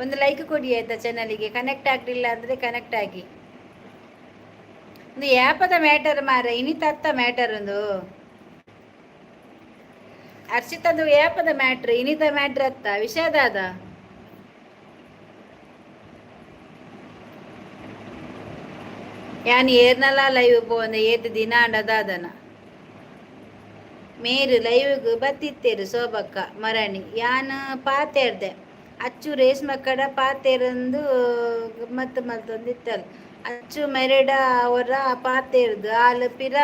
ಒಂದು ಲೈಕ್ ಕೊಡಿ ಆಯ್ತಾ ಚಾನಲಿಗೆ. ಕನೆಕ್ಟ್ ಆಗಲಿಲ್ಲ ಅಂದರೆ ಕನೆಕ್ಟ್ ಆಗಿ. ಒಂದು ಯಾಪದ ಮ್ಯಾಟರ್ ಮಾರ ಇನಿತತ್ತ ಮ್ಯಾಟರ್ ಒಂದು ಅರ್ಷಿತದು ಯಾಪದ ಮ್ಯಾಟ್ರ್ ಇನಿತ ಮ್ಯಾಟ್ರ್ ಅತ್ತ ವಿಷಯದಾದ. ಯಾನ್ ಏರ್ನಲ ಲೈವ್ ಪೋಂದೆ ಏತ್ ದಿನ ಅಂಡದಾದನ ಮೇರು ಲೈವ್ಗ್ ಬತ್ತಿತ್ತೇರು ಶೋಭಕ್ಕ ಮರಣಿ ಯಾನ್ ಪಾತೆರ್ದೆ ಅಚ್ಚು ರೇಷ್ಮಕ್ಕಡ ಪಾತೆರಂದು ಗಮ್ಮತ್ತು ಮಲ್ತೊಂದಿತ್ತಲ್. ಅಚ್ಚು ಮೆರೆಡ ಅವರ ಪಾತೆರ್ದು ಆಲ್ ಪಿರ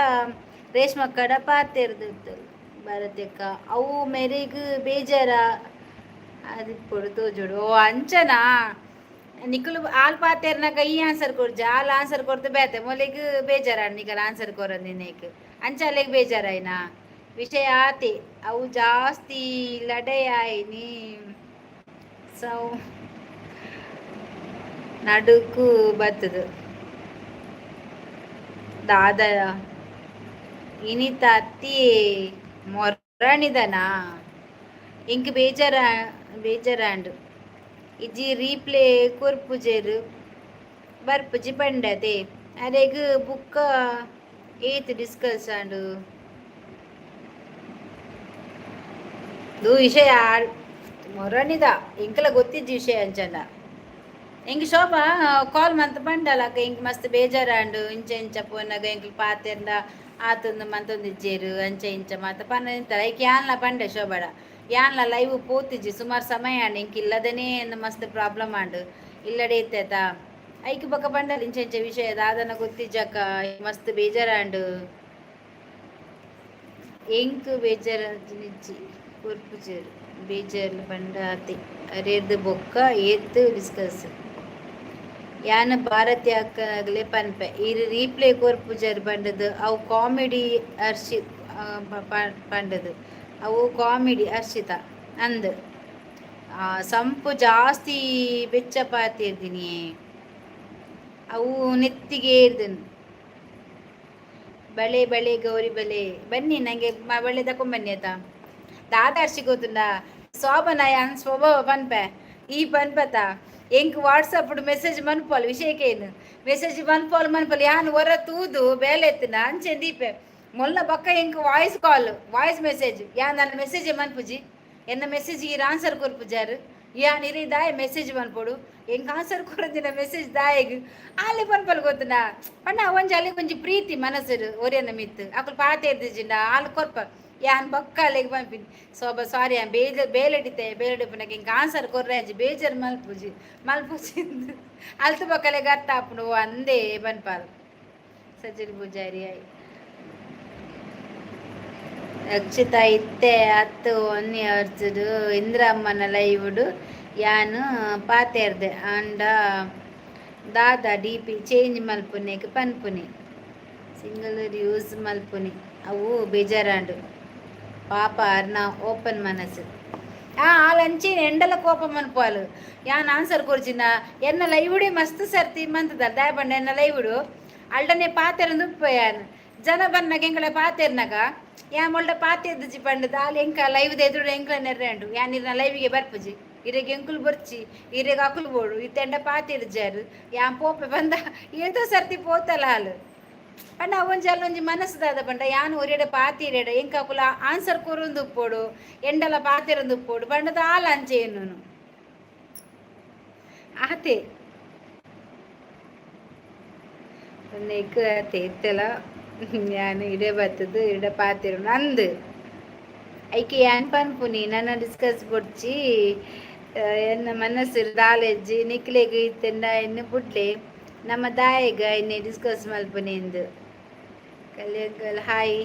ರೇಷ್ಮಕ್ಕಡ ಪಾತೆರ್ದು ಇತ್ತಲ್. ಭಾರತಕ್ಕ ಅವು ಮೆರೆಗ್ ಬೇಜಾರ ಆದಿಪ್ಪೊಡು ತೋಜೋಡು. ಓ ಅಂಚನಾ, ನಿಕುಲು ಆಲ್ ಪಾತೆರ್ನಗ ಈ ಆನ್ಸರ್ ಕೊರ್ಜ, ಆಲ್ ಆನ್ಸರ್ ಕೊರ್ದು ಬೇತೆ ಮೊಲೆಗ್ ಬೇಜಾರ ನಿಕಲ್ ಆನ್ಸರ್ ಕೊರಂದಿನೇಕ್ ಅಂಚ ಅಲೆಗ್ ಬೇಜಾರಾಯ್ನಾ? ವಿಷಯ ಆತೆ ಅವು ಜಾಸ್ತಿ ಲಡೈ ಆಯ್ನಿ ಸೌ ನಡುಕು ಬತ್ತದು. ದಾದ ಇನಿತ ಅತ್ತಿ ಮೊರಣಿದನಾ ಎಂಕ್ ಬೇಜಾರ ಬೇಜಾರಾಂಡು. ಇಜ್ಜಿ ರೀಪ್ಲೇ ಕೊರ್ಪುಜೆರ್ ಬರ್ಪುಜಿ ಪಂಡತೆ ಅರೆಗ್ ಬುಕ್ಕ ಏತ್ ಡಿಸ್ಕಸ್ ಆಂಡ್ ದು ವಿಷಯ ಮೊರಣಿದ ಎಂಕಲ ಗೊತ್ತಿಜ್ಜಿ ವಿಷಯ ಅಂಚಂಡ. ಎಂಕ್ ಶೋಭಾ ಕಾಲ್ ಮಂತ್ ಪಂಡಲ ಅಕ್ಕ ಎಂಕ್ ಮಸ್ತ್ ಬೇಜಾರಾಂಡು ಇಂಚ ಇಂಚ ಪೋನಗ ಎಂಕ್ಲು ಪಾತೆರ್ಂಡ ಆತಂದು ಮಂತೊಂದಿಜ್ಜೆರ್ ಅಂಚ ಇಂಚ ಮಾತ ಪಂಡ. ಐಕ್ ಯಾನ್ಲ ಪಂಡೆ ಶೋಭಡ ಯಾನ್ಲ ಲೈವ್ ಪೋತಿಜ್ಜಿ ಸುಮಾರು ಸಮಯ ಆಂಡ್ ಎಂಕ್ ಇಲ್ಲದನೇ ಮಸ್ತ್ ಪ್ರಾಬ್ಲಮ್ ಆಂಡ್ ಇಲ್ಲಡೆ ಇತ್ತೆತ. ಐಕ್ ಬೊಕ ಪಂಡಲ್ ಇಂಚ ಇಂಚ ವಿಷಯ ದಾದನ ಗೊತ್ತಿಜ್ಜಕ್ಕ ಮಸ್ತ್ ಬೇಜಾರಾಂಡ್. ಎಂಕ್ ಬೇಜಾರಾತಿನಿಜ್ಜಿ ಕೊರ್ಪುಜೆರ್ ಬೇಜಾರ್ ಪಂಡ ಆತೆ ಅರೆರ್ದ್ ಬೊಕ್ಕ ಏತ್ ಡಿಸ್ಕಸ್. ಯಾನ್ ಭಾರತಿ ಅಕ್ಕನಗಲೆ ಪನ್ಪೆ ಈರ್ ರೀಪ್ಲೇ ಕೊರ್ಪುಜರ್ ಪಂಡದು ಅವು ಕಾಮಿಡಿ ಅರ್ಷಿ ಪಂಡದು ಅವು ಕಾಮಿಡಿ ಅರ್ಷಿತಾ ಅಂದ್ ಸಂಪು ಜಾಸ್ತಿ ಬೆಚ್ಚ ಪಾತೆರ್ದಿನಿ ಅವು ನೆತ್ತಿಗೆ ಏರ್ದನ್. ಬಳೆ ಬಳೆ ಗೌರಿ ಬಳೆ ಬನ್ನಿ ನಂಗೆ ಬಳೆ ತಕೊಂಬನ್ನಿ ಆಯ್ತಾ. ದಾದ ಅರ್ಷಿ ಗೊತ್ತುಂಡ ಶೋಭನ ಯಾನ್ ಸ್ವಭಾವ ಪನ್ಪೆ ಈ ಪನ್ಪತ ಎಂಕ್ ವಾಟ್ಸಪ್ ಮೆಸೇಜ್ ಮನ್ಪೋಲ್ ವಿಷಯಕ್ಕೇನು ಮೆಸೇಜ್ ಮನ್ಪೋಲ್ ಮನ್ಪೋಲ್ ಯಾನ್ ಹೊರ ತೂದು ಬೇಲೆ ಎತ್ತಿನ ಅಂಚೆ ದೀಪೆ ಮೊಲ್ಲ ಬಕ್ಕ ಎಂಕ್ ವಾಯ್ಸ್ ಕಾಲ್ ವಾಯ್ಸ್ ಮೆಸೇಜ್ ಯಾನ್ ನನ್ನ ಮೆಸೇಜ್ ಮನ್ಪುಜಿ ಎನ್ನ ಮೆಸೇಜ್ ಈರ್ ಆನ್ಸರ್ ಕೊರ್ಪುಜಾರು ಯಾನ್ ಇರಿ ದಾಯ ಮೆಸೇಜ್ ಮನ್ಪೊಡು ಎಂಕ್ ಆನ್ಸರ್ ಕೊರದಿನ ಮೆಸೇಜ್ ದಾಯಗ್ ಆಲೆ ಪನ್ಪಲ್ ಗೊತ್ತುಂಡ ಪಂಡ ಒಂಜಿ ಅಲೆ ಒಂಜಿ ಪ್ರೀತಿ ಮನಸ್ಸು ಒರಿಯನ ಮಿತ್ತು ಅಕುಲು ಪಾತೆರ್ದಿಜಿಂಡ ಆಲ್ ಕೊರ್ಪ ಯಾನ್ ಬೊಕ್ಕ ಅಲೆಗ್ ಪನ್ಪಿನಿ ಸೋಬ ಸಾರಿ ಯಾನ್ ಬೇಜ ಬೇಲೆಡಿತೆ ಬೇಲೆಡಿಪ್ಪುನಗ ಎಂಕ್ ಆನ್ಸರ್ ಕೊರ್ರೆ ಬೇಜಾರ್ ಮಲ್ಪುಜಿ ಮಲ್ಪುಜಿ ಅಲ್ತು ಬೊಕ್ಕ ಅರ್ಥ ಆಪುಂಡು ಅಂದೇ ಪನ್ಪಾಲ್. ಸಜ್ಜಲ್ ಪೂಜಾರಿ ಆಯ್ ರಕ್ಷಿತಾ ಇತ್ತೆ ಅತ್ತು ಒನ್ ಇಯರ್ಸ್ಡ್ ಇಂದ್ರಮ್ಮನ ಲೈವ್ಡ್ ಯಾನ್ ಪಾತೆರ್ದೆ ಆಂಡ ದಾದ ಡಿ ಪಿ ಚೇಂಜ್ ಮಲ್ಪುನೆಗ್ ಪನ್ಪುನಿ ಸಿಂಗಲ್ ಯೂಸ್ ಮಲ್ಪುನಿ ಅವು ಬೇಜಾರಾಂಡು ಪಾಪ ಅರ್ನ ಓಪನ್ ಮನಸ್ಸು. ಆಲ್ ಅಂಚೆನೆ ಎಂಡಲ ಕೋಪ ಮನ್ಪುವಲ್ ಯಾನ್ ಆನ್ಸರ್ ಕೊರ್ಜಿನ ಎನ್ನ ಲೈವುಡೆ ಮಸ್ತ್ ಸರ್ತಿ ಮಂತದ ದಾಯೆ ಪಂಡ ಎನ್ನ ಲೈವುಡು ಅಲ್ಡನೆ ಪಾತೆರಂದು ಉಪ್ಪು ಯಾನ್ ಜನ ಬನ್ನಗ ಎಂಕಲ ಪಾತೆರ್ನಗ ಯಾನ್ ಮೊಲ್ಡ ಪಾತೆರ್ದಿಜಿ ಪಂಡದ ಆಲ್ ಎಂಕ ಲೈವ್ ಎದುರು ಎಂಕಲ ನೆರ್ರೆಂಡು ಯಾನ್ ಇರ್ನ ಲೈವಿಗೆ ಬರ್ಪುಜಿ ಇರೆಗ್ ಎಂಕುಲು ಬರ್ಚಿ ಇರೆಗ್ ಅಕುಲು ಬೋಡು ಇತ್ತೆಂಡ ಪಾತೆರ್ಜಾರು ಯಾನ್ ಪೋಪೆ ಬಂದ ಏತೋ ಸರ್ತಿ ಪೋತಲ ಆಲ್ ಪಂಡ ಒಂಜಿ ಅಲ್ಲೊಂಜಿ ಮನಸ್ಸು ದಾದ ಪಂಡ ಯಾನ್ ಒರಿಯಡ ಪಾತೆರ್ಯಡ ಎಂಕ ಅಕುಲ ಆನ್ಸರ್ ಕೊರೊಂದು ಉಪ್ಪೊಡು ಎಂಡಲ ಪಾತೆರೊಂದು ಉಪ್ಪೊಡು ಪಂಡದ ಆಲ್ ಅಂಚೆ ಎನ್ನುನು ಆತೆ ನೆಕ್ ಆತೆ ಇತ್ತೆಲ ಯಾನ್ ಇಡೆ ಬತ್ತುದು ಇಡೆ ಪಾತೆರುನು ಅಂದ್ ಐಕೆ ಯಾನ್ ಪನ್ಪುನಿ ನನ ಡಿಸ್ಕಸ್ ಬೊಡ್ಚಿ ಎನ್ನ ಮನಸ್ಸು ದಾಲೆಜ್ಜಿ ನಿಕ್ಲೆಗ್ ಇತ್ತೆಂಡ ಎನ್ನು ಬುಡ್ಲೆ ನಮ್ಮ ದಾಯೆಗ್ ಐನೆ ಡಿಸ್ಕಸ್ ಮಲ್ಪುನಿ ಇಂದ್. ಕಲ್ಯಂಕಲ್ ಹಾಯ್.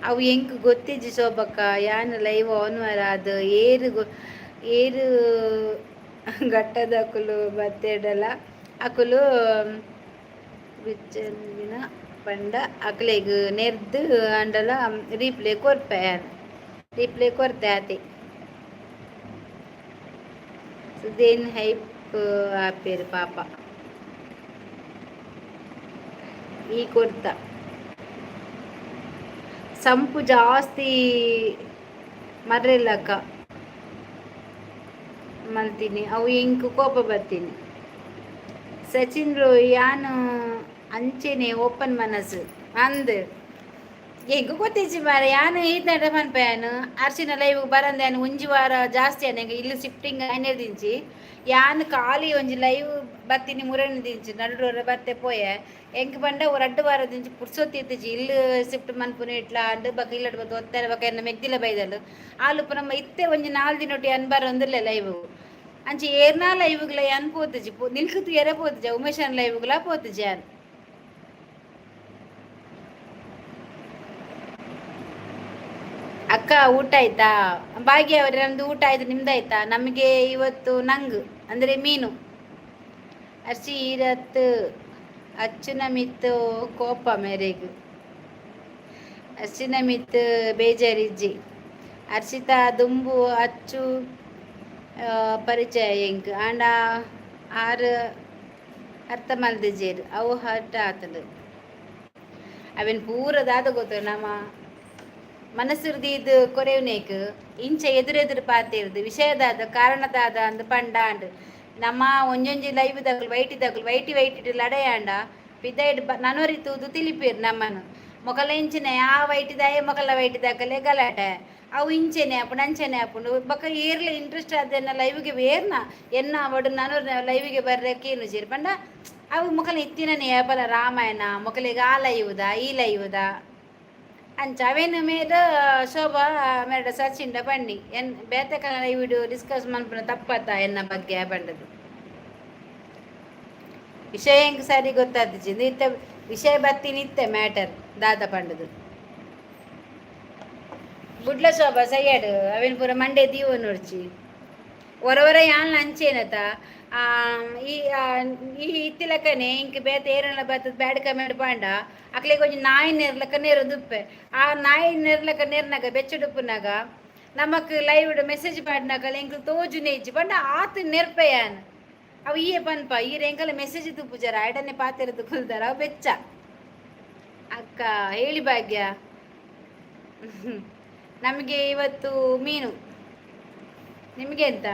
ಅವು ಎಂಕ್ ಗೊತ್ತಿಜ್ಜಿ ಶೋಭಕ್ಕ. ಯಾನ್ ಲೈವ್ ಆನ್ ಅದು ಏರು ಏರು ಘಟ್ಟದಕುಲು ಬತ್ತೆಡಲ ಅಕುಲು ಬಿಚ್ಚಂದಿನ ಪಂಡ ಅಕ್ಲೆಗ್ ನೆರ್ದ್ ಅಂಡಲ ರೀಪ್ಲೈ ಕೊರ್ಪೆ ಯಾನ್. ರೀಪ್ಲೈ ಕೊರ್ತೆ ಆತೆ. ಸುದೇನ್ ಹೈಪ್ ಆಪೇರು ಪಾಪ. ಈ ಕೊರ್ತ ಸಂಪು ಜಾಸ್ತಿ ಮರ್ರೆಲಕ್ಕ ಮಲ್ತೀನಿ, ಅವು ಎಂಕ್ ಕೋಪ ಬರ್ತೀನಿ. ಸಚಿನ್ ಬ್ರೋ, ಯಾನು ಅಂಚೆನೆ ಓಪನ್ ಮನಸ್ಸು ಅಂದ್ ಎಂಕ್ ಗೊತ್ತಿಜ್ಜಿ ಮಾರ್ರೆ. ಯಾನು ಈತ್ನೇಟ ಪನ್ಪೆ, ಯಾನು ಅರ್ಶಿನ ಲೈವ್ ಬರಂದೆ ಯಾನ್ ಒಂಜಿ ವಾರ ಜಾಸ್ತಿ ಆಂಡ್. ಎಂಕ್ ಇಲ್ಲ್ ಶಿಫ್ಟಿಂಗ್ ಆಯಿನೆಡ್ದಿಂಚಿ ಯಾನ್ ಖಾಲಿ ಒಂಜಿ ಲೈವ್ ಬತ್ತಿನಿ ಮುರನಿ ದಿಂಚಿ. ನಡುಡು ಬತ್ತೆ ಪೋಯೆ. ಎಂಕ್ ಪಂಡ ರಡ್ಡ್ ವಾರದಿಂಚಿ ಪುರ್ಸೊತ್ತು ಇತ್ತಿಜಿ. ಇಲ್ಲ್ ಶಿಫ್ಟ್ ಮನ್ಪುನ ಇಟ್ಲ ಆಂಡ್. ಬೊಕ ಇಲ್ಲಡ್ ಬತ್ತ್ ಒತ್ತರೆ ಬೊಕ ಎನ್ನ ಮೆಗ್ದಿಲ ಬೈದಲ್. ಆಲ್ ಪೂರ ಇತ್ತೆ ಒಂಜಿ ನಾಲ್ ದಿನೊಟ್ಟು ಯಾನ್ ಬರೊಂದುಲ್ಲೆ ಲೈವ್. ಅಂಚ ಏರ್ನಾ ಲೈವ್ಗ್ಲ ಯಾನ್ ಪೋತುಜಿ, ನಿಲ್ಕು ತೂಯರೆ ಪೋತುಜಿ. ಉಮೇಶನ್ ಲೈವ್ಗ್ಲಾ ಪೋತುಜಿ ಯಾನ್. ಅಕ್ಕ, ಊಟ ಆಯ್ತಾ? ಭಾಗ್ಯ ಅವರೇ, ನಮ್ದು ಊಟ ಆಯ್ತು, ನಿಮ್ದಾಯ್ತಾ? ನಮಗೆ ಇವತ್ತು ನಂಗ್ ಅಂದ್ರೆ ಮೀನು. ಅರ್ಶಿ ಈರತ್ ಅಚ್ಚುನ ಮಿತ್ತು ಕೋಪ ಮೇರೆಗ್? ಅರ್ಶಿನ ಮಿತ್ತು ಬೇಜಾರಿಜ್ಜಿ. ಅರ್ಷಿತಾ ದುಂಬು ಅಚ್ಚು ಪರಿಚಯ ಎಂಕ್. ಆಂಡ ಆರ್ ಅರ್ಥ ಮಲ್ದಿಜೆರ್, ಅವು ಹರ್ಟ್ ಆತುಂಡು. ಅವೆನ್ ಪೂರ ದಾದ ಗೊತ್ತು, ನಮ ಮನಸ್ಸುರ್ದೀದ್ ಕೊರೆಯುನೇಕ್ ಇಂಚ ಎದುರೆದುರು ಪಾತೆರ್ದು ವಿಷಯದಾದ ಕಾರಣದಾದ ಅಂದ್ ಪಂಡ ಆಂಡ್. ನಮ್ಮ ಒಂಜೊಂಜಿ ಲೈವ್ ದಕುಲು ವೈಟಿ ದಕುಲು ವೈಟಿ ವೈಟಿಟ್ ಲಡಾಯಿ ಆಂಡ ಪಿದಯ್ಡ್ ನನೊರಿ ತೂದು ತಿಳಿಪೇರ್ ನಮ್ಮನ್. ಮೊಕಲ ಇಂಚಿನ ಆ ವೈಟಿದಾಯೆ ಮೊಕಲ ವೈಟಿದಕಲೆ ಗಲಾಟೆ, ಅವು ಇಂಚೆನೆ ಆಪುಂಡು ಅಂಚೆನೆ ಆಪುಂಡು. ಬೊಕ ಏರ್ಲ ಇಂಟ್ರೆಸ್ಟ್ ಆದೆನ್ನ ಲೈವ್ಗೆ ಏರ್ನ ಎನ್ನ ಆವಡ್ ನನೊರ್ನ ಲೈವ್ಗೆ ಬರ್ರೆ ಕೇನುಜೆರ್. ಪಂಡ ಅವು ಮೊಕಲ ಇತ್ತಿನನೆ ಏಪಲ ರಾಮಾಯಣ, ಮೊಕಲೆಗ್ ಆ ಲೈವ್ದ ಈ ಲೈವ್ದ ಅಂಚ. ಅವೇನು ಮೇರ್ ಶೋಭಾ ಮೇರ್ಡ ಸಚಿಂಡ ಪಂಡಿ ಎನ್ ಬೇತೆ ಲೈವ್ ಡಿಸ್ಕಸ್ ಮನ್ಪುನ ತಪ್ಪತ್ತ ಎನ್ನ ಬಗ್ಗೆ ಪಂಡದು. ವಿಷಯ ಎಂಕ್ ಸರಿ ಗೊತ್ತಾತಿಜಿ. ಇತ್ತೆ ವಿಷಯ ಬತ್ತಿನಿ ಇತ್ತೆ ಮ್ಯಾಟರ್ ದಾದ ಪಂಡದು. ಬುಡ್ಲ ಶೋಭಾ, ಸಯ್ಯಡ್ ಅವೇನ್ ಪೂರ ಮಂಡೆ ದೀವೊನೊಡ್ಚಿ. ಒರ ಒರ ಯಾನ್ಲ ಅಂಚೇನತ. ಈ ಈ ಇತ್ತಿಲಕನೆ ಇಂಕ್ ಬೇತೆ ಏರೆನ್ಲ ಬತ್ತದ್ ಬ್ಯಾಡ್ ಕಮೆಂಟ್ ಪಾಂಡ ಅಕ್ಲೆಗ್ ಒಂಜಿ ನಾಯಿ ನೆರ್ಲಕ ನೆರೊಂದುಪ್ಪೆ. ಆ ನಾಯಿ ನೆರ್ಲಕ ನೆರ್ನಗ ಬೆಚ್ಚಡುಪ್ಪುನಗ ನಮಕ್ ಲೈವ್ ಮೆಸೇಜ್ ಪಾಡ್ನಗ ಎಂಕ್ ತೋಜುನೆ ಇಜ್ಜಿ. ಪಂಡ ಆತ್ ನೆರ್ಪೆ ಯಾನ್. ಅವು ಈಯೆ ಪನ್ಪ, ಈರ್ ಎಂಕಲ ಮೆಸೇಜ್ ತೂಪುಜರ, ಐಡನೆ ಪಾತೆರದು ಕುಲ್ದಾರ. ಅವು ಬೆಚ್ಚ. ಅಕ್ಕ, ಹೇಳಿ ಭಾಗ್ಯ. ನಮಗೆ ಇವತ್ತು ಮೀನು. ನಿಮಗೆ ಎಂತ?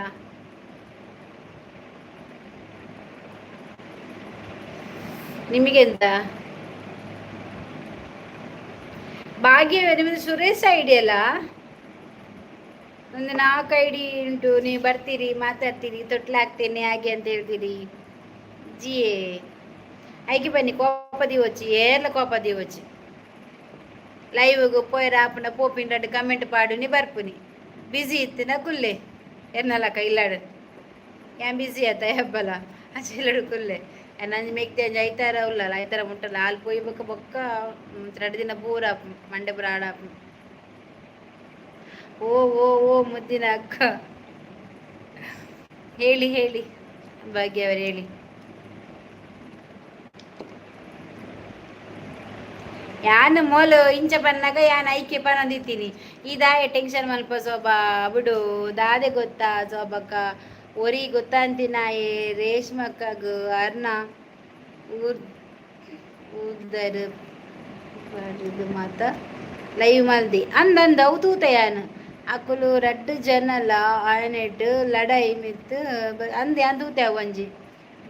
ನಿಮಗೆಂತ ಭಾಗ್ಯ? ನಿಮ್ಮದು ಸುರೇಶ್ ಐಡಿ ಅಲ್ಲ? ಒಂದು ನಾಲ್ಕು ಐಡಿ ಉಂಟು. ನೀವು ಬರ್ತೀರಿ, ಮಾತಾಡ್ತೀರಿ, ತೊಟ್ಲು ಹಾಕ್ತೇನೆ ಹಾಗೆ ಅಂತ ಹೇಳ್ತೀರಿ. ಜಿಯೇ ಐಗೆ ಬನ್ನಿ. ಕೋಪ ದಿವಚ್ಚಿ, ಏರ್ಲ ಕೋಪ ದಿವಚ್ಚಿ. ಲೈವ್ಗೆ ಪೋಯರ ಆಪುಂಡ ಪೋಪಿಂಡ ಕಮೆಂಟ್ ಪಾಡುನಿ ಬರ್ಪುನಿ. ಬ್ಯುಸಿ ಇತ್ತಿನ ಕುಲ್ಲೆ ಎನ್ನಲಕ ಇಲ್ಲಾಡು. ಯಾನ್ ಬ್ಯುಸಿ ಆತ ಹೆಬ್ಬಲ ಅಂಚ ಇಲ್ಲಡು ಕುಲ್ಲೆ. ನಂಜಿ ಮೆಗ್ದಿ ಅಂಜಿ ಐತಾರ ಉಲ್ಲಲ್ಲ, ಐತಾರ ಮುಟ್ಟಲ್ಲ. ಆಲ್ ಪೋಯಿ ಬೊಕ್ಕ ಬೊಕ್ಕ ರಡ್ಡ್ ದಿನ ಪೂರ ಮಂಡೆ ಪೂರ ಹಾಳಾಪುಂಡು. ಓ ಓ ಓ ಮುದ್ದಿನ ಅಕ್ಕ. ಹೇಳಿ ಹೇಳಿ ಭಾಗ್ಯ ಅವರು, ಹೇಳಿ. ಯಾನ್ ಮೋಲು ಇಂಚ ಬನ್ನಾಗ ಯಾನ್ ಐಕೆ ಪನೊಂದಿತ್ತೀನಿ. ಈ ದಾಯೆ ಟೆನ್ಷನ್ ಮಲ್ಪ ಸೋಬಾ, ಬಿಡು. ದಾದೆ ಗೊತ್ತಾ ಸೋಬಕ್ಕ, ಒರಿ ಗೊತ್ತಾಂತಿನಾಯೆ ರೇಷ್ಮಕ್ಕಗ್ ಅರ್ನ ಊರ್ ಊದರ್ ಪಾಡುದು ಮಾತ ಲೈವ್ ಮಲ್ದಿ ಅಂದಂದ. ಅವು ತೂತ ಯಾನ್. ಅಕುಲು ರಡ್ಡ್ ಜನಲ ಆಯನೆಟ್ ಲಡಾಯಿ ಮಿತ್ತ್ ಅಂದ್ ಯಾನ್ ತೂತೆ. ಅವು ಒಂಜಿ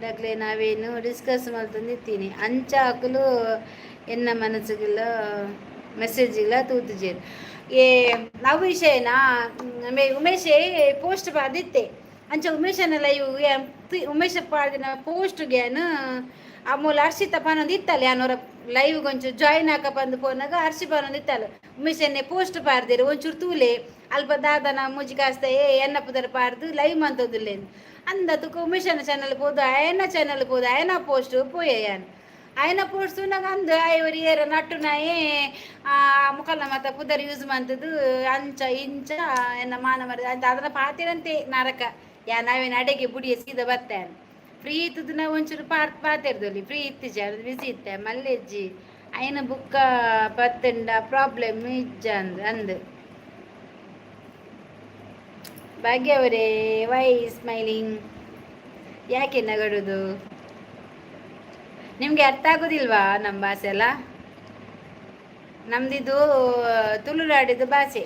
ದಕ್ಲೆ ನಾವೇನು ಡಿಸ್ಕಸ್ ಮಲ್ತೊಂದಿತ್ತೀನಿ. ಅಂಚ ಅಕುಲು ಎನ್ನ ಮನಸ್ಸುಗುಲ ಮೆಸೇಜ್ಲ ತೂತುಜೆರ್. ಏ ಅವು ವಿಷಯನಾ ಉಮೇಶೆ ಪೋಸ್ಟ್ ಪಾಡ್ದಿತ್ತೆ. ಅಂಚ ಉಮೇಶನ ಲೈವ್ ಉಮೇಶ ಪಾಡ್ದಿನ ಪೋಸ್ಟ್ಗೆ ಯಾನ್ ಆ ಮೂಲ ಅರ್ಷಿತ ಪನೊಂದು ಇತ್ತಲ್ಲ. ಯಾನ್ ಒರ ಲೈವ್ ಒಂಚೂರು ಜಾಯಿನ್ ಆಕ ಬಂದು ಪೋನಾಗ ಅರ್ಷಿ ಪನೊಂದು ಇತ್ತಲ್ಲ, ಉಮೇಶನ್ನೇ ಪೋಸ್ಟ್ ಪಾಡ್ದೆರ್, ಒಂಚೂರು ತೂಲೆ, ಅಲ್ಪ ದಾದನ ಮೂಜಿ ಕಾಸ್ದ ಏ ಎನ್ನ ಪುದರ್ ಪಾಡ್ದು ಲೈವ್ ಮಂತೊಂದುಲ್ಲೇನು ಅಂದ. ತುಕ ಉಮೇಶನ ಚಾನಲ್ ಪೋದು, ಆಯನ ಚಾನಲ್ ಪೋದು, ಆಯನ ಪೋಸ್ಟ್ ಪೋಯೆ ಯಾನ್. ಆಯ್ನ ಪೋಡ್ಸುನಾಗ ಅಂದ್ ಆಯ್ ಏರ ನಟ್ಟುನಾಯೆ ಮುಖಲ್ಲ ಮತ್ತ ಪುದರ್ ಯೂಸ್ ಮಂತದ್ದು ಅಂಚ ಇಂಚ ಎನ್ನ ಮಾನ ಮರ ಅಂತ ಅದನ್ನ ಪಾತಿರಂತೆ ನರಕ. ಯಾ ನಾವೇನು ಅಡೆಗೆ ಬುಡಿಯ ಸೀದಾ ಬತ್ತೇನೆ. ಫ್ರೀ ಇತ್ತದ ನಾವು ಒಂಚೂರು ಪಾರ್ ಪಾತಿರ್ದಲ್ಲಿ ಫ್ರೀ ಇತ್ತಿಜ ಬಿಸಿ ಇತ್ತೆ ಮಲ್ಲೆಜ್ಜಿ. ಐನ ಬುಕ್ಕ ಪತ್ತಂಡ ಪ್ರಾಬ್ಲಮ್ ಇಜ್ಜ ಅಂದ್ ಅಂದ್. ಭಾಗ್ಯ ಅವರೇ, ವೈ ಸ್ಮೈಲಿಂಗ್? ಯಾಕೆ ನಗಡುದು? ನಿಮಗೆ ಅರ್ಥ ಆಗೋದಿಲ್ವಾ ನಮ್ಮ ಭಾಷೆ ಎಲ್ಲ? ನಮ್ದಿದು ತುಳುನಾಡಿದ್ದು ಭಾಷೆ,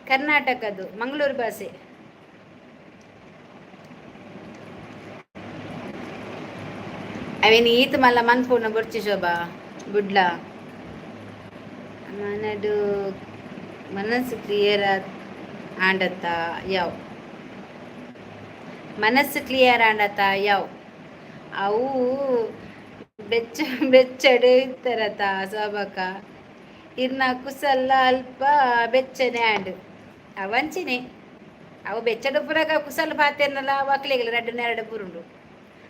ಕರ್ನಾಟಕದ್ದು ಮಂಗಳೂರು ಭಾಷೆ. ಅವೇನು ಈತ ಮಲ್ಲ ಮನ್ಪೂರ್ಣ ಬೊರ್ಚಿ ಶೋಭಾ ಬುಡ್ಲ. ಮನಡು ಮನಸ್ಸು ಕ್ಲಿಯರ್ ಆಂಡತ್ತ ಯಾವ, ಮನಸ್ಸು ಕ್ಲಿಯರ್ ಆಂಡತ್ತ ಯಾವ. ಅವು ಬೆಚ್ಚ ಬೆಚ್ಚಡು ಇತ್ತರತ ಸೋಬಕ ಇರ್ನ ಕುಸಲ್ಲ ಅಲ್ಪ ಬೆಚ್ಚನೆ ಆಂಡು ಅವಂಚಿನೆ. ಅವು ಬೆಚ್ಚಡು ಪುರಗ ಕುಸಲ್ ಪಾತೇನಲ್ಲ ಒಕ್ಲಿಗೆ ರಡ್ಡು ನೆರಡು ಪುರುಂಡು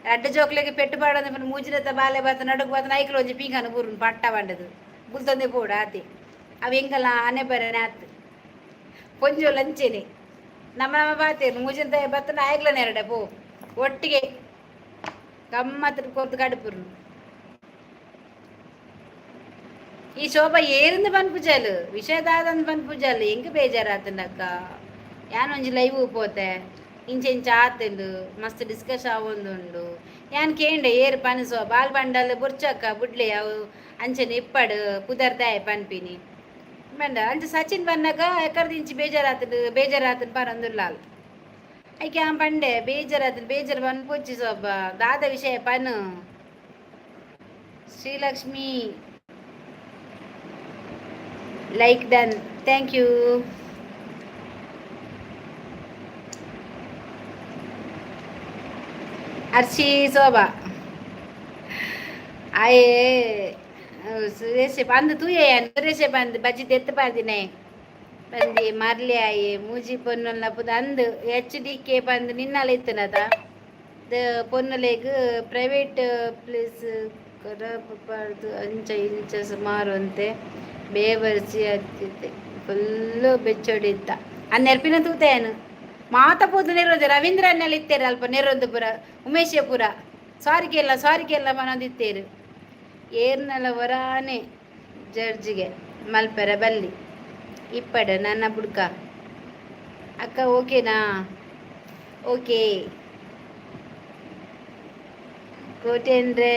ರಡ್ಡು ಜೋಕ್ಲೆಗೆ ಪೆಟ್ಟು ಪಾಡೋದು ಮೂಜಿನತ್ತ ಬಾಲೆ ಬಾತ ನಡುಕು ಬಾತ ನೈಕ್ಲು ಒಂಜಿ ಪೀಂಕನ ಬುರುಂಡು ಪಟ್ಟ ಬಂಡದು ಬುಲ್ತೊಂದೆ ಪೋಡು ಆತೆ. ಅವು ಎಂಕಲ್ಲ ಆನೆ ಬರನೆ ಆತು ಪೊಂಜೋ ಲಂಚೆನೆ ನಮ್ಮ ನಮ್ಮ ಬಾತೇನು ಮೂಜಿನ ಬತ್ತನ ಆಯ್ಗ್ಲ ನೆರಡೆ ಪೋ ಒಟ್ಟಿಗೆ ಗಮ್ಮತ್ ಕೊರ್ದು ಕಡುಪುರು. ಈ ಶೋಭಾ ಏರಿಂದ ಪನ್ಪುಜಾಲು ವಿಷಯದಾದಂದು ಪನ್ಪುಜಾಲು ಎಂಕ್ ಬೇಜಾರಾತಂಡಕ್ಕ. ಯಾನ್ ಒಂಜಿ ಲೈವ್ ಪೋತೆ ಇಂಚ ಇಂಚ ಆತುಂಡು ಮಸ್ತ್ ಡಿಸ್ಕಸ್ ಆವೊಂದುಂಡು. ಯಾನ್ ಕೇಂಡೆ ಏರ್ ಪನ್ಸೋ ಬಾಲ್ ಬಂಡಲ್ ಬುರ್ಚಕ್ಕ ಬುಡ್ಲೆ ಅವು ಅಂಚನೆ ಇಪ್ಪಡು ಪುದರ್ದಾಯ ಪನ್ಪಿನಿ ಬಂಡ ಅಂಚ ಸಚಿನ್ ಬನ್ನಗ ಎಕ್ಕರ್ದಿಂಚಿ ಬೇಜಾರಾತುಂಡು ಬೇಜಾರಾತುಂಡು ಪನೊಂದುಲ್ಲಾಲ್. ಐಕೆ ಆನ್ ಪಂಡೆ ಬೇಜಾರಾತುಂಡು ಬೇಜಾರು ಪನ್ಪೊಚ್ಚಿ ಸೊಬ್ಬ ದಾದ ವಿಷಯ ಪನು. Srilakshmi like done, thank you. Arshi Shobha ಆಯೆ ಸುರೇಶ್ ಅಂದು ತೂಯೆ ಸುರೇಶ್ ಬಂದು ಬಜ್ಜಿ ದೆತ್ತು ಪಾದಿನೆ ಬಂದಿ ಮರ್ಲಿ ಆಯೆ ಮೂಜಿ ಪೊನ್ನುಲ್ನ ಪುದ ಅಂದು ಎಚ್ ಡಿ ಕೆ ಬಂದು ನಿನ್ನಲ ಇತ್ತನದ ಪೊನ್ನುಲೆಗ್ ಪ್ರೈವೇಟ್ ಪ್ಲೇಸ್ ಕರಪಾರ್ದು ಅಂಚ ಇಂಚ ಸುಮಾರು ಅಂತೆ ಬೇವರ್ಸಿ ಅತ್ತಿತ್ತೆ ಫುಲ್ಲು ಬೆಚ್ಚೊಡಿತ್ತ ಆ ನೆರ್ಪಿನ ತೂತೇನು ಮಾತ ಪೂದು ನೆರೊಂದು ರವೀಂದ್ರ ಅನ್ನೆಲ್ಲ ಇತ್ತೇರು ಅಲ್ಪ ನೆರೊಂದು ಪುರ ಉಮೇಶಪುರ ಸಾರಿಗೆಲ್ಲ ಸಾರಿಗೆಲ್ಲ ಮನೊಂದಿತ್ತೇರು ಏರ್ನಲ ವರಾನೆ ಜಡ್ಜಿಗೆ ಮಲ್ಪೆರ ಬಲ್ಲಿ ಇಪ್ಪಡ ನನ್ನ ಬುಡ್ಕ ಅಕ್ಕ ಓಕೆನಾ? ಓಕೆ. ಕೋಟೆಂದ್ರೆ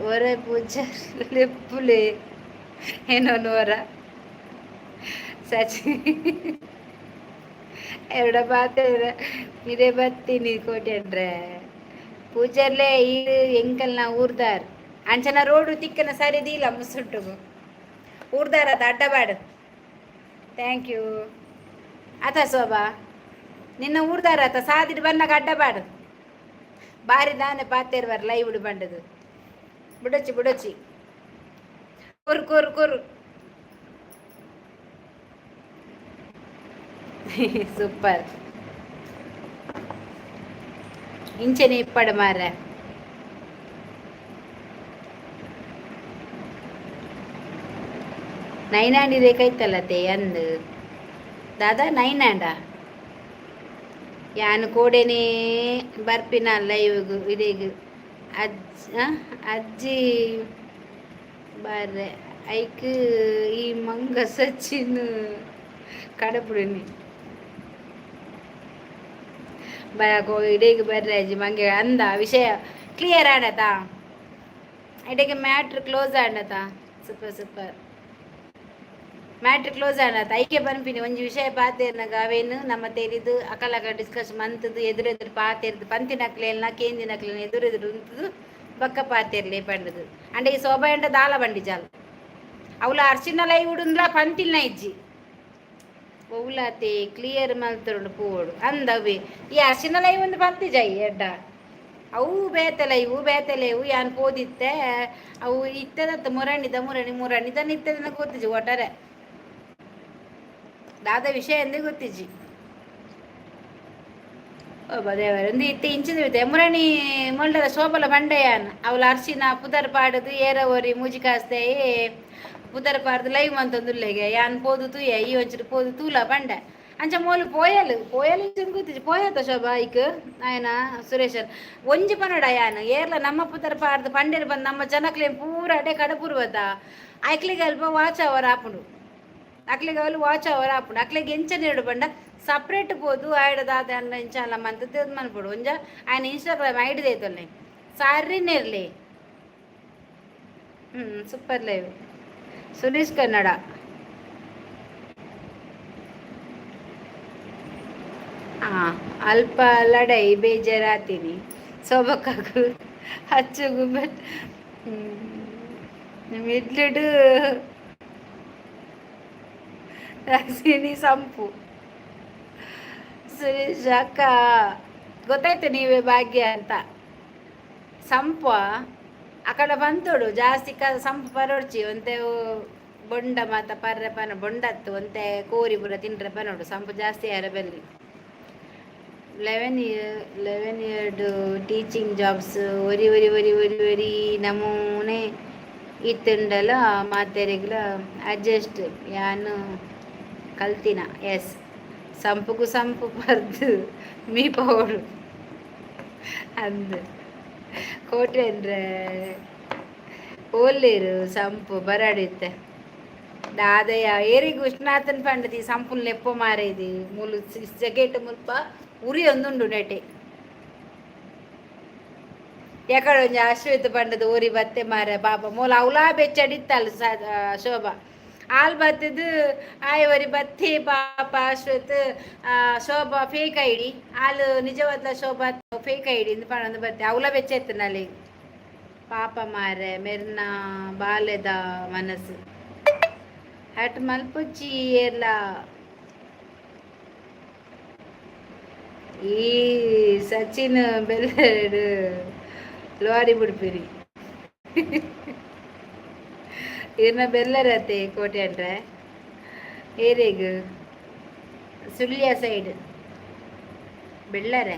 ಹೊರ ಪೂಜಾರ್ ಲೆಪ್ಪುಲೆ ಏನೋನು ಹೊರ ಸಚಿ ಎರಡ ಪಾತೆರ ಮಿರೆ ಬತ್ತೀನಿ ಕೋಟೆಂಡ್ರೆ ಪೂಜಾರ್ಲೆ ಈ ಎಂಕಲ್ನ ಊರ್ದಾರ್ ಅಂಚನ ರೋಡು ತಿಕ್ಕನ ಸರಿ ದೀಲ ಮುಸುಂಟುಗು ಊರ್ದಾರ ಅದ ಅಡ್ಡಬಾಡು. Thank you. ಆತ ಶೋಭಾ ನಿನ್ನ ಊರ್ದಾರ ಆತ ಸಾದಿಡ್ ಬನ್ನಾಗ ಅಡ್ಡಬಾಡು ಬಾರಿ ದಾನೆ ಪಾತೇರ್ವರ್ ಲೈವ್ ಬಂಡದು ಬುಡಚಿ ಬುಡಚಿ ಕೊರು ಕೊರು ಕೊರು. ಸೂಪರ್ ಇಂಚನೆ ಇಪ್ಪಡು ಮಾರ್ರೆ. ನೈನಾಂಡಿ ರೇಖೈತಲ್ಲತೆ ಅಂದ್ ದಾದಾ ನೈನಾಂಡ ಯಾನ್ ಕೋಡೆನೇ ಬರ್ಪಿನ ಲೈವ್ಗ್ ಇಡೆಗ್ ಅಜ್ಜ ಅಜ್ಜಿ ಬರ್ರೆ ಐಕ್ ಈ ಮಂಗ ಸಚಿನ್ ಕಡಪುಡಿನಿ ಬರಕೋ ಇಡೀಗ ಬರ್ರೆ ಅಜ್ಜಿ ಮಂಗೆ ಅಂದ ವಿಷಯ ಕ್ಲಿಯರ್ ಆಡತಾ ಇಡೀಗ ಮ್ಯಾಟ್ರ್ ಕ್ಲೋಸ್ ಆಡತಾ. ಸೂಪರ್ ಸೂಪರ್ ಮ್ಯಾಟ್ರ್ ಕ್ಲೋಸ್ ಆಡತ. ಐಕೆ ಪನ್ಪಿನಿ ಒಂಜಿ ವಿಷಯ ಪಾತೆರ್ನಗ ಅವೇನು ನಮ್ಮ ತೆರಿದು ಅಕಲಕ ಡಿಸ್ಕಸ್ ಮಂತದು ಎದುರೆದುರು ಪಾತೆರ್ದು ಪಂತಿನಕ್ಲೆಲ್ನ ಕೇಂದಿನಕ್ಲೆನ ಎದುರೆದುರು ಉಂತುದು ಬಕ್ಕ ಪಾತೆರ್ಲೆ ಪಂಡದು. ಅಂಡ ಈ ಶೋಭಾ ಎಂಡ ದಾಲ ಬಂಡಿ ಜಾಲ್ ಅವಳ ಅರ್ಶಿನ ಲೈ ಉಡುಂದ್ಲ ಪಂತಿಲ್ನ ಇಜ್ಜಿ ಒವ್ಲಾತೆ ಕ್ಲಿಯರ್ ಮಲ್ತರುಂಡು ಪೋಡು ಅಂದವೆ ಈ ಅರ್ಶಿನ ಲೈ ಒಂದು ಪಂತಿ ಜೈ ಎಡ್ಡ ಅವು ಬೇತೆ ಲೈವು ಬೇತೆ ಲೇವು ಯಾನ್ ಪೋದಿತ್ತೆ ಅವು ಇತ್ತದತ್ತ ಮುರಣಿದ ಮುರಣಿ ಮುರಣಿದನ್ನ ಇತ್ತದನ್ನ ಗೊತ್ತಿಜಿ ಒಟ್ಟಾರೆ ದಾದ ವಿಷಯ ಎಂದೇ ಗೊತ್ತಿಜ್ಜಿ. ಒಬ್ಬ ದೇವರ ಒಂದು ಇತ್ತೆ ಇಂಚಿದ ಇತ್ತೆ ಮುರಣಿ ಮೊಲ್ಡದ ಶೋಭಲ ಬಂಡೆಯಾನ್ ಅವಳ ಅರ್ಶಿನ ಪುದರ್ ಪಾಡುದು ಏರ ಒರಿ ಮೂಜಿ ಕಾಸ್ತೆ ಪುದರ್ ಪಾಡ್ದು ಲೈವ್ ಮಂತೊಂದುಲ್ಲೆಗೆ ಯಾನ್ ಪೋದು ತೂಯ ಈ ಒಂಚೂರು ಪೋದು ತೂಲ ಬಂಡೆ ಅಂಚ ಮೋಲು ಪೋಯಲು ಪೋಯಲು ಇಂಚ ಗೊತ್ತಿಜ್ಜಿ ಪೋಯತ ಶೋಭಾ ಐಕ್ ಆಯನ ಸುರೇಶನ್ ಒಂಜಿ ಪನೋಡ ಯಾನ್ ಏರ್ಲ ನಮ್ಮ ಪುದರ್ ಪಾಡ್ದು ಪಂಡೇರು ಬಂದು ನಮ್ಮ ಜನಕ್ಲೇನ್ ಪೂರ ಅಡೆ ಕಡಪುರ್ವತ ಐಕ್ಲಿಗೆ ಅಲ್ಪ ವಾಚ್ ಅವರ್ ಆಪುಂಡು. ಅಕ್ಲಿಗೆ ಅವಳು ವಾಚ್ ಅವರ್ ಆಪುಂಡು. ಅಕ್ಲಿಗೆ ಎಂಚ ನೀಡು ಬಂಡ ಸಪ್ರೇಟ್ ಪೋದು ಆಯ್ಡ ದಾದ ಅನ್ನ ಇಂಚ ಅಲ್ಲ ಮಂತ ಮನ್ಪೊಡು. ಒಂಜ ఆయన ಇನ್ಸ್ಟಾಗ್ರಾಮ್ ಐಡಿ ದೇತೊಲ್ಲೆ ಸಾರಿ Nerli. Super live Suresh Kannada. ಅಲ್ಪ ಲಡೈ ಬೇಜಾರಾತೀನಿ ಸೋಬಕ್ಕಾಗು ಹಚ್ಚುಗು ಬಟ್ ಮಿಡ್ಲಿಡು ರಸಿನಿ ಸಂಪು. ಸುರೇಶ್ ಅಕ್ಕ, ಗೊತ್ತಾಯ್ತು ನೀವೇ ಭಾಗ್ಯ ಅಂತ. ಸಂಪ ಆ ಕಡೆ ಬಂತೋಡು ಜಾಸ್ತಿ ಕ ಸಂಪು ಪರೋಡ್ಚಿ ಒಂತೆ ಬೊಂಡ ಮಾತ ಪರ್ರೆ ಪನ ಬೊಂಡತ್ತು ಒಂತೆ ಕೋರಿ ಪೂರ ತಿಂಡ್ರೆ ಪನೋಡು ಸಂಪು ಜಾಸ್ತಿ ಆರ ಬಲ್ಲಿ. 11 year 11 ಇಯರ್ಡು ಟೀಚಿಂಗ್ ಜಾಬ್ಸ್ ಒರಿ ಒರಿ ಒರಿ ಒರಿ ಒರಿ ನಮೂನೆ ಇತ್ತುಂಡಲ ಮಾತೆರೆಗ್ಲ ಅಡ್ಜಸ್ಟ್ ಯಾನು ಕಲ್ತಿನ. ಎಸ್, ಸಂಪುಗು ಸಂಪು ಪರ್ದು ಮೀ ಪೋಡು ಅಂದ್ ಕೋಟೆ ಅಂದ್ರೆ ಓಲ್ಲೇರು ಸಂಪು ಬರಾಡಿತ್ತೆ ದಾದಯ್ಯ ಏರಿಗ್ ಉಷ್ಣಾತನ್ ಪಂಡದಿ ಸಂಪುಲ್ ನೆಪ್ಪು ಮಾರೇದಿ ಮೂಲು ಜಗೇಟ್ ಮುಲ್ಪ ಉರಿ ಒಂದುಂಡು ನೆಟೆ ಎಕಡೆ ಒಂಜಿ ಅಶ್ವಿತ್ ಪಂಡದ ಊರಿ ಬತ್ತೆ ಮಾರೆ ಪಾಪ ಮೂಲ ಅವಲಾ ಬೆಚ್ಚಡಿತ್ತಲ್ಲ ಶೋಭಾ ಆಲ್ ಬತ್ತದು ಆಯ್ ಒರಿ ಬತ್ತಿ ಪಾಪ ಅಶ್ವತ್ ಶೋಭಾ ಫೇಕ್ ಐಡಿ ಆಲ್ ನಿಜವಾದ ಶೋಭಾ ಫೇಕ್ ಐಡಿ ಇಂದು ಪಂಡೊಂದು ಬತ್ತೆ ಅವಲ ಬೆಚ್ಚೆತ್ತನಲ್ಲಿ ಪಾಪ ಮಾರೆ ಮೆರ್ನ ಬಾಲೆದ ಮನಸ್ಸು ಹಟ್ ಮಲ್ಪುಚ್ಚಿ ಏರ್ಲ. ಈ ಸಚಿನ್ ಬೆಲ್ಲಡು ಲಾರಿ ಬಿಡ್ಪಿರಿ ಇರ್ನ ಬೆಲ್ಲರತೆ ಕೋಟೆ ಅಂದ್ರೆ ಏರಿಗ್ ಸುಳ್ಯ ಸೈಡ್ ಬೆಳ್ಳರೆ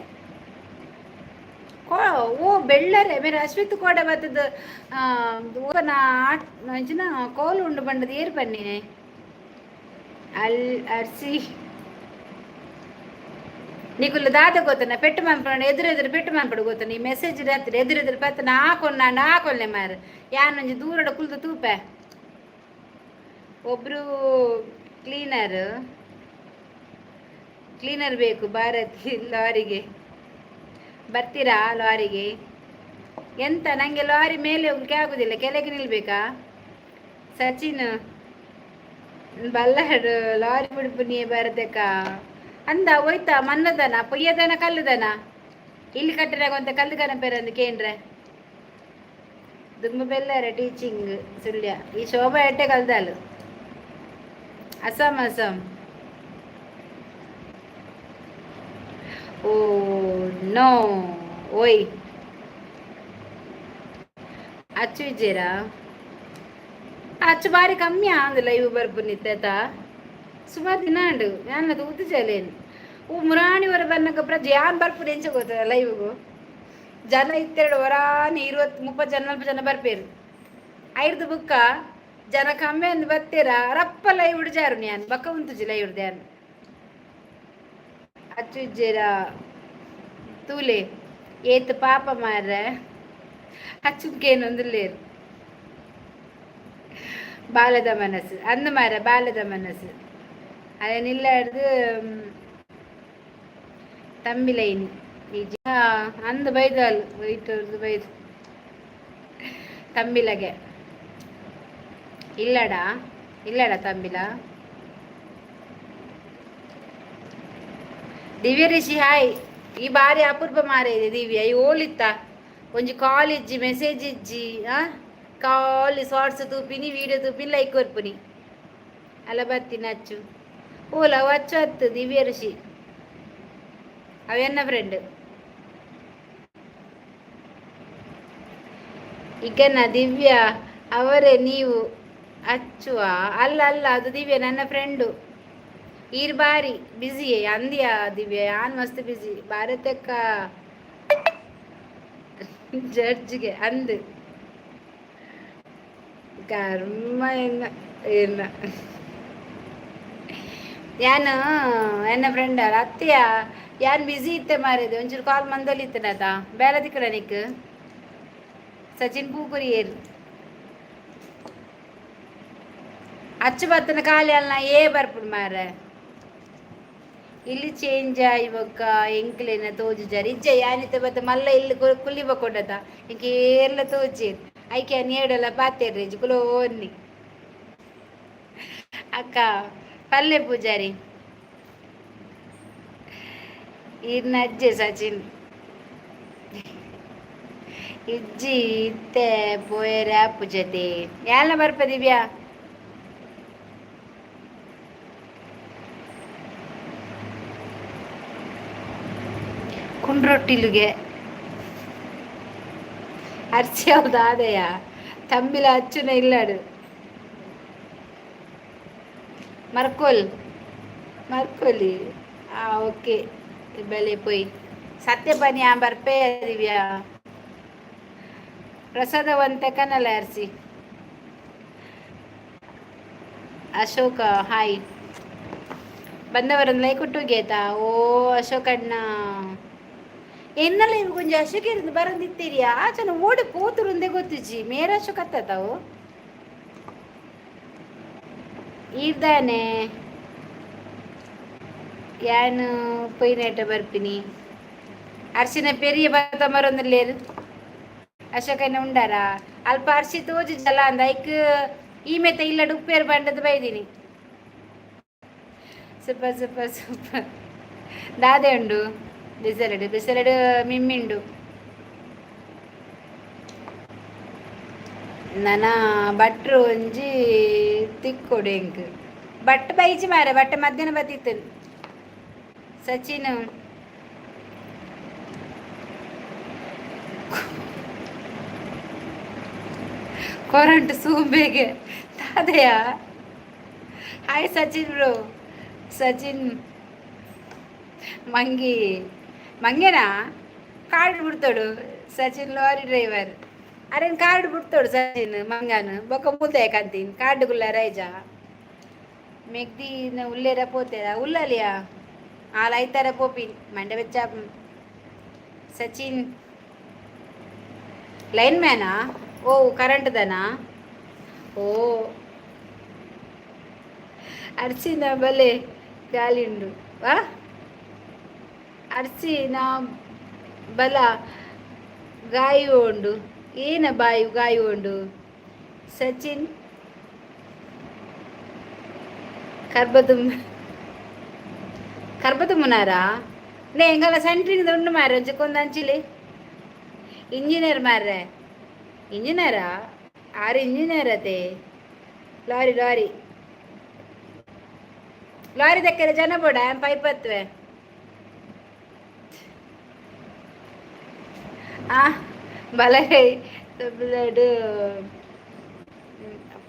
ಕೋ ಓ ಬೆಳ್ಳರೆ ಮೇರೆ ಅಶ್ವಿತ್ ಕೋಡೆ ಬತ್ತದ ಓನ ಆಟ್ ಅಂಚಿನ ಕೋಲು ಉಂಡು ಬಂಡದ ಏರ್ ಪನ್ನಿನೆ ಅಲ್ ಅರ್ಸಿ ನಿಕುಲು ದಾದ ಗೊತ್ತನ ಪೆಟ್ಟು ಮನ್ಪಡ ಎದುರು ಎದುರು ಪೆಟ್ಟು ಮನ್ಪಡು ಗೊತ್ತನ ಈ ಮೆಸೇಜ್ ರಾತ್ರಿ ಎದುರು ಎದುರು ಪತ್ತನ ಹಾಕೊನ್ನ ಹಾಕೊಲ್ಲೆ ಮಾರ್ ಯಾನೊಂಜಿ ದೂರಡ ಕುಲ್ದು ತೂಪೆ. ಒಬ್ರು ಕ್ಲೀನರ್ ಕ್ಲೀನರ್ ಬೇಕು ಭಾರತಿ ಲಾರಿಗೆ ಬರ್ತೀರಾ? ಲಾರಿಗೆ ಎಂತ ನನಗೆ ಲಾರಿ ಮೇಲೆ ಹೋಗ್ಲಿಕ್ಕೆ ಆಗುದಿಲ್ಲ, ಕೆಳಗೆ ನಿಲ್ಬೇಕಾ? ಸಚಿನ್ ಬಲ್ಲಾಡು ಲಾರಿ ಬಿಡ್ಪುನಿ ಬರದಕ್ಕ ಅಂದ ಹೋಯ್ತಾ ಮನ್ನದನ ಪೊಯ್ಯದನ ಕಲ್ಲುದನ ಇಲ್ಲಿ ಕಟ್ಟಿರಾಗ ಕಲ್ಲು ಕನಪೇರಂದು ಕೇಂದ್ರ ದುಮ್ಮ ಬೆಲ್ಲಾರ ಟೀಚಿಂಗ್ ಸುಳ್ಯ ಈ ಶೋಭಾ ಎಟ್ಟೆ ಕಲ್ದಾಲು ಅಸ್ಸಾಂ ಅಸ್ಸಾಂ. ಓ ನೋ ಓಯ್ ಅಚ್ಚು ಇಜ್ಜೇರಾ? ಅಚ್ಚು ಬಾರಿ ಕಮ್ಮಿ ಆಂದ್ ಲೈವ್ ಬರ್ಪುನಿತ್ತ ಸುಮಾರು ದಿನ ಉಂಡು ಯಾನ್ ತೂತುಜಲೇನು. ಓ ಮುರಾಣಿ ಹೊರ ಬನ್ನಗ ಪ್ರಜೆ ಯಾನ್ ಬರ್ಪುನಿ ಎಂಚ ಗೊತ್ತ ಲೈವ್ಗು ಜನ ಇತ್ತೆರಡು ವರಾನಿ 20 30 ಜನ 40 ಜನ ಬರ್ಪೇರು ಐರ್ದು ಬುಕ್ಕ ಜನ ಕಮ್ಮಿ ಅಂದ್ ಬತ್ತೀರ ರಪ್ಪ ಲೈವ್ ಜಾರು ಯಾನ್ ಬಕ್ಕ ಉಂತುಜಿ ಲೈವ್ ಯಾನ್ ಅಚ್ಚು ಇಜ್ಜೇರಾ ತೂಲೆ ಏತ್ ಪಾಪ ಮಾರ್ರೆ ಅಚ್ಚುಕ್ಕೇನೊಂದುಲ್ಲೇರು ಬಾಲದ ಮನಸ್ಸು ಅಂದು ಮಾರ ಬಾಲದ ಮನಸ್ಸು ಅದೇನಿಲ್ಲ ಹಿಡ್ದು ತಮ್ಮಿಲೈನಿ ನಿಜ ಅಂದು ಬೈದು ಬೈತು ಬೈದು ತಂಬಿಲಗೆ ಇಲ್ಲಡ ಇಲ್ಲಡ ತಂಬಿಲ. ದಿವ್ಯ ರಿಷಿ ಹಾಯ್. ಈ ಬಾರಿ ಅಪೂರ್ವ ಮಾರೆ ಇದೆ ದಿವ್ಯ ಈ ಓಲಿತ್ತ ಒಂಜಿ ಕಾಲ್ ಇಜ್ಜಿ ಮೆಸೇಜ್ ಇಜ್ಜಿ ಆ ಕಾಲ್ ಶಾರ್ಟ್ಸ್ ತೂಪಿನಿ ವೀಡಿಯೋ ತೂಪಿನಿ ಲೈಕ್ ಕೊರ್ಪುನಿ ಅಲ್ಲ ಬರ್ತೀನಿ ಅಚ್ಚು ಓಲ ಅವು ಅಚ್ಚು ಅತ್ತು ದಿವ್ಯ ಋಷಿ ಅವೆನ್ನ ಫ್ರೆಂಡ್ ಈಗನ ದಿವ್ಯ ಅವರೇ ನೀವು ಅಚ್ಚುವ ಅಲ್ಲ ಅಲ್ಲ ಅದು ದಿವ್ಯ ನನ್ನ ಫ್ರೆಂಡು. ಈರ್ ಬಾರಿ ಬ್ಯುಸಿ ಅಂದ್ಯಾ ದಿವ್ಯ, ಯಾನ್ ಮಸ್ತ್ ಬ್ಯುಸಿ. ಭಾರತಕ್ಕ ಜಡ್ಜ್ಗೆ ಅಂದ್ ಕರ್ಮ ಎನ್ನ ಎನ್ನ ಯಾನ್ ಎನ್ನ ಫ್ರೆಂಡ್ ಅತ್ತೆಯ ಯಾನ್ ಬ್ಯುಸಿ ಇತ್ತೆ ಮಾರಿದೆ. ಒಂಚೂರು ಕಾಲ್ ಮಂದೊಲಿ ಇತ್ತನತ ಬೇಲೆ ತಿಕ್ಕಡ ನಿಕ್. ಸಚಿನ್ ಪೂಕುರಿಯೇರ್ ಅಚ್ಚು ಬತ್ತನ ಖಾಲಿ ಅಲ್ಲ ಏ ಬರ್ಪುಡು ಮಾರೆ. ಇಲ್ಲಿ ಚೇಂಜ್ ಆಯಿ ಬೊಕ್ಕ ಎಂಕ್ಲೆನ ತೋಜುಜಾರ್ ಇಜ್ಜೆ. ಯಾನಿತ್ತೆ ಬತ್ತ ಮಲ್ಲ ಇಲ್ಲಿ ಕುಲ್ಲಿ ಬಕ್ಕೊಂಡತ ಎಂಕ್ ಏರ್ಲ ತೋಜೇರ್. ಐಕೆ ನೇಡಲ ಪಾತೆರ್ರೆ ಕುಲೋನ್ನಿ. ಅಕ್ಕ ಪಲ್ಲೆ ಪೂಜಾರಿ ಈರ್ನ ಅಜ್ಜೆ ಸಚಿನ್ ಇಜ್ಜಿ ಇತ್ತೆ ಪೋಯೆರೆ ಆಪುಜತೆ. ಯಾಲ್ನ ಬರ್ಪ ದಿವ್ಯಾ? ಕುಂಡ್ರೊಟ್ಟಿಲುಗೆ ಅರ್ಚಿ ಹೌದಾದಯ ತಂಬಿಲ ಅಚ್ಚುನ ಇಲ್ಲಾಡು ಮರ್ಕೋಲ್ ಮರ್ಕೋಲಿ. ಆ ಓಕೆ, ಬೆಲೆ ಪೋಯ್ ಸತ್ಯ ಬನ್ನಿ. ಆ ಬರ್ಪೇ ದಿವ್ಯಾ. ಪ್ರಸಾದ ಒಂತೆ ಕನಲ ಅರ್ಸಿ. ಅಶೋಕ ಹಾಯ್. ಬಂದವರನ್ನು ಲೈಕ್ ಕೊಟ್ಟು ಗೇತಾ. ಓ ಅಶೋಕಣ್ಣ, ಎನ್ನಲ್ಲ ಇವ್ ಕೊಂಚ ಅಶೋಕ ಬರಂದಿತ್ತೀರಿ. ಆಚನ ಓಡಿ ಪೋತುರುಂದೆ ಗೊತ್ತಿಜ್ಜಿ. ಮೇರ ಅಶೋಕ ಅತ್ತಾವು ಈರ್ದಾನೆ. ಯಾನ್ ಪೊಯ್ನೇಟ ಬರ್ಪಿನಿ. ಅರ್ಶಿನ ಪೆರಿಯ ಬತ್ತ ಮರೊಂದುಲ್ಲೇರು. ಅಶೋಕನ ಉಂಡಾರ ಅಲ್ಪ ಅರ್ಶಿ ತೋಜು ಜಲ ಅಂದ ಐಕ್ ಈ ಮೆತ್ತ ಇಲ್ಲ ಉಪ್ಪೇರು ಬಂಡದ ಬೈದಿನಿ. Super super super. ದಾದೆ ಉಂಡು ಬಿಸಲೆಡು ಬಿಸಲೆಡು ಮಿಮ್ಮಿಂಡು. ನನ ಭಟ್ರು ಒಂಜಿ ತಿಕ್ಕೊಡು ಎಂಕ್. ಬಟ್ ಬೈಜಿ ಮಾರೆ, ಬಟ್ಟೆ ಮಧ್ಯಾಹ್ನ ಬತ್ತಿತ್ತು. ಸಚಿನ್ ಕೊರಂಟು ಸೂಂಬೆಗೆ ತಾದೆಯ. Hi Sachin bro. ಸಚಿನ್ ಮಂಗಿ ಮಂಗೆನಾ ಕಾರ್ಡ್ ಬಿಡ್ತಾಡು. Sachin lorry driver. ಅರೇನ್ ಕಾರ್ಡ್ ಬಿಡ್ತಾಡು ಸಚಿನ್ ಮಂಗನ್ ಬೊಕ್ಕ ಮೂತೆ ಕಂತೀನಿ ಕಾರ್ಡ್ ಗುಲ್ಲ ರೈಜ ಮೆಗ್ದಿ ಉಲ್ಲೇರ ಪೋತೇರ ಉಲ್ಲಲಿಯಾ ಆಲ್ ಐತಾರ ಪೋಪಿನ್ ಮಂಡೆ ಬೆಚ್ಚ. ಸಚಿನ್ ಲೈನ್ ಮ್ಯಾನಾ? ಓ ಕರೆಂಟ್ ದನಾ? ಓ ಅರ್ಚಿನ ಬಲೆ ಗಾಳಿ ಉಂಡು. ವಾ ಅರ್ಚಿನ ಬಲ ಗಾಯಿ ಉಂಡು. ಏನ ಬಾಯಿ ಗಾಯಿ ಉಂಡು. ಸಚಿನ್ ಕರ್ಬದುಮ್ ಕರ್ಬದುಮ್ಮನಾರಾ? ನೇ ಎಂಗಲ ಸೆಂಟ್ರಿಂಗ್ ಉಂಡು ಮಾರ್ರೆ. ಒಂಜಿ ಕೊಂದು ಅಂಚಿಲಿ ಇಂಜಿನಿಯರ್ ಮಾರ್ರೆ. ಇಂಜಿನಿಯರಾ? ಆರು ಇಂಜಿನಿಯರ್ ಅತೆ. ಲಾರಿ ಲಾರಿ ಲಾರಿ ದಕ್ಕರೆ ಜನ ಬೋಡ ಪೈಪ್ ಹತ್ತುವೆ. ಆ ಬಲಗೈ ತಮಿಳ್ನಾಡು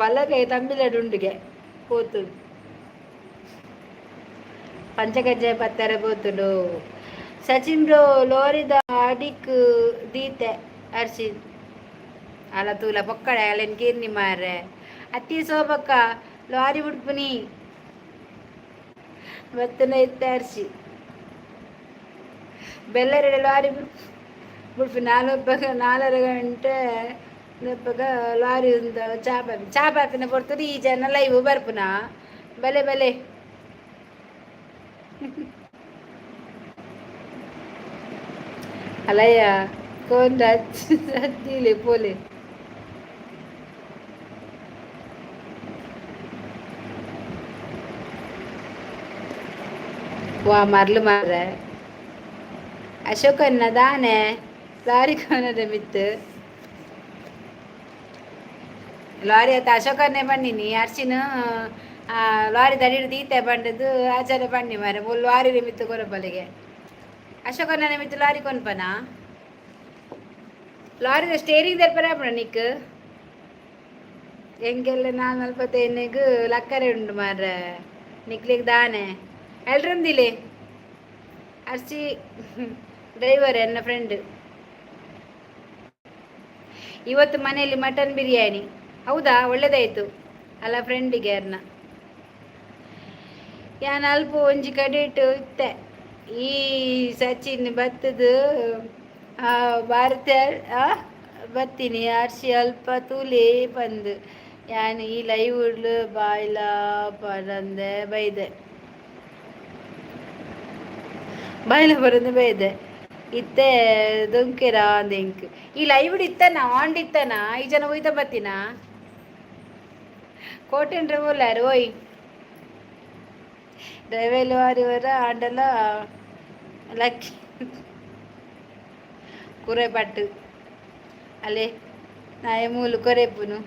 ಬಲಗೈ ತಮಿಳ್ನಾಡು ಉಂಡುಗೆ ಪೋತು ಪಂಚಕಜ್ಜಾಯ ಪತ್ತರ ಪೋತುಂಡು. ಸಚಿನ್ ಬ್ರೋ ಲೋರಿದ ಅಡಿಕ್ ದೀತೆ ಅರ್ಶಿ ಅಲ್ಲ ತೂಲ ಪೊಕ್ಕಡೆ ಅಲ್ಲೇನು ಕಿರ್ನಿ ಮಾರ್ರೆ. ಅತ್ತಿ ಸೋಬಕ್ಕ ಲಾರಿ ಉಡ್ಪುನಿ ಬತ್ತನ ಇತ್ತೆ ಅರ್ಶಿ ಬೆಲ್ಲರೆಡೆ ಲಾರಿ ಬಿಡ್ಪು. ನಾಲ್ಪಗ ನಾಲ್ಕರ ಗಂಟೆ ನೆಪ್ಪಗ ಲಾರಿ ಉಂದ ಚಾ ಪಾಪಿ ಚಾ ಪಾಪಿನ ಪೊರ್ತುಡು ಈ ಜನ ಲೈವ್ ಬರ್ಪುನ. ಬಲೆ ಬಲೆ ಅಲಯ್ಯ ಕೋಂದ ಅತ್ತಿಲೆ ಪೋಲೆ. ವಾ ಮರ್ಲು ಮಾರ್ರೆ. ಅಶೋಕನ್ನ ದಾನೆ ಲಾರಿ ಕೋನದ ಮಿತ್ತು ಲಾರಿ ಆತ ಅಶೋಕನ್ನೇ ಬನ್ನಿನಿ. ಅರ್ಚಿನ ಲಾರಿ ದಡಿಡು ದೀತೆ ಬಂಡದು ಆಚಾರ ಬನ್ನಿ ಮಾರೆ. ಮುಲ್ ಲಾರಿ ನಿಮಿತ್ತು ಕೊರಪಲಿಗೆ ಅಶೋಕನ್ನ ನಿಮಿತ್ತು ಲಾರಿ ಕೊನ್ಪನ. ಲಾರಿದ ಸ್ಟೇರಿಂಗ್ ದರ್ಪರ ನಿಕ್ ಎಂಗೆಲ್ಲ ನಾಲ್ ನಲ್ವತ್ತೈನಿಗ್ ಲಕ್ಕರೆ ಉಂಡು ಮಾರ್ರೆ. ನಿಕ್ಲಿಗ್ ದಾನೆ ಎಲ್ರಂದಿಲೆ ಅರ್ಚಿ ಡ್ರೈವರ್ ಎನ್ನ ಫ್ರೆಂಡ್. ಇವತ್ತು ಮನೆಯಲ್ಲಿ ಮಟನ್ ಬಿರಿಯಾನಿ. ಹೌದಾ? ಒಳ್ಳೆದಾಯ್ತು ಅಲ್ಲ ಫ್ರೆಂಡಿಗೆ ಅರ್ನ. ಯಾನ್ ಅಲ್ಪ ಒಂಜಿ ಕಡೆಟ್ ಇತ್ತೆ. ಈ ಸಚಿನ್ ಬತ್ತದು ಭಾರತ ಬತ್ತೀನಿ ಅರ್ಶಿ ಅಲ್ಪ ತೂಲೆ ಬಂದು ಯಾನ್ ಈ ಲೈವ್ ಬಾಯ್ಲ ಪರಂದೆ ಬೈದೆ, ಬಾಯ್ಲ ಬರಂದೆ ಬೈದೆ. ಇತ್ತೆ ದೊಂಕೆರ ಅಂದೆ ಇಂಕ್. ಈ ಲೈವ್ ಇತ್ತನ ಆಂಡ್ ಇತ್ತನ ಈ ಜನ ಒಯ್ತ ಬತ್ತಿನ ಕೋಟೆನ್ರೆ ಬೋಲಾರು ಓಯ್ ಡ್ರೈವರ್ ವಾರಿವರ ಆಂಡಲ ಲಕ್ಕಿ ಕುರೆ ಪಟ್ಟು ಅಲೆ ನಾಯ ಮೂಲು ಕೊರೆಪುನು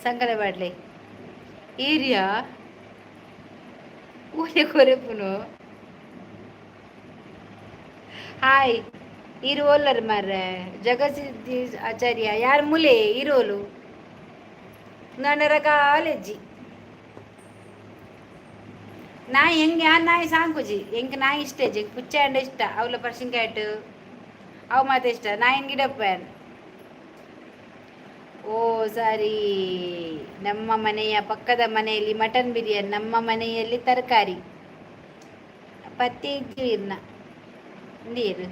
ಸಂಕಲೆ ಬಾಡ್ಲೆ ಏರಿಯಾ ಊರೆ ಕೊರೆಪುನು. ಹಾಯ್ ಇರೋಲ್ಲರ್ ಮಾರ್ರೆ ಜಗಸಿದ್ದಿ ಆಚಾರ್ಯ ಯಾರು ಮುಲೆ ಇರೋಲು ನನ್ನ ಕಾಲೇಜಿ ನಾಯಿ ಹೆಂಗೆ ಆ ನಾಯಿ ಸಾಂಕುಜಿ ಎಂಕ್ ನಾಯಿ ಇಷ್ಟ ಎಂಕ್ ಪುಚ್ಚೆ ಅಂಡ ಇಷ್ಟ. ಅವಲ ಪರ್ಸಿಂಗ್ ಅವು ಮಾತ ಇಷ್ಟ. ನಾಯಿನ ಗಿಡಪ್ಪ. ಓ ಸಾರಿ. ನಮ್ಮ ಮನೆಯ ಪಕ್ಕದ ಮನೆಯಲ್ಲಿ ಮಟನ್ ಬಿರಿಯಾನಿ, ನಮ್ಮ ಮನೆಯಲ್ಲಿ ತರಕಾರಿ. ಪತ್ತೆ ಇಜ್ಜಿ ಇರ್ನ ನೀರು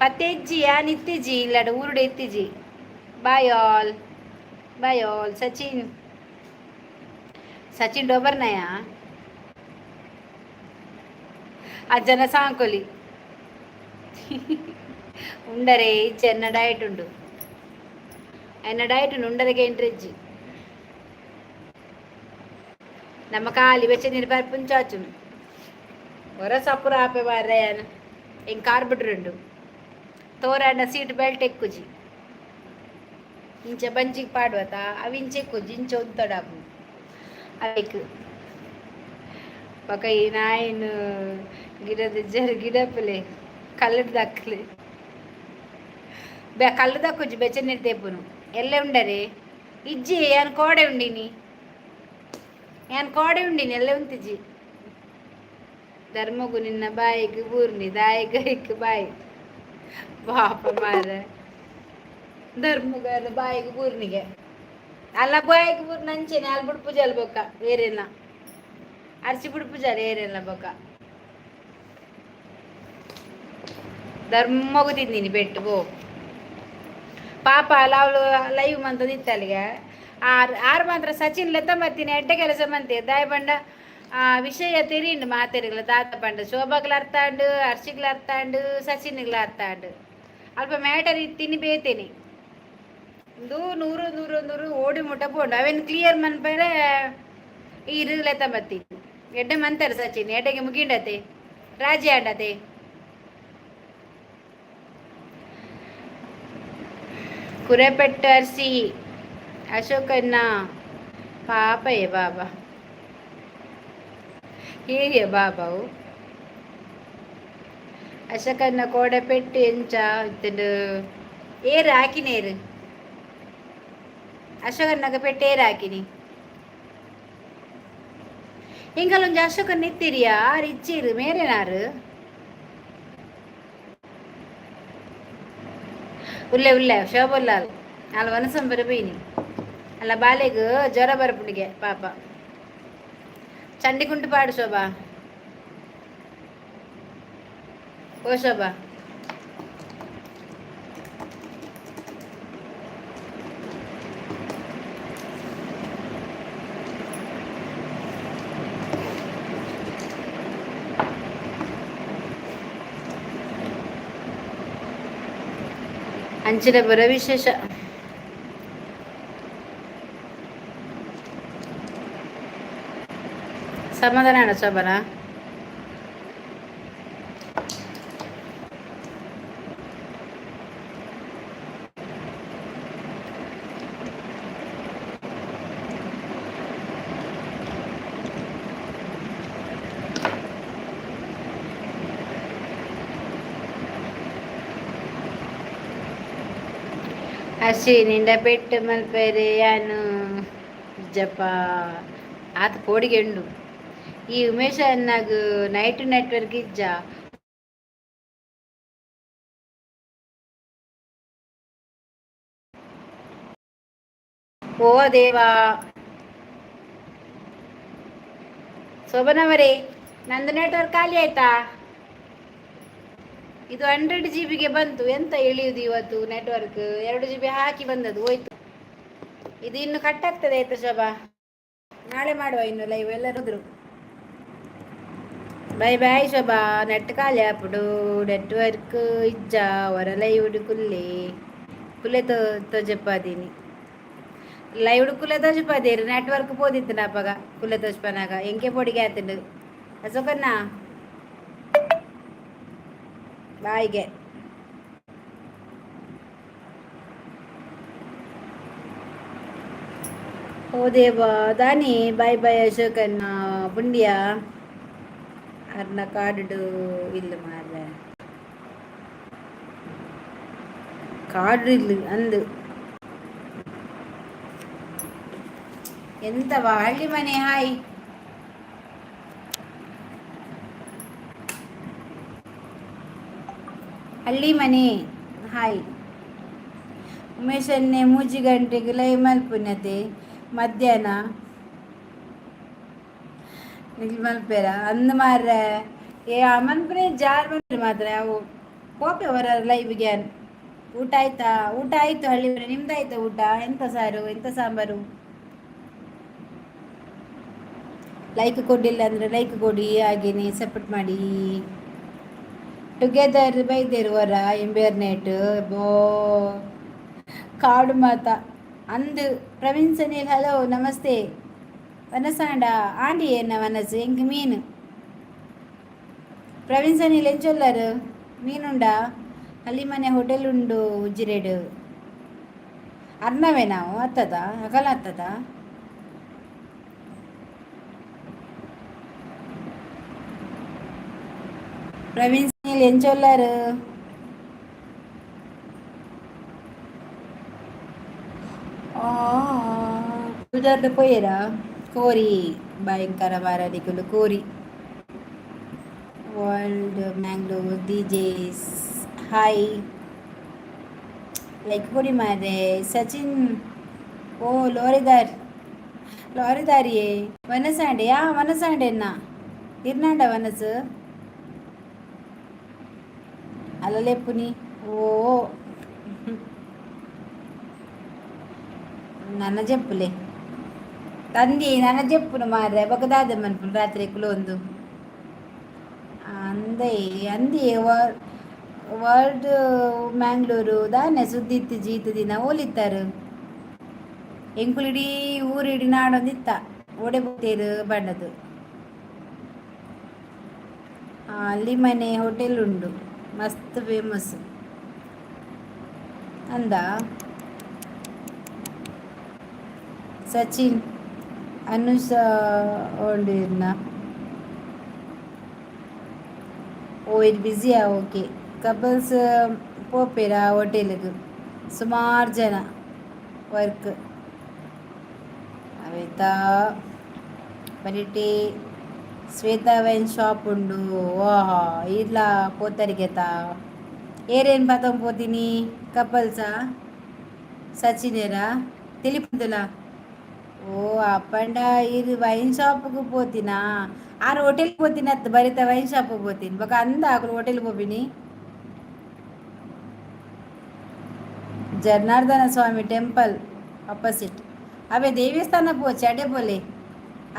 ಪತ್ತೆ ಇಜ್ಜಿ ಯಾನ್ ಇತ್ತಿಜಿ ಇಲ್ಲಡ ಊರುಡೆ ಇತ್ತಿಜಿ. Bye all, bye all. Sachin, Sachin ಡೋಬರ್ನಯ ಆ ಜನ ಸಾಂಕೊಲಿ ಉಂಡರೆ ಇಜ್ಜಿ ಎನ್ನ ಡಯಟ್ ಉಂಡು, ಎನ್ನ ಡಯಟ್ ಉಂಡು. ಉಂಡರೆಗೆ ಇಂಟ್ರೆಜ್ಜಿ ನಮ್ಮ ಖಾಲಿ ಬೆಚ್ಚ ನೀರು ಪರ್ಪುಂಚಾಚುನು ಹೊರ ಸಪುರ ಆಪೆ ಬಾರ್ರೆ. ಯಾನ್ ಎಂಕ್ ಕಾರ್ ಬಿಡ್ರುಂಡು ತೋರಾಂಡ ಸೀಟ್ ಬೆಲ್ಟ್ ಎಕ್ಕುಜಿ. ಇಂಚ ಬಂಜಿಗೆ ಪಾಡುವತ ಅವು ಇಂಚ ಎಕ್ಕುಜಿ, ಇಂಚ ಉಂತೊಡಾಪು ಅವೆಕ್. ಬೊಕ ಈ ನಾಯಿನ್ ಗಿಡದ ಜರ್ ಗಿಡಪ್ಪಲೆ ಕಲ್ಲುಡ್ ದಕ್ಕಲೆ ಬೆ ಕಲ್ಲು ದಕ್ಕುಜಿ ಬೆಚ್ಚ ನೀರು ತೇಪುನು. ಎಲ್ಲೆ ಉಂಡರೆ ಇಜ್ಜಿ. ಯಾನ್ ಕೋಡೆ ಉಂಡಿನಿ, ಯಾನ್ ಕೋಡೆ ಉಂಡಿನಿ, ಎಲ್ಲೆ ಉಂತಿಜಿ. ಧರ್ಮಗು ನಿನ್ನ ಬಾಯಿಗೆ ಬೂರ್ನಿ ದಾಯಿಗೆ ಐಕ್ ಬಾಯಿ ಪಾಪ ಮಾರ. ಧರ್ಮಗ ಬಾಯಿಗೆ ಬೂರ್ನಿಗೆ ಅಲ್ಲ, ಬಾಯಿಗೆ ಬೂರ್ನ ಅಂಚೆನೆ ಅಲ್ಲಿ ಬುಡ್ಪುಜಲ್ ಬೊಕ್ಕ ಏರೆಲ್ಲ ಅರ್ಚಿ ಬುಡ್ಪುಜಾಲ ಏರೆಲ್ಲ ಬೊಕ್ಕ. ಧರ್ಮಗು ತಿಂದಿನಿ ಬೆಟ್ಟು ಬೋ ಪಾಪ. ಅಲ್ಲ ಅವಳು ಲೈವ್ ಮಂತದಿತ್ತಲ್ಲಿಗೆ ಆರ್ ಆರು ಮಾತ್ರ ಸಚಿನ್ ಲೆತ್ತ ಮತ್ತೀನಿ ಎಡ್ಡೆ ಕೆಲಸ ಮಂತೆ ದಾಯ ಬಂಡ ಆ ವಿಷಯ ತೆರಿಂಡು ಮಾತೆರಿಗ್ಲ ದಾತ ಪಂಡ ಶೋಭಾಗ್ಲ ಅರ್ಥ ಆಂಡು, ಅರ್ಶಿಗ್ಲ ಅರ್ಥ ಆಂಡು, ಸಚಿನ್ಗ್ಲ ಅರ್ಥ ಆಂಡು. ಅಲ್ಪ ಮ್ಯಾಟರ್ ಇತ್ತೀನಿ ಬೇತೇನಿ. ಒಂದು ನೂರು ನೂರು ನೂರು ಓಡಿ ಮುಟ್ಟ ಪೋಂಡು ಅವೇನು ಕ್ಲಿಯರ್ ಮನ್ಪರೆ ಈರು ಲೆತ್ತ ಬತ್ತಿ ಎಡ್ಡೆ ಮಂತಾರೆ ಸಚಿನ್ ಎಡ್ಡೆಗೆ ಮುಗಿಂಡತೆ ರಾಜಿ ಆಂಡತೆ. ಕುರೆಪೆಟ್ಟು ಅರ್ಸಿ ಅಶೋಕಣ್ಣ ಪಾಪಯ್ಯ ಬಾಬಾ ಹೀಗೆ ಬಾಬಾವು ಅಶೋಕಣ್ಣ ಕೋಡೆ ಪೆಟ್ಟು ಎಂಚ ಇತ್ತಂಡು ಏರು ಹಾಕಿನೇರು ಅಶೋಕಣ್ಣಗ ಪೆಟ್ಟು ಏರು ಹಾಕಿನಿ. ಎಂಕಲೊಂಜಿ ಅಶೋಕಣ್ಣ ಇತ್ತೀರಿಯಾ? ಆರು ಇಚ್ಚಿರು ಮೇರೆನಾರು ಉಲ್ಲೆ ಉಲ್ಲೆ ಶೋಭುಲ್ಲಾಲ್ ಅಲ್ಲ ವನಸಂಬರ ಬೈನಿ ಅಲ್ಲ ಬಾಲೆಗ್ ಜ್ವರ ಬರಪುಣಿಗೆ ಪಾಪ. ಚಂಡಿಕುಂಟು ಪಾಡು ಶೋಭಾ. ಓ ಶೋಭಾ, ಅಂಚಿನ ಬರ ವಿಶೇಷ. ಸಮಾಧಾನ ಶೋಭನಾ? ಅಶ್ವಿನಿಂದ ಪೆಟ್ಟು ಮಲ್ಪೆರೆ ಯಾನು ಜಪ ಆತ ಕೋಡಿಗೆ ಉಂಡು. ಈ ಉಮೇಶ ಅನ್ನಾಗ ನೈಟ್ ನೆಟ್ವರ್ಕ್ ಇಜ್ಜ. ಓ ದೇವಾ. ಶೋಭನವರೇ, ನಂದು ನೆಟ್ವರ್ಕ್ ಖಾಲಿ ಆಯ್ತಾ? ಇದು 100 ಜಿಬಿಗೆ ಬಂತು. ಎಂತ ಎಳೆಯುದು ಇವತ್ತು ನೆಟ್ವರ್ಕ್? 2 ಜಿಬಿ ಹಾಕಿ ಬಂದದ್ದು ಹೋಯ್ತು. ಇದು ಇನ್ನು ಕಟ್ ಆಗ್ತದೆ, ಆಯ್ತಾ ಶೋಭಾ? ನಾಳೆ ಮಾಡುವ ಇನ್ನು ಲೈವ್. ಎಲ್ಲರೂ ಬಾಯ್ ಬಾಯ್. ಶೋಭಾ, ನೆಟ್ ಖಾಲಿ ಆಪುಡು, ನೆಟ್ವರ್ಕ್ ಇಜ್ಜ. ಹೊರ ಲೈವ್ ಕುಲ್ಲೆ ಕುಲ್ಲೆ ತೋಜಪ್ಪಾದೀನಿ. ಲೈವ್ ಕುಲ್ಲೆ ತೋಜಪಾದೇರು. ನೆಟ್ವರ್ಕ್ ಪೋದಿತ್ತು ಅಪ್ಪಗ ಕುಲ್ಲೆ ತೋಜ್ಪನಾಗ. ಎಂಕೆ ಪೊಡಿಗೆ ಆತಂಡು. ಅಶೋಕಣ್ಣ, ಬಾಯ್ಗೆ. ಓ ದೇವಾ ದಾನಿ. Boy boy ಅಶೋಕಣ್ಣ. ಪುಂಡ್ಯ ಅರ್ನ ಕಾಡು ಇಲ್ಲ ಮಾರ್ರೆ, ಕಾಡು ಇಲ್ಲ ಅಂದು. ಎಂತವಾ? ಹಳ್ಳಿ ಮನೆ, ಹಾಯ್. ಹಳ್ಳಿ ಮನೆ, ಹಾಯ್. ಉಮೇಶನ್ನೇ 3 ಗಂಟೆಗೆ ಲೈವ್ ಮಲ್ಪುನತೆ ಮಧ್ಯಾಹ್ನ. ನಿಲ್ ಮಲ್ಪೇರ ಅಂದ್ ಮಾರ್ರೆ. ಏ ಮನ್ಪುನೆ ಜಾರ್ ಮನ್ಪುನೆ ಮಾತ್ರ ಅವು ಪೋಪೆ ಅವರ ಲೈವ್ಗೆ. ಊಟ ಆಯ್ತಾ? ಊಟ ಆಯ್ತು ಹಳ್ಳಿ ಮನೆ. ನಿಮ್ದಾಯ್ತಾ ಊಟ? ಎಂತ ಸಾರು, ಎಂತ ಸಾಂಬಾರು? ಲೈಕ್ ಕೊಡ್ಲಿಲ್ಲ ಅಂದ್ರೆ ಲೈಕ್ ಕೊಡಿ, ಹಾಗೇನೆ ಸಪೋರ್ಟ್ ಮಾಡಿ. ಟುಗೆದರ್ ಬೈದೇರು ವರ ಇಂಬೇರ್ನೆಟ್ ಬೋ ಕಾಡು ಮಾತ ಅಂದು. ಪ್ರವೀಣ್ ಸನಿಲ್, ಹಲೋ, ನಮಸ್ತೆ. ವನಸಾಂಡ ಆಂಡಿ ಎನ್ನ ವನಸು ಎಂಕ್ ಮೀನು. ಪ್ರವೀಣ್ ಸನಿಲ್, ಎಂಚೊಲ್ಲರು? ಮೀನುಂಡಾ? ಅಲ್ಲಿ ಮನೆ ಹೋಟೆಲ್ ಉಂಡು ಉಜ್ಜಿರೇಡು. ಅರ್ನವೇ ನಾವು ಅತ್ತದ ಅಗಲ ಅತ್ತದ. ಪ್ರವೀಣ್ ಸುನಿಲ್, ಎಂಚೊಲ್ಲರು? ಪೂಜಾರ್ದ ಪೋಯೇರಾ? ಕೋರಿ ಭಯಂಕರ ಮಾರದಿಕುಲು ಕೋರಿ. World Mangalore DJs, hi. Like ಕೊಡಿ ಮಾರೆ. ಸಚಿನ್, ಓ ಲೋರಿದಾರ್ ಲಾರಿದಾರಿಯೇ. ವನಸಾಂಡೆ ಆ ವನಸಾಂಡೆನ್ನ ಇರ್ನಾಂಡ ವನಸು ಅಲ್ಲಲೆಪ್ಪುನಿ. ಓ ನನ್ನ ಜೆಪ್ಪುಲೆ ತಂದಿ ನನ್ನ ಜೆಪ್ಪುನು ಮಾರ್ರೆ. ಬೊಕ ದಾದ ಮನ್ಪುನು ರಾತ್ರಿ ಕುಲೊಂದು ಅಂದೆ ಅಂದಿ. ವರ್ಲ್ಡ್ ಮ್ಯಾಂಗ್ಳೂರು ದಾನೆ ಸುದ್ದಿ ಇತ್ತು ಜೀತ ದಿನ ಓಲಿತ್ತಾರು. ಎಂಕುಲು ಇಡೀ ಊರು ಇಡೀ ನಾಡೊಂದಿತ್ತ ಓಡೆ ಬೋತೇರು ಬಣ್ಣದು. ಅಲ್ಲಿ ಮನೆ ಹೋಟೆಲ್ ಉಂಡು, ಮಸ್ತ್ ಫೇಮಸ್ ಅಂದ ಸಚಿನ್. ಅನುಷ ಓಂಡಿರ್ನ? ಓ, ಇದು ಬ್ಯುಸಿಯಾ? ಓಕೆ. ಕಪಲ್ಸ್ ಪೋಪೇರಾ ಹೋಟೆಲ್ಗೆ ಸುಮಾರು ಜನ ವರ್ಕ್ ಅವೇತಾ ಬರಿಟಿ. ಶ್ವೇತಾ ವೈನ್ ಶಾಪ್ ಉಂಡು. ಓಹಾ, ಇಲ್ಲ ಪೋತರಿಗೆತ ಏರೇನು ಪತೊಂದು ಪೋತೀನಿ ಕಪಲ್ಸಾ? ಸಚಿನೇರಾ ತಿಳಿಪುಂದುಲ. ಓ ಅಪ್ಪಂಡ ಇದು ವೈನ್ ಶಾಪ್ಗೆ ಪೋತಿನಾ? ಆರು ಹೋಟೆಲ್ ಪೋತೀನಿ ಅತ್ತು ಬರಿತ ವೈನ್ ಶಾಪ್ ಪೋತೀನಿ ಬೊಕ ಅಂದ ಅಕುಲು ಹೋಟೆಲ್ ಪೋಪಿನಿ. ಜನಾರ್ದನ ಸ್ವಾಮಿ ಟೆಂಪಲ್ ಅಪೋಸಿಟ್ ಅವೇ ದೇವಸ್ಥಾನ ಪೋಚಿ ಅಡೆ ಪೋಲೆ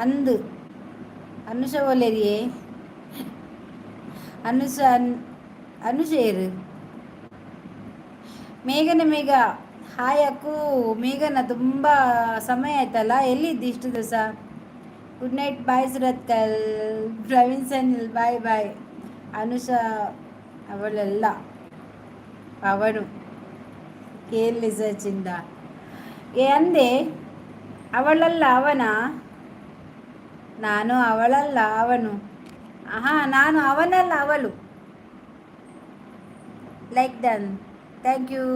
ಅಂದು. ಅನುಷ ಒಲೆರಿಯೇ? ಅನುಷ, ಅನುಷ ಏರು? ಮೇಘನ ಮೇಘ, ಹಾಯ್ ಅಕ್ಕು. ಮೇಘನ, ತುಂಬ ಸಮಯ ಆಯ್ತಲ್ಲ, ಎಲ್ಲಿದ್ದಿ ಇಷ್ಟು ದಿವಸ? Good night, bye Surathkal. Praveen Sanil, bye bye. Anusha, ಅವಳೆಲ್ಲ ಅವನು ಕೇಳಿ ಸಚಿಂದ. ಏ ಅಂದೆ, ಅವಳಲ್ಲ ಅವನ. ನಾನು ಅವಳಲ್ಲ ಅವನು. ಹಾ, ನಾನು ಅವನಲ್ಲ ಅವಳು. Like done, thank you.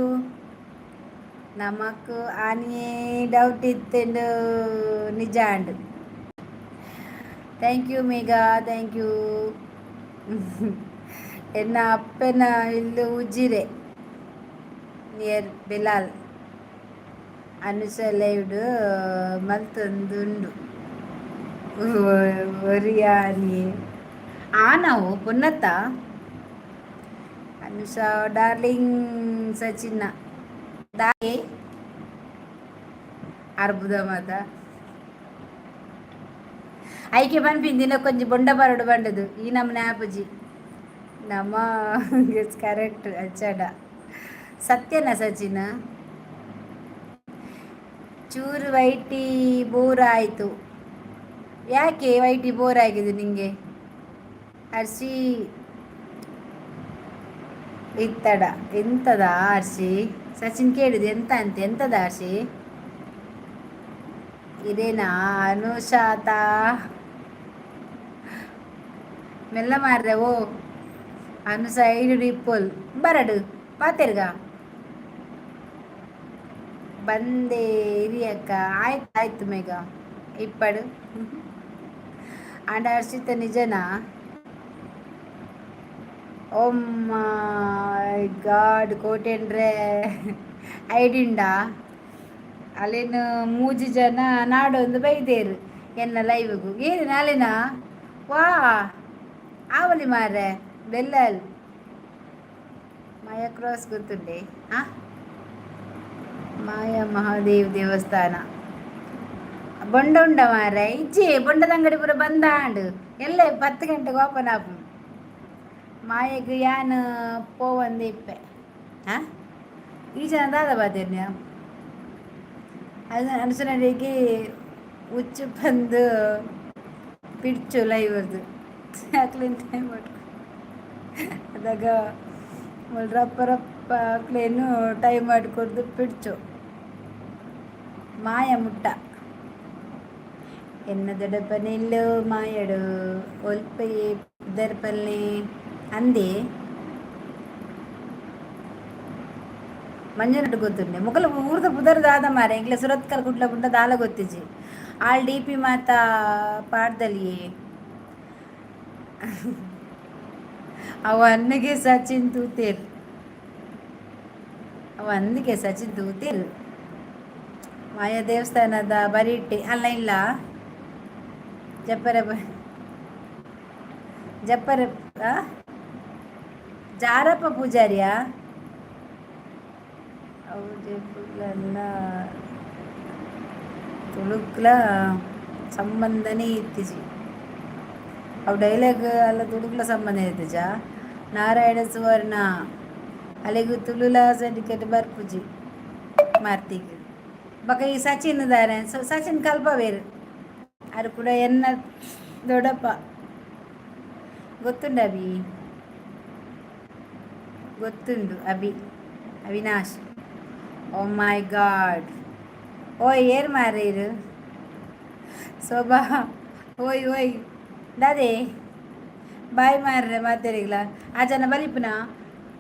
ನಮಕ್ ಆನಿಯೇ ಡೌಟ್ ಇತ್ತೆಂಡು ನಿಜ ಅಂಡು. Thank you Megha, thank you. ಎನ್ನ ಅಪ್ಪನ ಇಲ್ಲು ಉಜಿರೆ, ನಿಯರ್ ಬೆಲಾಲ್. ಅನುಷ ಲೈವ್ಡ್ ಮಲ್ತೊಂದುಂಡು ಒರಿಯಾನಿ ಆ ನಾವು ಪುನ್ನತ್ತ. ಅನುಷಾ ಡಾರ್ಲಿಂಗ್, ಸಚಿನ್ನ ದಾಯೆ ಅರ್ಬುದ ಮಾತ ಐಕೆ ಪನ್ಪಿನ ದಿನಕ್ಕೊಂಜಿ ಬೊಂಡ ಬರಡು ಬಂಡದು ಈ ನಮ್ಮನೆ ಆಪುಜಿ ನಮ್ಮ. ಕರೆಕ್ಟ್ ಅಚ್ಚಡ ಸತ್ಯನ ಸಚಿನ್? ಚೂರು ವೈಟಿ ಬೋರ್ ಆಯಿತು. ಯಾಕೆ ವೈಟಿ ಬೋರ್ ಆಗಿದೆ ನಿಂಗೆ? ಅರ್ಶಿ ಇತ್ತಡ ಎಂತದ ಅರ್ಶಿ? ಸಚಿನ್ ಕೇಳಿದೆ ಎಂತ ಅಂತ. ಎಂತದ ಅರ್ಶಿ? ಇದೇನಾ ಅನುಷಾತಾ? ಮೆಲ್ಲ ಮಾರ್ರೆ. ಓ ಅನುಷ, ಐಡು ಇಪ್ಪೊಲ್ ಬರಡು ಪಾತೆರ್ಗ ಬಂದೆ ಇರಿಯಕ್ಕ. ಆಯ್ತು ಆಯ್ತು ಮೇಘ, ಇಪ್ಪಡು. ಅಂಡ ಹರ್ಷಿತ ನಿಜನಾ? ಓ ಮೈ ಗಾಡ್, ಕೋಟೆಂಡ್ರೆ ಐಡಿಂಡ ಅಲ್ಲಿನ ಮೂಜಿ ಜನ ನಾಡೊಂದು ಬೈದೇರು ಎನ್ನ ಲೈವ್ಗು. ಏನು ನಾಳಿನ ವಾ ಆವಲಿ ಮಾರ್ರೆ. ಬೆಲ್ಲಲ್ ಮಾಯಾ ಕ್ರಾಸ್ ಗೊತ್ತುಂಡೆ? ಆ ಮಾಯಾ ಮಹಾದೇವ್ ದೇವಸ್ಥಾನ. ಬೊಂಡ ಉಂಡ ಮಾರ್ರೆ? ಇಜ್ಜಿ, ಬೊಂಡದ ಅಂಗಡಿ ಪೂರ ಬಂದಾಂಡು. ಎಲ್ಲ 10 ಗಂಟೆಗೆ ಓಪನ್ ಆಪು. ಮಾಯಗ್ ಯಾನ್ ಪೋವಂದೆ ಇಪ್ಪೆ. ಹಾಂ, ಈ ಜನ ದಾದ ಬಾತೆರ್ನ ಅದು ಅನುಸರಣೆಗೆ ಹುಚ್ಚು ಬಂದು ಪಿಡ್ಚು ಲೈವರ್ದು ಅಕ್ಲೇನ್ ಟೈಮ್ ಮಾಡ್ಕೊ. ಅದಾಗ ರಪ್ಪ ರಪ್ಪ ಅಕ್ಲೇನು ಟೈಮ್ ಮಾಡಿಕೊಡ್ದು ಪಿಡ್ಚು. ಮಾಯ ಮುಟ್ಟ ಎನ್ನ ದೊಡ್ಡಪ್ಪನಿಲ್ಲು ಮಾಯಡು ಒಲ್ಪ ದರ್ಪಲ್ನಿ ಅಂದೆ. ಮಂಜನಟ್ಟು ಗೊತ್ತುಂಡೆ ಮುಕಲ ಊರ್ದ ಪುದರ್ ದಾದ ಮಾರೆ? ಎಂಕ್ಲೆ ಸುರತ್ಕಲ್ ಕುಡ್ಲ ಪುಂಡ ದಾಲ ಗೊತ್ತಿಜಿ. ಆಲ್ ಡಿ ಪಿ ಮಾತ ಪಾಡ್ದಲಿಯೇ. ಅವ ಅನ್ನಗೆ ಸಚಿನ್ ತೂತೇರ್, ಅವ ಅಂದಿಗೆ ಸಚಿನ್ ತೂತೇರ್. ಮಾಯಾ ದೇವಸ್ಥಾನದ ಬರಿಟ್ಟೆ ಅಲ್ಲ? ಇಲ್ಲ, ಜಪ್ಪರ ಜಪ್ಪರ ಜಾರಪ್ಪ ಪೂಜಾರಿಯಾ? ಅವು ತುಳುಕ್ಲ ಸಂಬಂಧನೇ ಇತ್ತೀಚಿ. ಅವು ಡೈಲಾಗ್ ಅಲ್ಲ, ತುಳುಕ್ಲ ಸಂಬಂಧ ಇತ್ತಿಜ. ನಾರಾಯಣ ಸುವರ್ಣ ಅಲ್ಲಿಗೂ ತುಳುಲ ಸರ್ಟಿಫಿಕೇಟ್ ಬರ್ಪುಜಿ ಮಾರ್ತಿಗ್. ಬೊಕ ಈ ಸಚಿನ್ ದಾನೆ? ಸಚಿನ್ ಕಲ್ಪವೇರು ಅರು ಕೂಡ ಎನ್ನ ದೊಡ್ಡಪ್ಪ. ಗೊತ್ತುಂಡು ಅಭಿ, ಗೊತ್ತುಂಡು ಅಭಿ. ಅವಿನಾಶ್, ಓ ಮೈ ಗಾಡ್. ಓಯ್, ಏರ್ ಮಾರೇರು ಶೋಭಾ? ಓಯ್ ಓಯ್, ದಾದೆ ಬಾಯ್ ಮಾರ್ರೆ ಮಾತೆರಿಗ್ಲ. ಆ ಜನ ಬಲಿಪುನ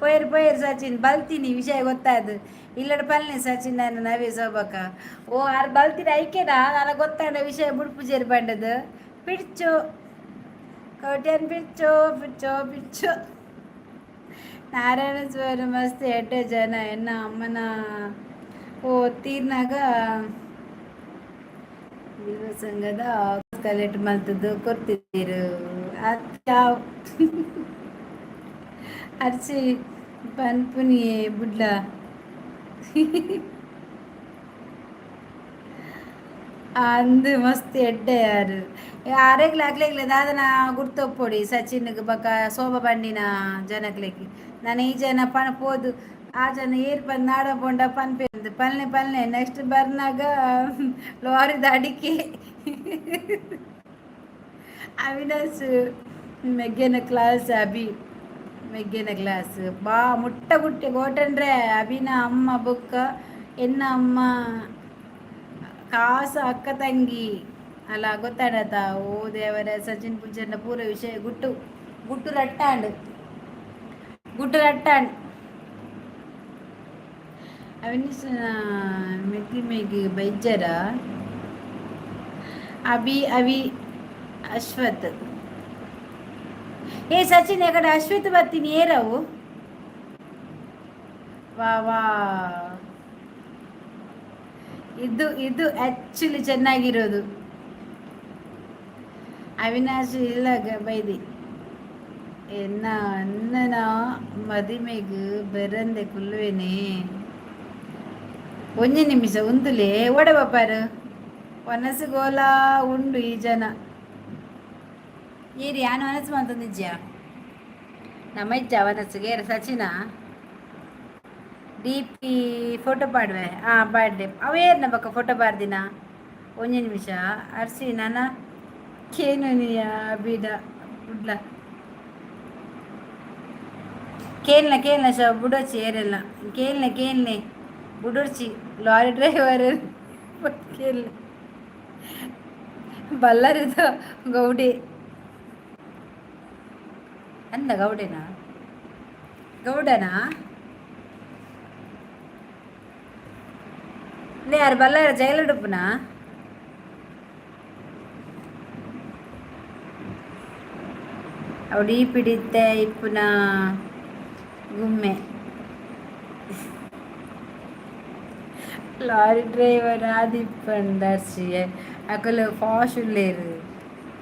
ಪೋಯರ್ ಪೋಯರ್. ಸಚಿನ್ ಬಲ್ತೀನಿ, ವಿಷಯ ಗೊತ್ತಾದು. ಇಲ್ಲಡ ಪಲ್ನೆ ಸಚಿನ್ ನಾನು ನವೇ ಶೋಭಕ್ಕ. O R ಬಲ್ತೀನಿ ಐಕೆನಾ? ನನಗೆ ಗೊತ್ತಾಂಡ ವಿಷಯ ಬುಡ್ಪುಜೇರಿ ಬಂಡದು ಪಿಡ್ಚು ಕೋಟ್ಯಾನ್ ಪಿಡ್ಚೋ ಪಿಡ್ಚೋ ಪಿಡ್ಚೋ. ನಾರಾಯಣ ಸ್ವಾಮಿ ಮಸ್ತ್ ಎಡ್ಡೆ ಜನ. ಎನ್ನ ಅಮ್ಮನ ಓ ತೀರ್ನಾಗ ಬಿಲ್ವ ಸಂಘದ ಕಲೆಕ್ಟ್ ಮಲ್ತದ್ದು ಕೊಡ್ತಿದ್ದೀರು. ಅರ್ಚಿ ಪನ್ಪುನಿ ಬುಡ್ಲ. ಅಂದು ಮಸ್ತ್ ಎಡ್ಡೆ ಯಾರು ಅರೆಗ್ಲ ಅಕ್ಲೆಗ್ಲ ದಾದನ ಗುರ್ತೊಪ್ಪೊಡಿ ಸಚಿನ್ಗ್ ಬೊಕ ಶೋಭಾ ಬಂಡಿನ ಜನಕ್ಲೆಗ್. ನನ ಈ ಜನ ಪಣ ಪೋದು ಆ ಜನ ಏರ್ ಪಂದ್ ನಾಡ ಪೋಂಡ ಪನ್ಪೆಂದು ಪಲ್ನೆ ಪಲ್ನೆ. ನೆಕ್ಸ್ಟ್ ಬರ್ನಾಗ ಲಾರಿದ ಅಡಿಕೆ. ಅವಿನಾಶ್ ಮೆಗ್ಗೆನ ಕ್ಲಾಸ್, ಅಭಿ ಮೆಗ್ಗೆನ ಕ್ಲಾಸ್. ಬಾ ಮುಟ್ಟ ಗುಟ್ಟೆ ಗೋಟನ್ರೆ. ಅಭಿನ ಅಮ್ಮ ಬೊಕ್ಕ ಎನ್ನ ಅಮ್ಮ ಕಾಸ ಅಕ್ಕ ತಂಗಿ ಅಲ್ಲ, ಗೊತ್ತಾಡತ? ಓ ದೇವರೇ, ಸಚಿನ್ ಪುಂಚಣ್ಣ ಪೂರ ವಿಷಯ ಗುಟ್ಟು ಗುಟ್ಟು ರಟ್ಟಾಂಡ್, ಗುಟ್ಟು ರಟ್ಟಾಂಡ್. ಅವಿನಿಸ್ ಮೆಗ್ಗಿ ಮೆಗ್ಗಿ ಬೈಜರ. ಅಭಿ ಅವಿ ಅಶ್ವಥ್. ಏ ಸಚಿನ್, ಯಾಕಡೆ ಅಶ್ವಥ್ ಬರ್ತೀನಿ ಏರವು. ವಾ ವಾ, ಇದು ಇದು ಆ್ಯಕ್ಚುಲಿ ಚೆನ್ನಾಗಿರೋದು. ಅವಿನಾಶ್ ಇಲ್ಲ ಬೈದಿ. ಎನ್ನ ಅಣ್ಣನ ಮದಿಮೆಗ್ ಬರಂದೆ ಕುಲ್ಲುವೆನೆ. ಒಂಜಿ ನಿಮಿಷ ಉಂದುಲೇ ಓಡೆ ಬಾಪಾರು ವನಸುಗೋಲ ಉಂಡು ಈ ಜನ. ಏರಿ ಯಾನು ವನಸು ಮಂತೊಂದಿಜ್ಜ ನಮ್ಮ ಇಜ್ಜ ವನಸ್ಸುಗೆ. Sachin D P photo ಪಾಡುವೆ. ಹಾಂ, ಪಾಡ್ಲೆ. ಅವ ಏರ್ನ ಬಕ್ಕ ಫೋಟೋ ಬಾರ್ದಿನ. ಒಂಜಿ ನಿಮಿಷ ಅರ್ಸಿ ನಾನ ಕೇನುನಿಯ ಬಿಡ ಬುಡ್ಲ. ಕೇನ್ಲ ಕೇನ್ಲ ಶ ಬುಡೋಚಿ ಏರೆಲ್ಲ ಕೇನ್ಲೆ ಕೇನ್ಲೆ ಬುಡೋರ್ಚಿ. Lorry driver ಕೇನ್ಲೆ. ಬಲ್ಲರಿದ ಗೌಡೆ ಅಂದ. ಗೌಡೆನಾ, ಗೌಡನಾ? ಲೇ, ಯಾರು ಬಲ್ಲಾರ ಜೈಲುಡುಪುನಾ? ಅವಡು ಈ ಪಿಡಿತ್ತೆ ಇಪ್ಪುನ ಗುಮ್ಮೆ. ಲಾರಿ ಡ್ರೈವರ್ ಆದಿಪ್ಪಂದರ್ಶಿ. ಅಕುಲು ಫಾಶ್ ಉಲ್ಲೇರು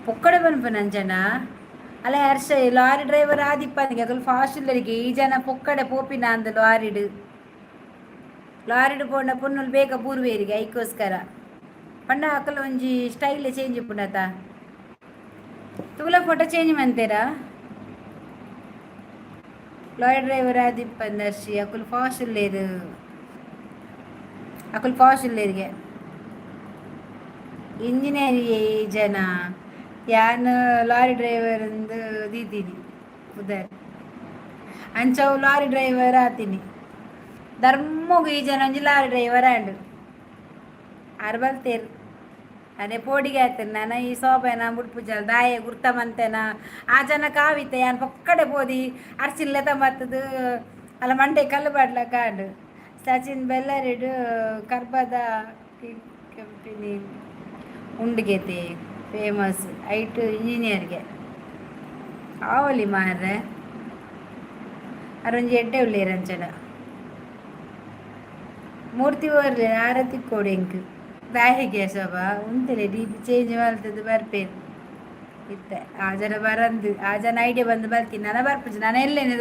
ಪೊಕ್ಕಡೆ ಪನ್ಪುನ ಅಂಚನ ಅಲ್ಲ ಹರ್ಷ? ಲಾರಿ ಡ್ರೈವರ್ ಆದಿಪ್ಪನಿಗೆ ಅಕುಲು ಫಾಶ್ ಉಲ್ಲೇರಿಗೆ. ಈ ಜನ ಪೊಕ್ಕಡೆ ಪೋಪಿನ ಅಂದ್. ಲಾರಿಡ್ ಲಾರಿಡ್ ಪೋಂಡ ಪೊನ್ನುಲು ಬೇಗ ಬೂರ್ವೇರಿಗೆ. ಐಕೋಸ್ಕರ ಪಂಡ ಅಕುಲು ಒಂಜಿ ಸ್ಟೈಲ್ ಚೇಂಜ್ ಇಪ್ಪುನತ. ತೂಲ, ಫೋಟೋ ಚೇಂಜ್ ಮಂತೇರಾ? ಲಾರಿ ಡ್ರೈವರ್ ಆದಿಪ್ಪಂದರ್ಶಿ. ಅಕುಲು ಫಾಶ್ ಉಲ್ಲೇರು, ಅಕುಲು ಫಾಶ್ ಉಲ್ಲೇರಿಗೆ. ಇಂಜಿನಿಯರ್ ಈ ಜನ. ಯಾನ್ ಲಾರಿ ಡ್ರೈವರ್ ಅಂದು ದೀತೀನಿ ಉದರ್. ಅಂಚವು ಲಾರಿ ಡ್ರೈವರ್ ಆತೀನಿ. ಧರ್ಮಗು ಈ ಜನ ಒಂಜಿ ಲಾರಿ ಡ್ರೈವರ್ ಆಂಡ್. ಆರ್ ಬಲ್ತೇರು. ಅದೇ ಪೋಡಿಗೆ ಆಯ್ತು ನಾನು ಈ ಸೋಬೆನ ಬುಡ್ಪುಜಲ್ ದಾಯೆ ಗುರ್ತ ಮಂತೆನ. ಆ ಜನ ಕಾವಿತ್ತೆ ಯಾನ್ ಪೊಕ್ಕಡೆ ಪೋದಿ ಅರ್ಚಿನ್ ಲೆತ ಬತ್ತದು ಅಲ್ಲ ಮಂಡೆ ಕಲ್ಲು ಬಾಡ್ಲ ಕಾಂಡು. ಸಚಿನ್ ಬೆಲ್ಲರಿಡು ಕರ್ಬದ ಕಂಪನಿ ಉಂಡುಗೆತೆ ಫೇಮಸ್ ಐಟು ಇಂಜಿನಿಯರ್ಗೆ ಆವಲಿ ಮಾರ್ರೆ. ಅರೊಂಜಿ ಎಡ್ಡೆ ಉಲ್ಲೇರ್ ಅಂಚನ. ಮೂರ್ತಿ ಓರ್ಲೆ ಆರತಿ ಕೊಡು ಎಂಕ್ ದಾಯೆಗೆ ಶೋಭಾ ಉಂತಲೆ. ಡಿ ಪಿ ಚೇಂಜ್ ಮಲ್ತದ್ದು ಬರ್ಪೇರು ಇತ್ತೆ. ಆ ಜನ ಬರಂದು, ಆ ಜನ ಐಡಿಯಾ ಬಂದು ಬರ್ತೀನಿ. ನಾನು ಬರ್ಪುಜಿ, ನಾನು ಎಲ್ಲೇನೆ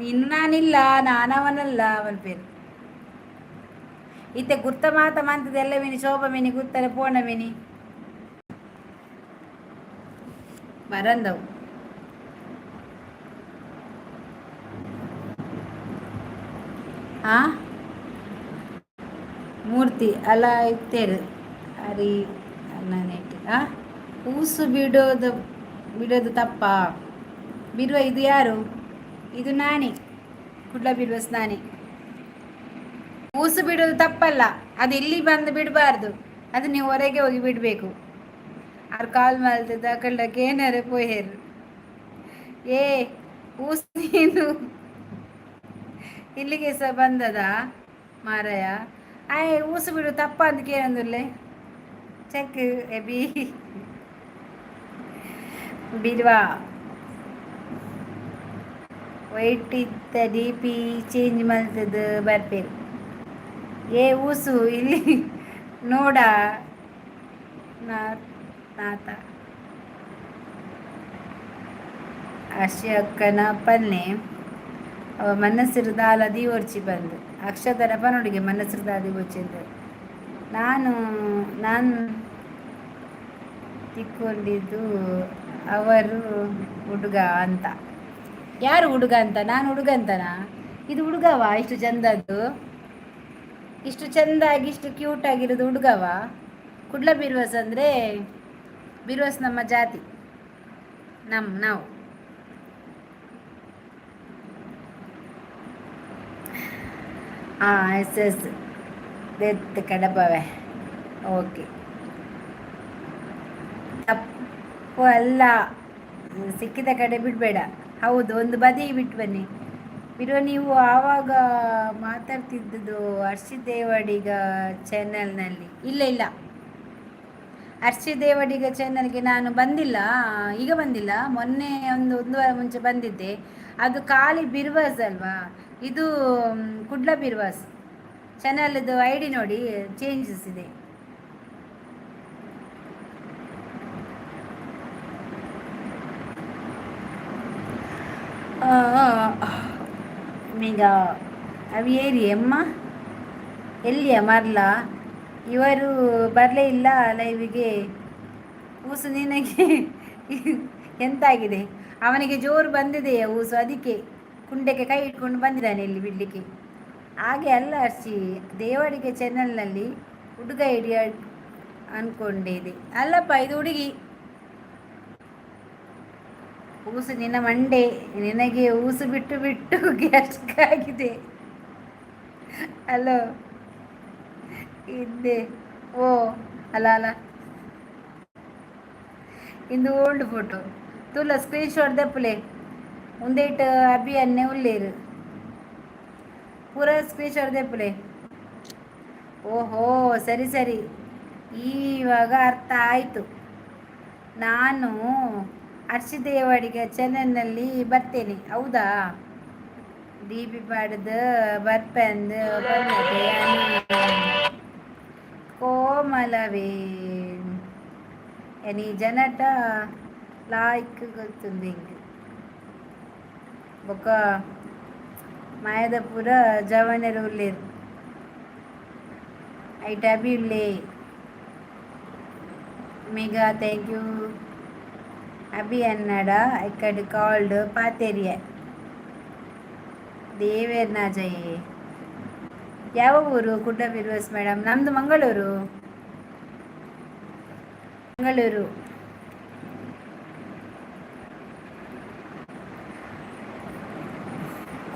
ಇನ್ನು ನಾನಿಲ್ಲ, ನಾನು ಅವನಲ್ಲ ಮಲ್ಪೇರು. ಇತ್ತೆ ಗುರ್ತ ಮಾತ ಮಂತದ ಎಲ್ಲ ಮಿನಿ ಶೋಭಾ ಮಿನಿ ಗುರ್ತಾರೆ ಪೋಣ ಮಿನಿ ಬರಂದವು. ಆ ಮೂರ್ತಿ ಅಲ್ಲ ಇತ್ತೇರು ಅರಿ ಅಣ್ಣನೇಟ್. ಆ ಊಸು ಬಿಡೋದು ಬಿಡೋದು ತಪ್ಪಾ ಬಿರುವ? ಇದು ಯಾರು? ಇದು ನಾನೇ, ಕುಡ್ಲ ಬಿಡುವ ನಾನೇ. ಊಸು ಬಿಡೋದು ತಪ್ಪಲ್ಲ. ಅದು ಇಲ್ಲಿ ಬಂದು ಬಿಡಬಾರ್ದು, ಅದು ನೀವು ಹೊರಗೆ ಹೋಗಿ ಬಿಡಬೇಕು. ಅವ್ರು ಕಾಲ್ ಮಲ್ತದ ಅಕಲ್ಡಕ್ಕೆ ಏನಾರ ಪೋಯೇರು. ಏ ಊಸು, ನೀನು ಇಲ್ಲಿಗೆ ಸಹ ಬಂದದ ಮಾರಾಯ. ಆಯ್ ಊಸು ಬಿಡು ತಪ್ಪ ಅಂತ ಏನಂದುಲ್ಲೆ ಚೆಕ್ ಎಬಿ ಬಿಡ್ವಾ. ವೈಟ್ ಇತ್ತ ಡಿ ಪಿ ಚೇಂಜ್ ಮಲ್ತದ್ದು ಬರ್ಪೇರು. ಏ ಊಸು, ಇಲ್ಲಿ ನೋಡ ನಾತ ಅಕ್ಕನ ಪನ್ನೆ. ಅವ ಮನಸ್ಸಿರುದಾಲ ದೀವೊರ್ಚಿ ಬಂದು ಅಕ್ಷತರ ಪನೊಡಿಗೆ ಮನಸ್ಸಿರುದಾಲ ದೀವೊರ್ಚಿ ನಾನು ನಾನು ತಿಕ್ಕೊಂಡಿದ್ದು ಅವರು ಹುಡುಗ ಅಂತ. ಯಾರು ಹುಡುಗ ಅಂತ? ನಾನು ಹುಡುಗ ಅಂತನಾ? ಇದು ಹುಡುಗವಾ? ಇಷ್ಟು ಚಂದದ್ದು, ಇಷ್ಟು ಚೆಂದಾಗಿ, ಇಷ್ಟು ಕ್ಯೂಟ್ ಆಗಿರೋದು ಹುಡುಗವಾ? ಕುಡ್ಲ ಬಿರ್ವಸ್ ಅಂದರೆ ಬಿರ್ವಸ್ ನಮ್ಮ ಜಾತಿ. ನಮ್ಮ ನಾವು ಹಾಂ ಎಸ್ ಎಸ್ ದೆತ್ ಕಡಪವೆ. ಓಕೆ, ತಪ್ಪು ಅಲ್ಲ, ಸಿಕ್ಕಿದ ಕಡೆ ಬಿಡಬೇಡ. ಹೌದು, ಒಂದು ಬದಿ ಬಿಟ್ಟು ಬನ್ನಿ. ಬಿಡುವ. ನೀವು ಆವಾಗ ಮಾತಾಡ್ತಿದ್ದುದು ಹರ್ಷಿತ್ ದೇವಾಡಿಗ ಚಾನೆಲ್ನಲ್ಲಿ. ಇಲ್ಲ ಇಲ್ಲ, ಅರ್ಚಿ ದೇವಡಿಗ ಚಾನಲ್ಗೆ ನಾನು ಬಂದಿಲ್ಲ, ಈಗ ಬಂದಿಲ್ಲ. ಮೊನ್ನೆ ಒಂದು ಒಂದು ವಾರ ಮುಂಚೆ ಬಂದಿದ್ದೆ. ಅದು ಖಾಲಿ ಬಿರ್ವಾಸ್ ಅಲ್ವಾ? ಇದು ಕುಡ್ಲ ಬಿರ್ವಾಸ್ ಚಾನಲ್ದು ಐಡಿ ನೋಡಿ, ಚೇಂಜಸ್ ಇದೆ. ಈಗ ಅವಿ ಏರಿ ಅಮ್ಮ ಎಲ್ಲಿಯ ಮರ್ಲ? ಇವರು ಬರಲೇ ಇಲ್ಲ ಲೈವಿಗೆ. ಊಸು, ನಿನಗೆ ಎಂತಾಗಿದೆ? ಅವನಿಗೆ ಜೋರು ಬಂದಿದೆಯಾ ಊಸು? ಅದಕ್ಕೆ ಕುಂಡಕ್ಕೆ ಕೈ ಇಟ್ಕೊಂಡು ಬಂದಿದ್ದಾನೆ ಇಲ್ಲಿ ಬಿಡಲಿಕ್ಕೆ. ಹಾಗೆ ಅಲ್ಲ ಅರ್ಚಿ, ದೇವಡಿಗೆ ಚಾನಲ್ನಲ್ಲಿ ಹುಡುಗ ಹಿಡಿಯ ಅಂದ್ಕೊಂಡಿದೆ. ಅಲ್ಲಪ್ಪ, ಇದು ಹುಡುಗಿ. ಊಸು, ನಿನ್ನ ಮಂಡೆ, ನಿನಗೆ ಊಸು ಬಿಟ್ಟು ಬಿಟ್ಟು ಗ್ಯಾಸ್ಟ್ರಿಕ್ ಆಗಿದೆ. ಹಲೋ ಇದ್ದೆ. ಓ ಅಲ್ಲ ಅಲ್ಲ, ಇಂದು ಓಲ್ಡ್ ಫೋಟೋ ತುಲ್ಲ, ಸ್ಕ್ರೀನ್ ಶಾಟ್ ದೆಪ್ಪಲೆ. ಉಂದೇಟ್ ಅಭಿ ಅನ್ನೆ ಉಲ್ಲೇರು, ಪೂರ ಸ್ಕ್ರೀನ್ ಶಾಟ್ ದೆಪ್ಪಲೆ. ಓಹೋ, ಸರಿ ಸರಿ, ಈವಾಗ ಅರ್ಥ ಆಯಿತು. ನಾನು ಅರ್ಷಿ ದೇವಡಿಗ ಚಾನಲ್ನಲ್ಲಿ ಬರ್ತೇನೆ. ಹೌದಾ? ಡಿ ಪಿ ಪಾಡ್ದು ಬರ್ಪೆಂದು ಬಂದದೆ. ಕೋಮಲವೇ ಎನಿ ಜನಟ ಲಾಯ್ಕ್ ಗೊತ್ತುಂದು ಇಂಕ್. ಬೊಕ್ಕ ಮಾಯದ ಪೂರ ಜವನೆರ್ ಉಲ್ಲೆರ್, ಐಟ್ ಅಭಿ ಉಲ್ಲೆ. Megha, thank you. Abhi ಅನ್ನಡ ಇಕ್ಕಡ್ ಕಾಲ್ಡ್ ಪಾತೆರಿಯ ದೇವೇರ್ನ ಜಯೇ. ಯಾವ ಊರು ಕುಡ್ಲ ಬಿರ್ವಸ್ ಮೇಡಮ್? ನಮ್ಮದು ಮಂಗಳೂರು, ಮಂಗಳೂರು.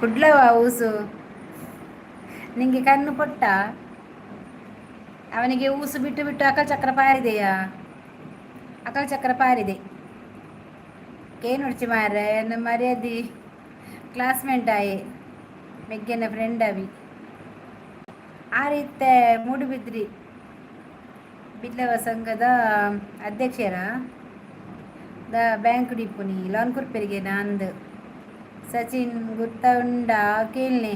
ಕುಡ್ಲವ ಊಸು? ನಿಂಗೆ ಕಣ್ಣು ಕೊಟ್ಟ? ಅವನಿಗೆ ಊಸು ಬಿಟ್ಟು ಬಿಟ್ಟು ಅಕಲ್ ಚಕ್ರ ಪಾರಿದೆಯಾ? ಅಕಲ್ ಚಕ್ರ ಪಾರಿದೆ. ಕೇನುಡ್ಚಿ ಮಾರ್ರೆ, ಎನ್ನ ಮರ್ಯಾದಿ ಕ್ಲಾಸ್ಮೇಟ್ ಆಯೆ, ಮೆಗ್ಗೆನ ಫ್ರೆಂಡ್ ಅವಿ. ಆ ರೀತೆ ಮೂಡುಬಿದ್ರಿ ಬಿಲ್ಲವ ಸಂಘದ ಅಧ್ಯಕ್ಷರ the bank ಡಿಪ್ಪುನಿ ಲೋನ್ ಕೊರ್ಪೆರಿಗೆ ನಾಂದ್. ಸಚಿನ್ ಗುರ್ತ ಉಂಡ ಕೇಳ್ನೆ.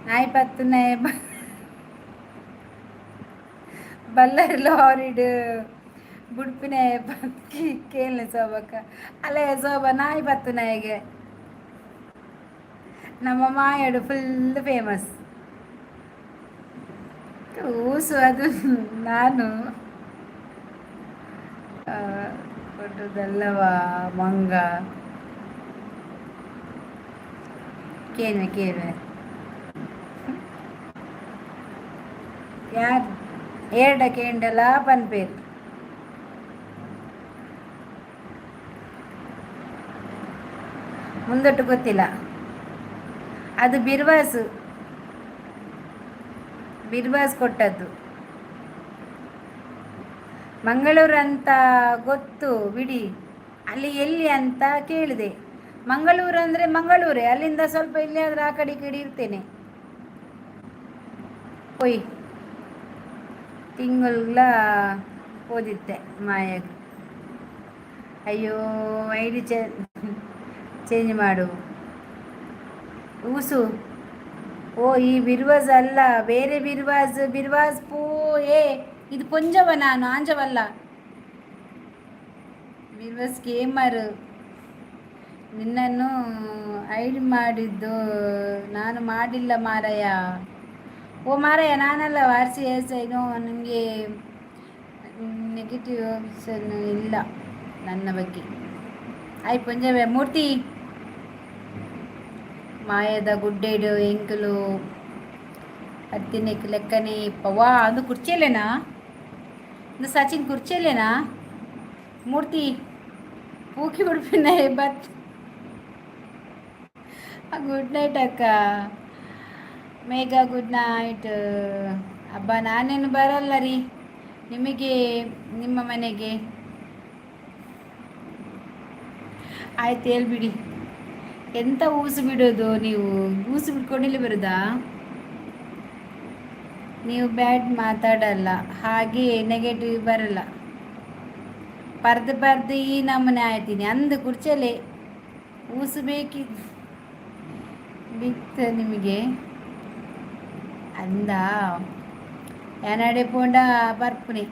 ನಾಯಿ ಪತ್ತುನೆ ಬಲ್ಲರ್ ಲಾರಿಡ್ ಬುಡ್ಪಿನ ಕೇಳನೆ ಸೋಬಕ್ಕ. ಅಲ್ಲೇ ಸೋಬ, ನಾಯಿ ಪತ್ತುನಾಯಿಗೆ ನಮ್ಮ ಮಾಯಡು ಫುಲ್ ಫೇಮಸ್ ಊಸು. ಅದು ನಾನು ಕೊಟ್ಟದಲ್ಲವಾ ಮಂಗ? ಕೇಳ್ವೆ ಕೇಳ್ವೆ. ಯಾರು ಏರ್ಡ ಕೇಂಡಲ ಪನ್ಪೇರು. ಮುಂದೊಟ್ಟು ಗೊತ್ತಿಲ್ಲ. ಅದು ಬಿರ್ವಾಸು, ಬಿರ್ವಾಸ್ ಕೊಟ್ಟದ್ದು. ಮಂಗಳೂರು ಅಂತ ಗೊತ್ತು ಬಿಡಿ, ಅಲ್ಲಿ ಎಲ್ಲಿ ಅಂತ ಕೇಳಿದೆ. ಮಂಗಳೂರು ಅಂದರೆ ಮಂಗಳೂರೇ, ಅಲ್ಲಿಂದ ಸ್ವಲ್ಪ ಇಲ್ಲಿ ಆದರೆ ಆ ಕಡೆ ಈ ಕಡೆ ಇರ್ತೇನೆ. ಪೊಯ್ ತಿಂಗಳ ಓದಿತ್ತೆ ಮಾಯಾಗ. ಅಯ್ಯೋ, ಐಡಿ ಚೇಂಜ್ ಮಾಡು ಊಸು. ಓ, ಈ ಬಿರ್ವಾಸ್ ಅಲ್ಲ, ಬೇರೆ ಬಿರ್ವಾಸ್. ಬಿರ್ವಾಸ್ ಪೂ ಏ, ಇದು ಪೊಂಜವ, ನಾನು ಆಂಜವಲ್ಲ. ಬಿರ್ವಾಸ್ ಗೇಮರ್. ನಿನ್ನನ್ನು ಐಡಿ ಮಾಡಿದ್ದು ನಾನು ಮಾಡಿಲ್ಲ ಮಾರಯ್ಯ. ಓ ಮಾರಯ್ಯ, ನಾನಲ್ಲ ಆರ್ ಸಿ ಎಸ್ ಏನೋ. ನಿಮಗೆ ನೆಗೆಟಿವ್ ಆಪ್ಷನ್ ಇಲ್ಲ ನನ್ನ ಬಗ್ಗೆ. ಆಯ್ ಪೊಂಜವೆ ಮೂರ್ತಿ. ಮಾಯದ ಗುಡ್ಡೇಡು ಎಂಕುಲು ಹತ್ತಿನೆಕ್ ಲೆಕ್ಕನೆ ಪವಾ. ಅದು ಕುರ್ಚಿಯಲ್ಲೇನಾ? ಇದು ಸಚಿನ್ ಕುರ್ಚಿಯಲ್ಲೇನಾ? ಮೂರ್ತಿ ಪೂಕಿ ಬಿಡ್ಪಿನ ಬತ್. ಗುಡ್ ನೈಟ್ ಅಕ್ಕ. ಮೇಘ, ಗುಡ್ ನೈಟ್. ಅಬ್ಬ, ನಾನೇನು ಬರಲ್ಲ ರೀ ನಿಮಗೆ ನಿಮ್ಮ ಮನೆಗೆ. ಆಯ್ತು, ಹೇಳ್ಬಿಡಿ. ಎಂತ ಊಸು ಬಿಡೋದು ನೀವು? ಊಸು ಬಿಟ್ಕೊಂಡು ಇಲ್ಲಿ ಬರೋದಾ? ನೀವು ಬ್ಯಾಡ್ ಮಾತಾಡಲ್ಲ, ಹಾಗೆ ನೆಗೆಟಿವ್ ಬರಲ್ಲ. ಪರ್ದು ಪರ್ದು ಈ ನಮೂನೆ ಆಯ್ತೀನಿ ಅಂದು ಕುರ್ಚಲೆ ಊಸು ಬೇಕಿ ಬಿತ್ತ ನಿಮಗೆ ಅಂದ. ಯಾನಡೆ ಪೋಂಡ ಬರ್ಪುನಿ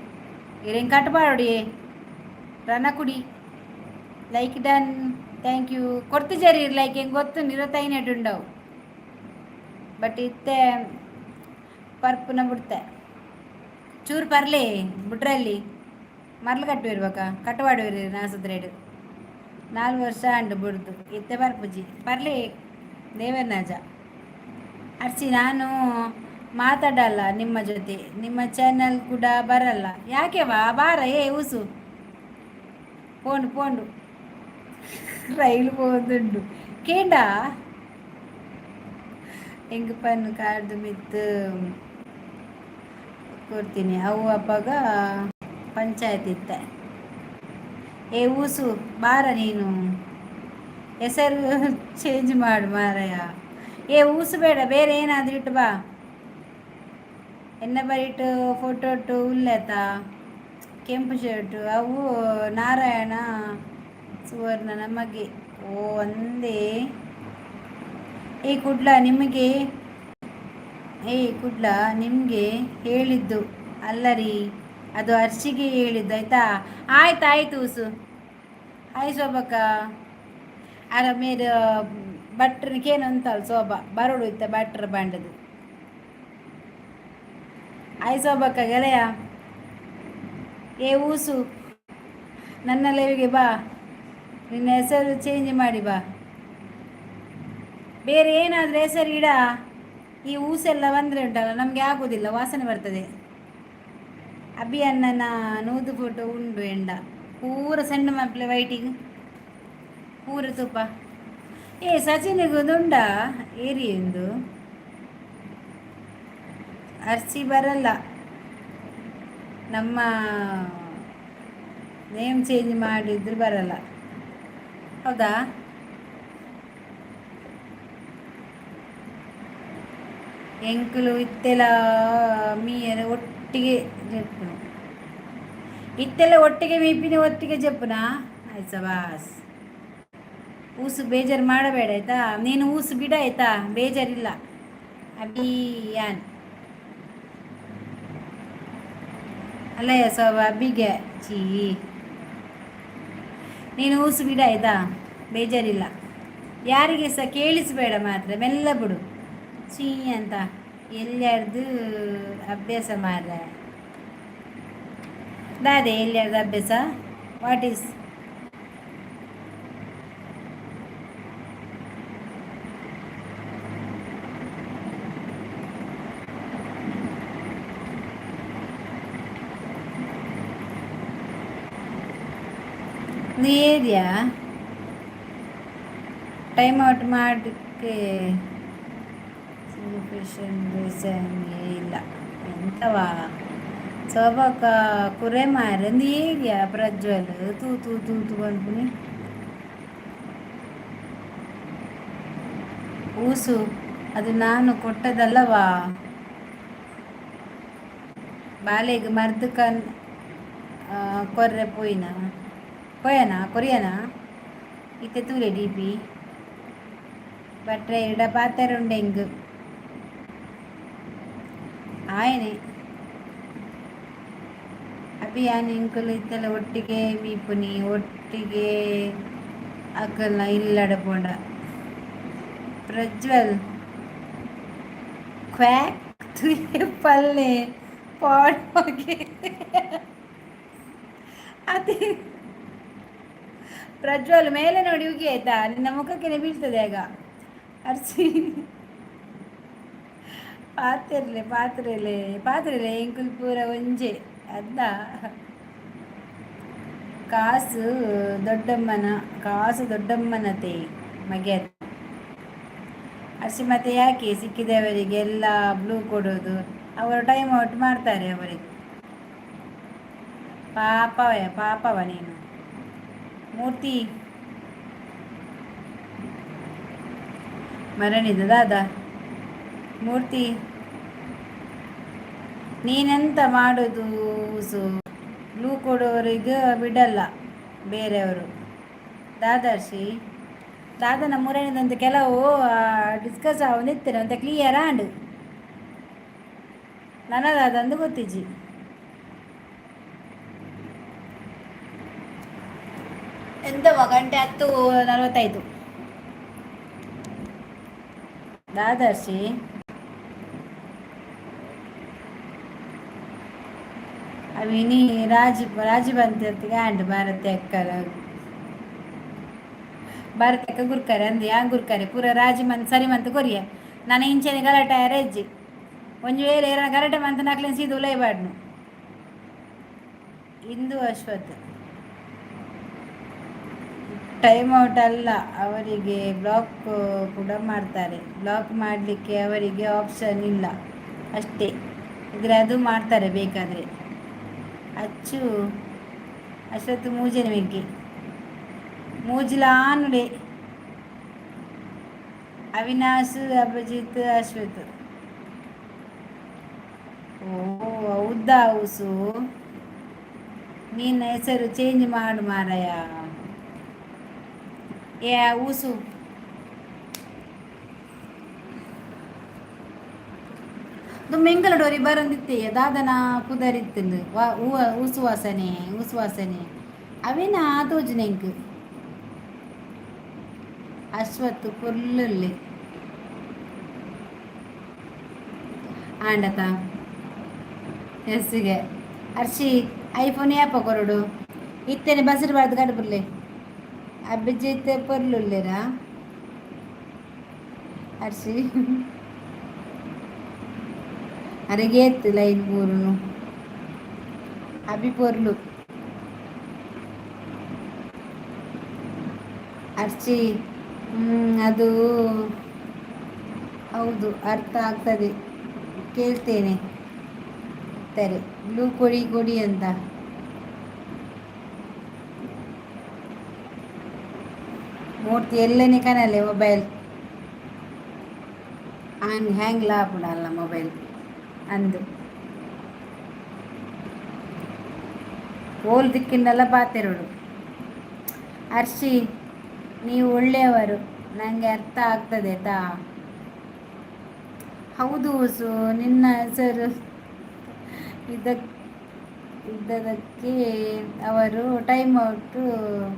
ಇರೇನು ಕಟ್ಟಬಾರಡಿ ರನ ಕುಡಿ. Like done, thank you. ಕೊಡ್ತಿಜಾರಿ ಲೈಕ್ ಹೆಂಗೆ ಗೊತ್ತು ನಿರತೈನೆಟ್ ఉండವು. ಬಟ್ ಇತ್ತೆ ಪರ್ಪುನ ಬಿಡ್ತೆ ಚೂರು ಪರ್ಲಿ ಬಿಟ್ರಲ್ಲಿ ಮರ್ಲು ಕಟ್ಟುವಿರ್ಬೇಕ ಕಟ್ಟವಾಡುವಿರಿ ನಾಸದ್ರೇಡು 4 ವರ್ಷ ಅಂಡು ಬಿಡ್ದು ಇತ್ತೆ ಬರ್ಪುಜಿ ಪರ್ಲಿ ದೇವನಾಜ. ಅರ್ಚಿ, ನಾನು ಮಾತಾಡಲ್ಲ ನಿಮ್ಮ ಜೊತೆ, ನಿಮ್ಮ ಚಾನಲ್ ಕೂಡ ಬರಲ್ಲ. ಯಾಕೆ? ವಾ ಬಾರ. ಏ ಊಸು, ಪೋಂಡು ಪೋಂಡು, ರೈಲು ಪೋಂದುಂಡು ಕೇಂಡ. ಎಂಗ್ ಪನ್ ಕಾರ್ದು ಮಿತ್ತು ಕೊಡ್ತೀನಿ. ಅವು ಅಪ್ಪಗ ಪಂಚಾಯತ್ ಇತ್ತೆ. ಏ ಊಸು, ಬಾರ ನೀನು. ಹೆಸರು ಚೇಂಜ್ ಮಾಡು ಮಾರಾಯ. ಏ ಊಸು, ಬೇಡ, ಬೇರೆ ಏನಾದರೂ ಇಟ್ಟು ಬಾ. ಎನ್ನ ಬರಿಟು ಫೋಟೋ ಇಟ್ಟು ಉಲ್ಲೇತ ಕೆಂಪು ಶರ್ಟು ಅವು ನಾರಾಯಣ ಸುವರ್ಣ ನಮಗೆ. ಓ ಒಂದೇ. ಏ ಕುಡ್ಲ ನಿಮಗೆ, ಏ ಕುಡ್ಲ ನಿಮಗೆ ಹೇಳಿದ್ದು ಅಲ್ಲ ರೀ, ಅದು ಅರ್ಷಿಗೆ ಹೇಳಿದ್ದು. ಆಯ್ತಾ? ಆಯ್ತು ಆಯ್ತು ಉಸು. ಹಾಯ್ ಶೋಭಕ್ಕ. ಅರ ಮೇರೆ ಭಟ್ರನಿಗೇನು ಅಂತಲ್ಲ ಶೋಭಾ ಬರೋಡು ಇತ್ತ ಭಟ್ರ ಬಾಂಡದು. ಹಾಯ್ ಶೋಭಕ್ಕ ಗೆಳೆಯ. ಏ ಊಸು, ನನ್ನ ಲೈವ್ಗೆ ಬಾ. ನಿನ್ನ ಹೆಸರು ಚೇಂಜ್ ಮಾಡಿ ಬಾ. ಬೇರೆ ಏನಾದರೂ ಹೆಸರು ಇಡ. ಈ ಊಸೆಲ್ಲ ಬಂದರೆ ಉಂಟಲ್ಲ, ನಮಗೆ ಆಗೋದಿಲ್ಲ, ವಾಸನೆ ಬರ್ತದೆ. ಅಭಿ ಅಣ್ಣನ ನೂದು ಫೋಟೋ ಉಂಡು ಎಂಡ ಪೂರ ಸಣ್ಣ ಮಕ್ಕಳ ವೈಟಿಂಗ್ ಪೂರ ತುಪ್ಪ. ಏ ಸಚಿನ್ಗೆ ಏರಿ ಎಂದು ಅರ್ಚಿ ಬರಲ್ಲ. ನಮ್ಮ ನೇಮ್ ಚೇಂಜ್ ಮಾಡಿದ್ರು ಬರಲ್ಲ. ಹೌದಾ? ಎಂಕುಲು ಇತ್ತೆಲ ಮೀಯರ ಒಟ್ಟಿಗೆ ಜೆಪ್ಪುನು. ಇತ್ತೆಲ್ಲ ಒಟ್ಟಿಗೆ ಮೀಪಿನ, ಒಟ್ಟಿಗೆ ಜೆಪ್ಪುನಾ? ಆಯ್ತು ಬಾಸ್. ಊಸು, ಬೇಜಾರು ಮಾಡಬೇಡ ಆಯ್ತಾ? ನೀನು ಊಸು ಬಿಡ ಆಯ್ತಾ? ಬೇಜಾರಿಲ್ಲ. ಅಭಿಯಾನ್ ಅಲ್ಲಯ್ಯ ಸೋಬ ಅಬ್ಬಿಗೆ ಚೀ. ನೀನು ಊಸು ಬಿಡ ಆಯ್ತಾ? ಬೇಜಾರಿಲ್ಲ. ಯಾರಿಗೆ ಸಹ ಕೇಳಿಸಬೇಡ ಮಾತ್ರ, ಮೆಲ್ಲ ಬಿಡು. ಚೀ ಅಂತ ಎಲ್ಲಿಯಾರ್ದು ಅಭ್ಯಾಸ ಮಾರ್ರೆ? ದಾದೆ ಎಲ್ಲಿಯಾರ್ದು ಅಭ್ಯಾಸ? What is area? Time out ಮಾಡಲಿಕ್ಕೆ ಇಲ್ಲ ಎಂತವಾ ಸೋಬಕ ಕುರೆ ಮಾರೆ ಒಂದು ಏರಿಯಾ. ಪ್ರಜ್ವಲ್ ತೂ ತೂ ತೂ ತೂ ಅನ್ಪುನಿ. ಊಸು, ಅದು ನಾನು ಕೊಟ್ಟದಲ್ಲವಾ? ಬಾಲೆಗ್ ಮರ್ದ್ ಕನ್ ಕೊರ್ರೆ ಪೋಯಿನ ಕೊಯ್ಯನಾ ಕೊರಿಯನಾ? ಇತ್ತೆ ತೂಲೆ ಡಿ ಪಿ ಬಟ್ರೆ ಇಡ ಪಾತೆರುಂಡೆ ಎಂಗ್ ಆಯನೆ. ಅಭಿಯಾನ್ ಎಂಕುಲು ಇತ್ತೆಲ್ಲ ಒಟ್ಟಿಗೆ ಮೀಪುನಿ, ಒಟ್ಟಿಗೆ ಅಕಲ್ನ ಇಲ್ಲಡ ಪೋಂಡ. ಪ್ರಜ್ವಲ್ ಕ್ವ್ಯಾಕ್ ತುಯೆ ಪಲ್ಲೆ ಪಾಡ್. ಅದೇ ಪ್ರಜ್ವಲ್, ಮೇಲೆ ನೋಡಿ ಉಗಿ ಆಯ್ತಾ? ನಿನ್ನ ಮುಖಕ್ಕೆ ಬೀಳ್ತದೆ ಆಗ. ಅರ್ಚಿ ಪಾತಿರ್ಲೆ ಪಾತ್ರೆಲೆ ಪಾತ್ರೆಲೆ ಎಂಕುಲು ಪೂರ ಒಂಜೆ ಅದ್ದ. ಕಾಸು ದೊಡ್ಡಮ್ಮನ, ಕಾಸು ದೊಡ್ಡಮ್ಮನತೆ ಮಗೆ. ಅರ್ಷಿ, ಮತ್ತೆ ಯಾಕೆ ಸಿಕ್ಕಿದವರಿಗೆ ಎಲ್ಲ ಬ್ಲೂ ಕೊಡೋದು? ಅವರು ಟೈಮ್ ಔಟ್ ಮಾಡ್ತಾರೆ ಅವರಿಗೆ. ಪಾಪವೇ ಪಾಪವ ನೀನು. ಮೂರ್ತಿ ಮರಣಿದ ದಾದಾ ಮೂರ್ತಿ. ನೀನೆಂತ ಮಾಡೋದು ಸು? ಬ್ಲೂ ಕೊಡೋರಿಗೆ ಬಿಡಲ್ಲ ಬೇರೆಯವರು. ದಾದರ್ಶಿ ದಾದನ ಮೂರನೇದಂತ ಕೆಲವು ಡಿಸ್ಕಸ್ ಆವೊಂದಿತ್ತು ಅಂತ ಕ್ಲಿಯರ್ ಆಂಡ್ ನನದಾದಂದು ಗೊತ್ತಿಜ್ಜಿ. ಎಂತವ, ಗಂಟೆ 10:45. ದಾದರ್ಶಿ, ಅವಿನಿ ರಾಜಿ ರಾಜಿ ಬಂತ ಆಂಡ್ ಭಾರತಿ ಅಕ್ಕರ, ಭಾರತಿ ಅಕ್ಕ ಗುರ್ಕರೆ ಅಂದು ಯಾ ಗುರ್ಕರೆ ಪೂರ ರಾಜಿ ಮಂತ್ ಸರಿ ಮಂತ್ ಕೊರಿಯ. ನಾನು ಇಂಚೆನೆ ಗಲಾಟೆ ಅರೆಜ್ಜಿ. ಒಂಜಿ ವೇಳೆ ಏರನ ಗಲಾಟೆ ಮಂತ್ ನಕ್ಲೆನ್ ಸೀದ ಉಲೈಬಾಡ್ನು. ಇಂದು ಅಶ್ವಥ್ ಟೈಮ್ ಔಟ್ ಅಲ್ಲ, ಅವರಿಗೆ ಬ್ಲಾಕ್ ಕೂಡ ಮಾಡ್ತಾರೆ. ಬ್ಲಾಕ್ ಮಾಡಲಿಕ್ಕೆ ಅವರಿಗೆ ಆಪ್ಷನ್ ಇಲ್ಲ ಅಷ್ಟೇ. ಇದ್ರೆ ಅದು ಮಾಡ್ತಾರೆ ಬೇಕಾದರೆ. ಅಚ್ಚು ಅಶ್ವಥ್ ಮೂಜನೆ ಮೆಗ್ಗಿ ಮೂಜಿಲ ಆನುಡೆ. ಅವಿನಾಶ್, ಅಭಿಜಿತ್, ಅಶ್ವಥ್. ಓ ಹೌದಾ ಹೌಸು? ನಿನ್ನ ಹೆಸರು ಚೇಂಜ್ ಮಾಡು ಮಾರಾಯ. ಏ ಊಸು, ದುಮ್ಮೆಂಗಲಡೋರಿ ಬರಂದಿತ್ತೆ. ದಾದನ ಪುದರಿತ್ತಂದು ವಾ ಹೂವ ಊಸು ವಾಸನೆ, ಊಸು ವಾಸನೆ ಅವೇನ ತೋಜುನ ಎಂಕ್. ಅಶ್ವತ್ ಪೊರ್ಲುಲ್ಲೆ ಆಂಡತ ಎಸ್ಸಿಗೆ. ಅರ್ಶಿ, ಐಫೋನ್ ಯಾಪ ಕೊರಡು? ಇತ್ತೇನೆ ಬಸರು ಬಾರ್ದು ಕಡುಬುರ್ಲೆ. ಅಭಿಜಿತ್ ಪೊರ್ಲುಲ್ಲೆರಾ ಅರ್ಶಿ? ಅರೆಗೇತ್ ಲೈನ್ ಬೂರುನು. ಅಭಿ ಪೊರ್ಲು. ಅರ್ಚಿ, ಅದು ಹೌದು, ಅರ್ಥ ಆಗ್ತದೆ. ಕೇಳ್ತೇನೆ ಸರಿ. ಬ್ಲೂ ಕೊಡಿ ಕೊಡಿ ಅಂತ. ಮೂರ್ತಿ ಎಲ್ಲನೇ ಕನಲೆ ಮೊಬೈಲ್ ಹ್ಯಾಂಗ್ ಹ್ಯಾಂಗ್ ಲಾಪುಡಲ್ಲ ಮೊಬೈಲ್ ಅಂದು. ಓಲ್ ದಿಕ್ಕಿಂದೆಲ್ಲ ಪಾತೆರೋಡು. ಅರ್ಶಿ, ನೀವು ಒಳ್ಳೆಯವರು, ನನಗೆ ಅರ್ಥ ಆಗ್ತದೆ ತಾ. ಹೌದು ಸು, ನಿನ್ನ ಹೆಸರು ಇದ್ದದಕ್ಕೆ ಅವರು ಟೈಮ್ ಔಟು.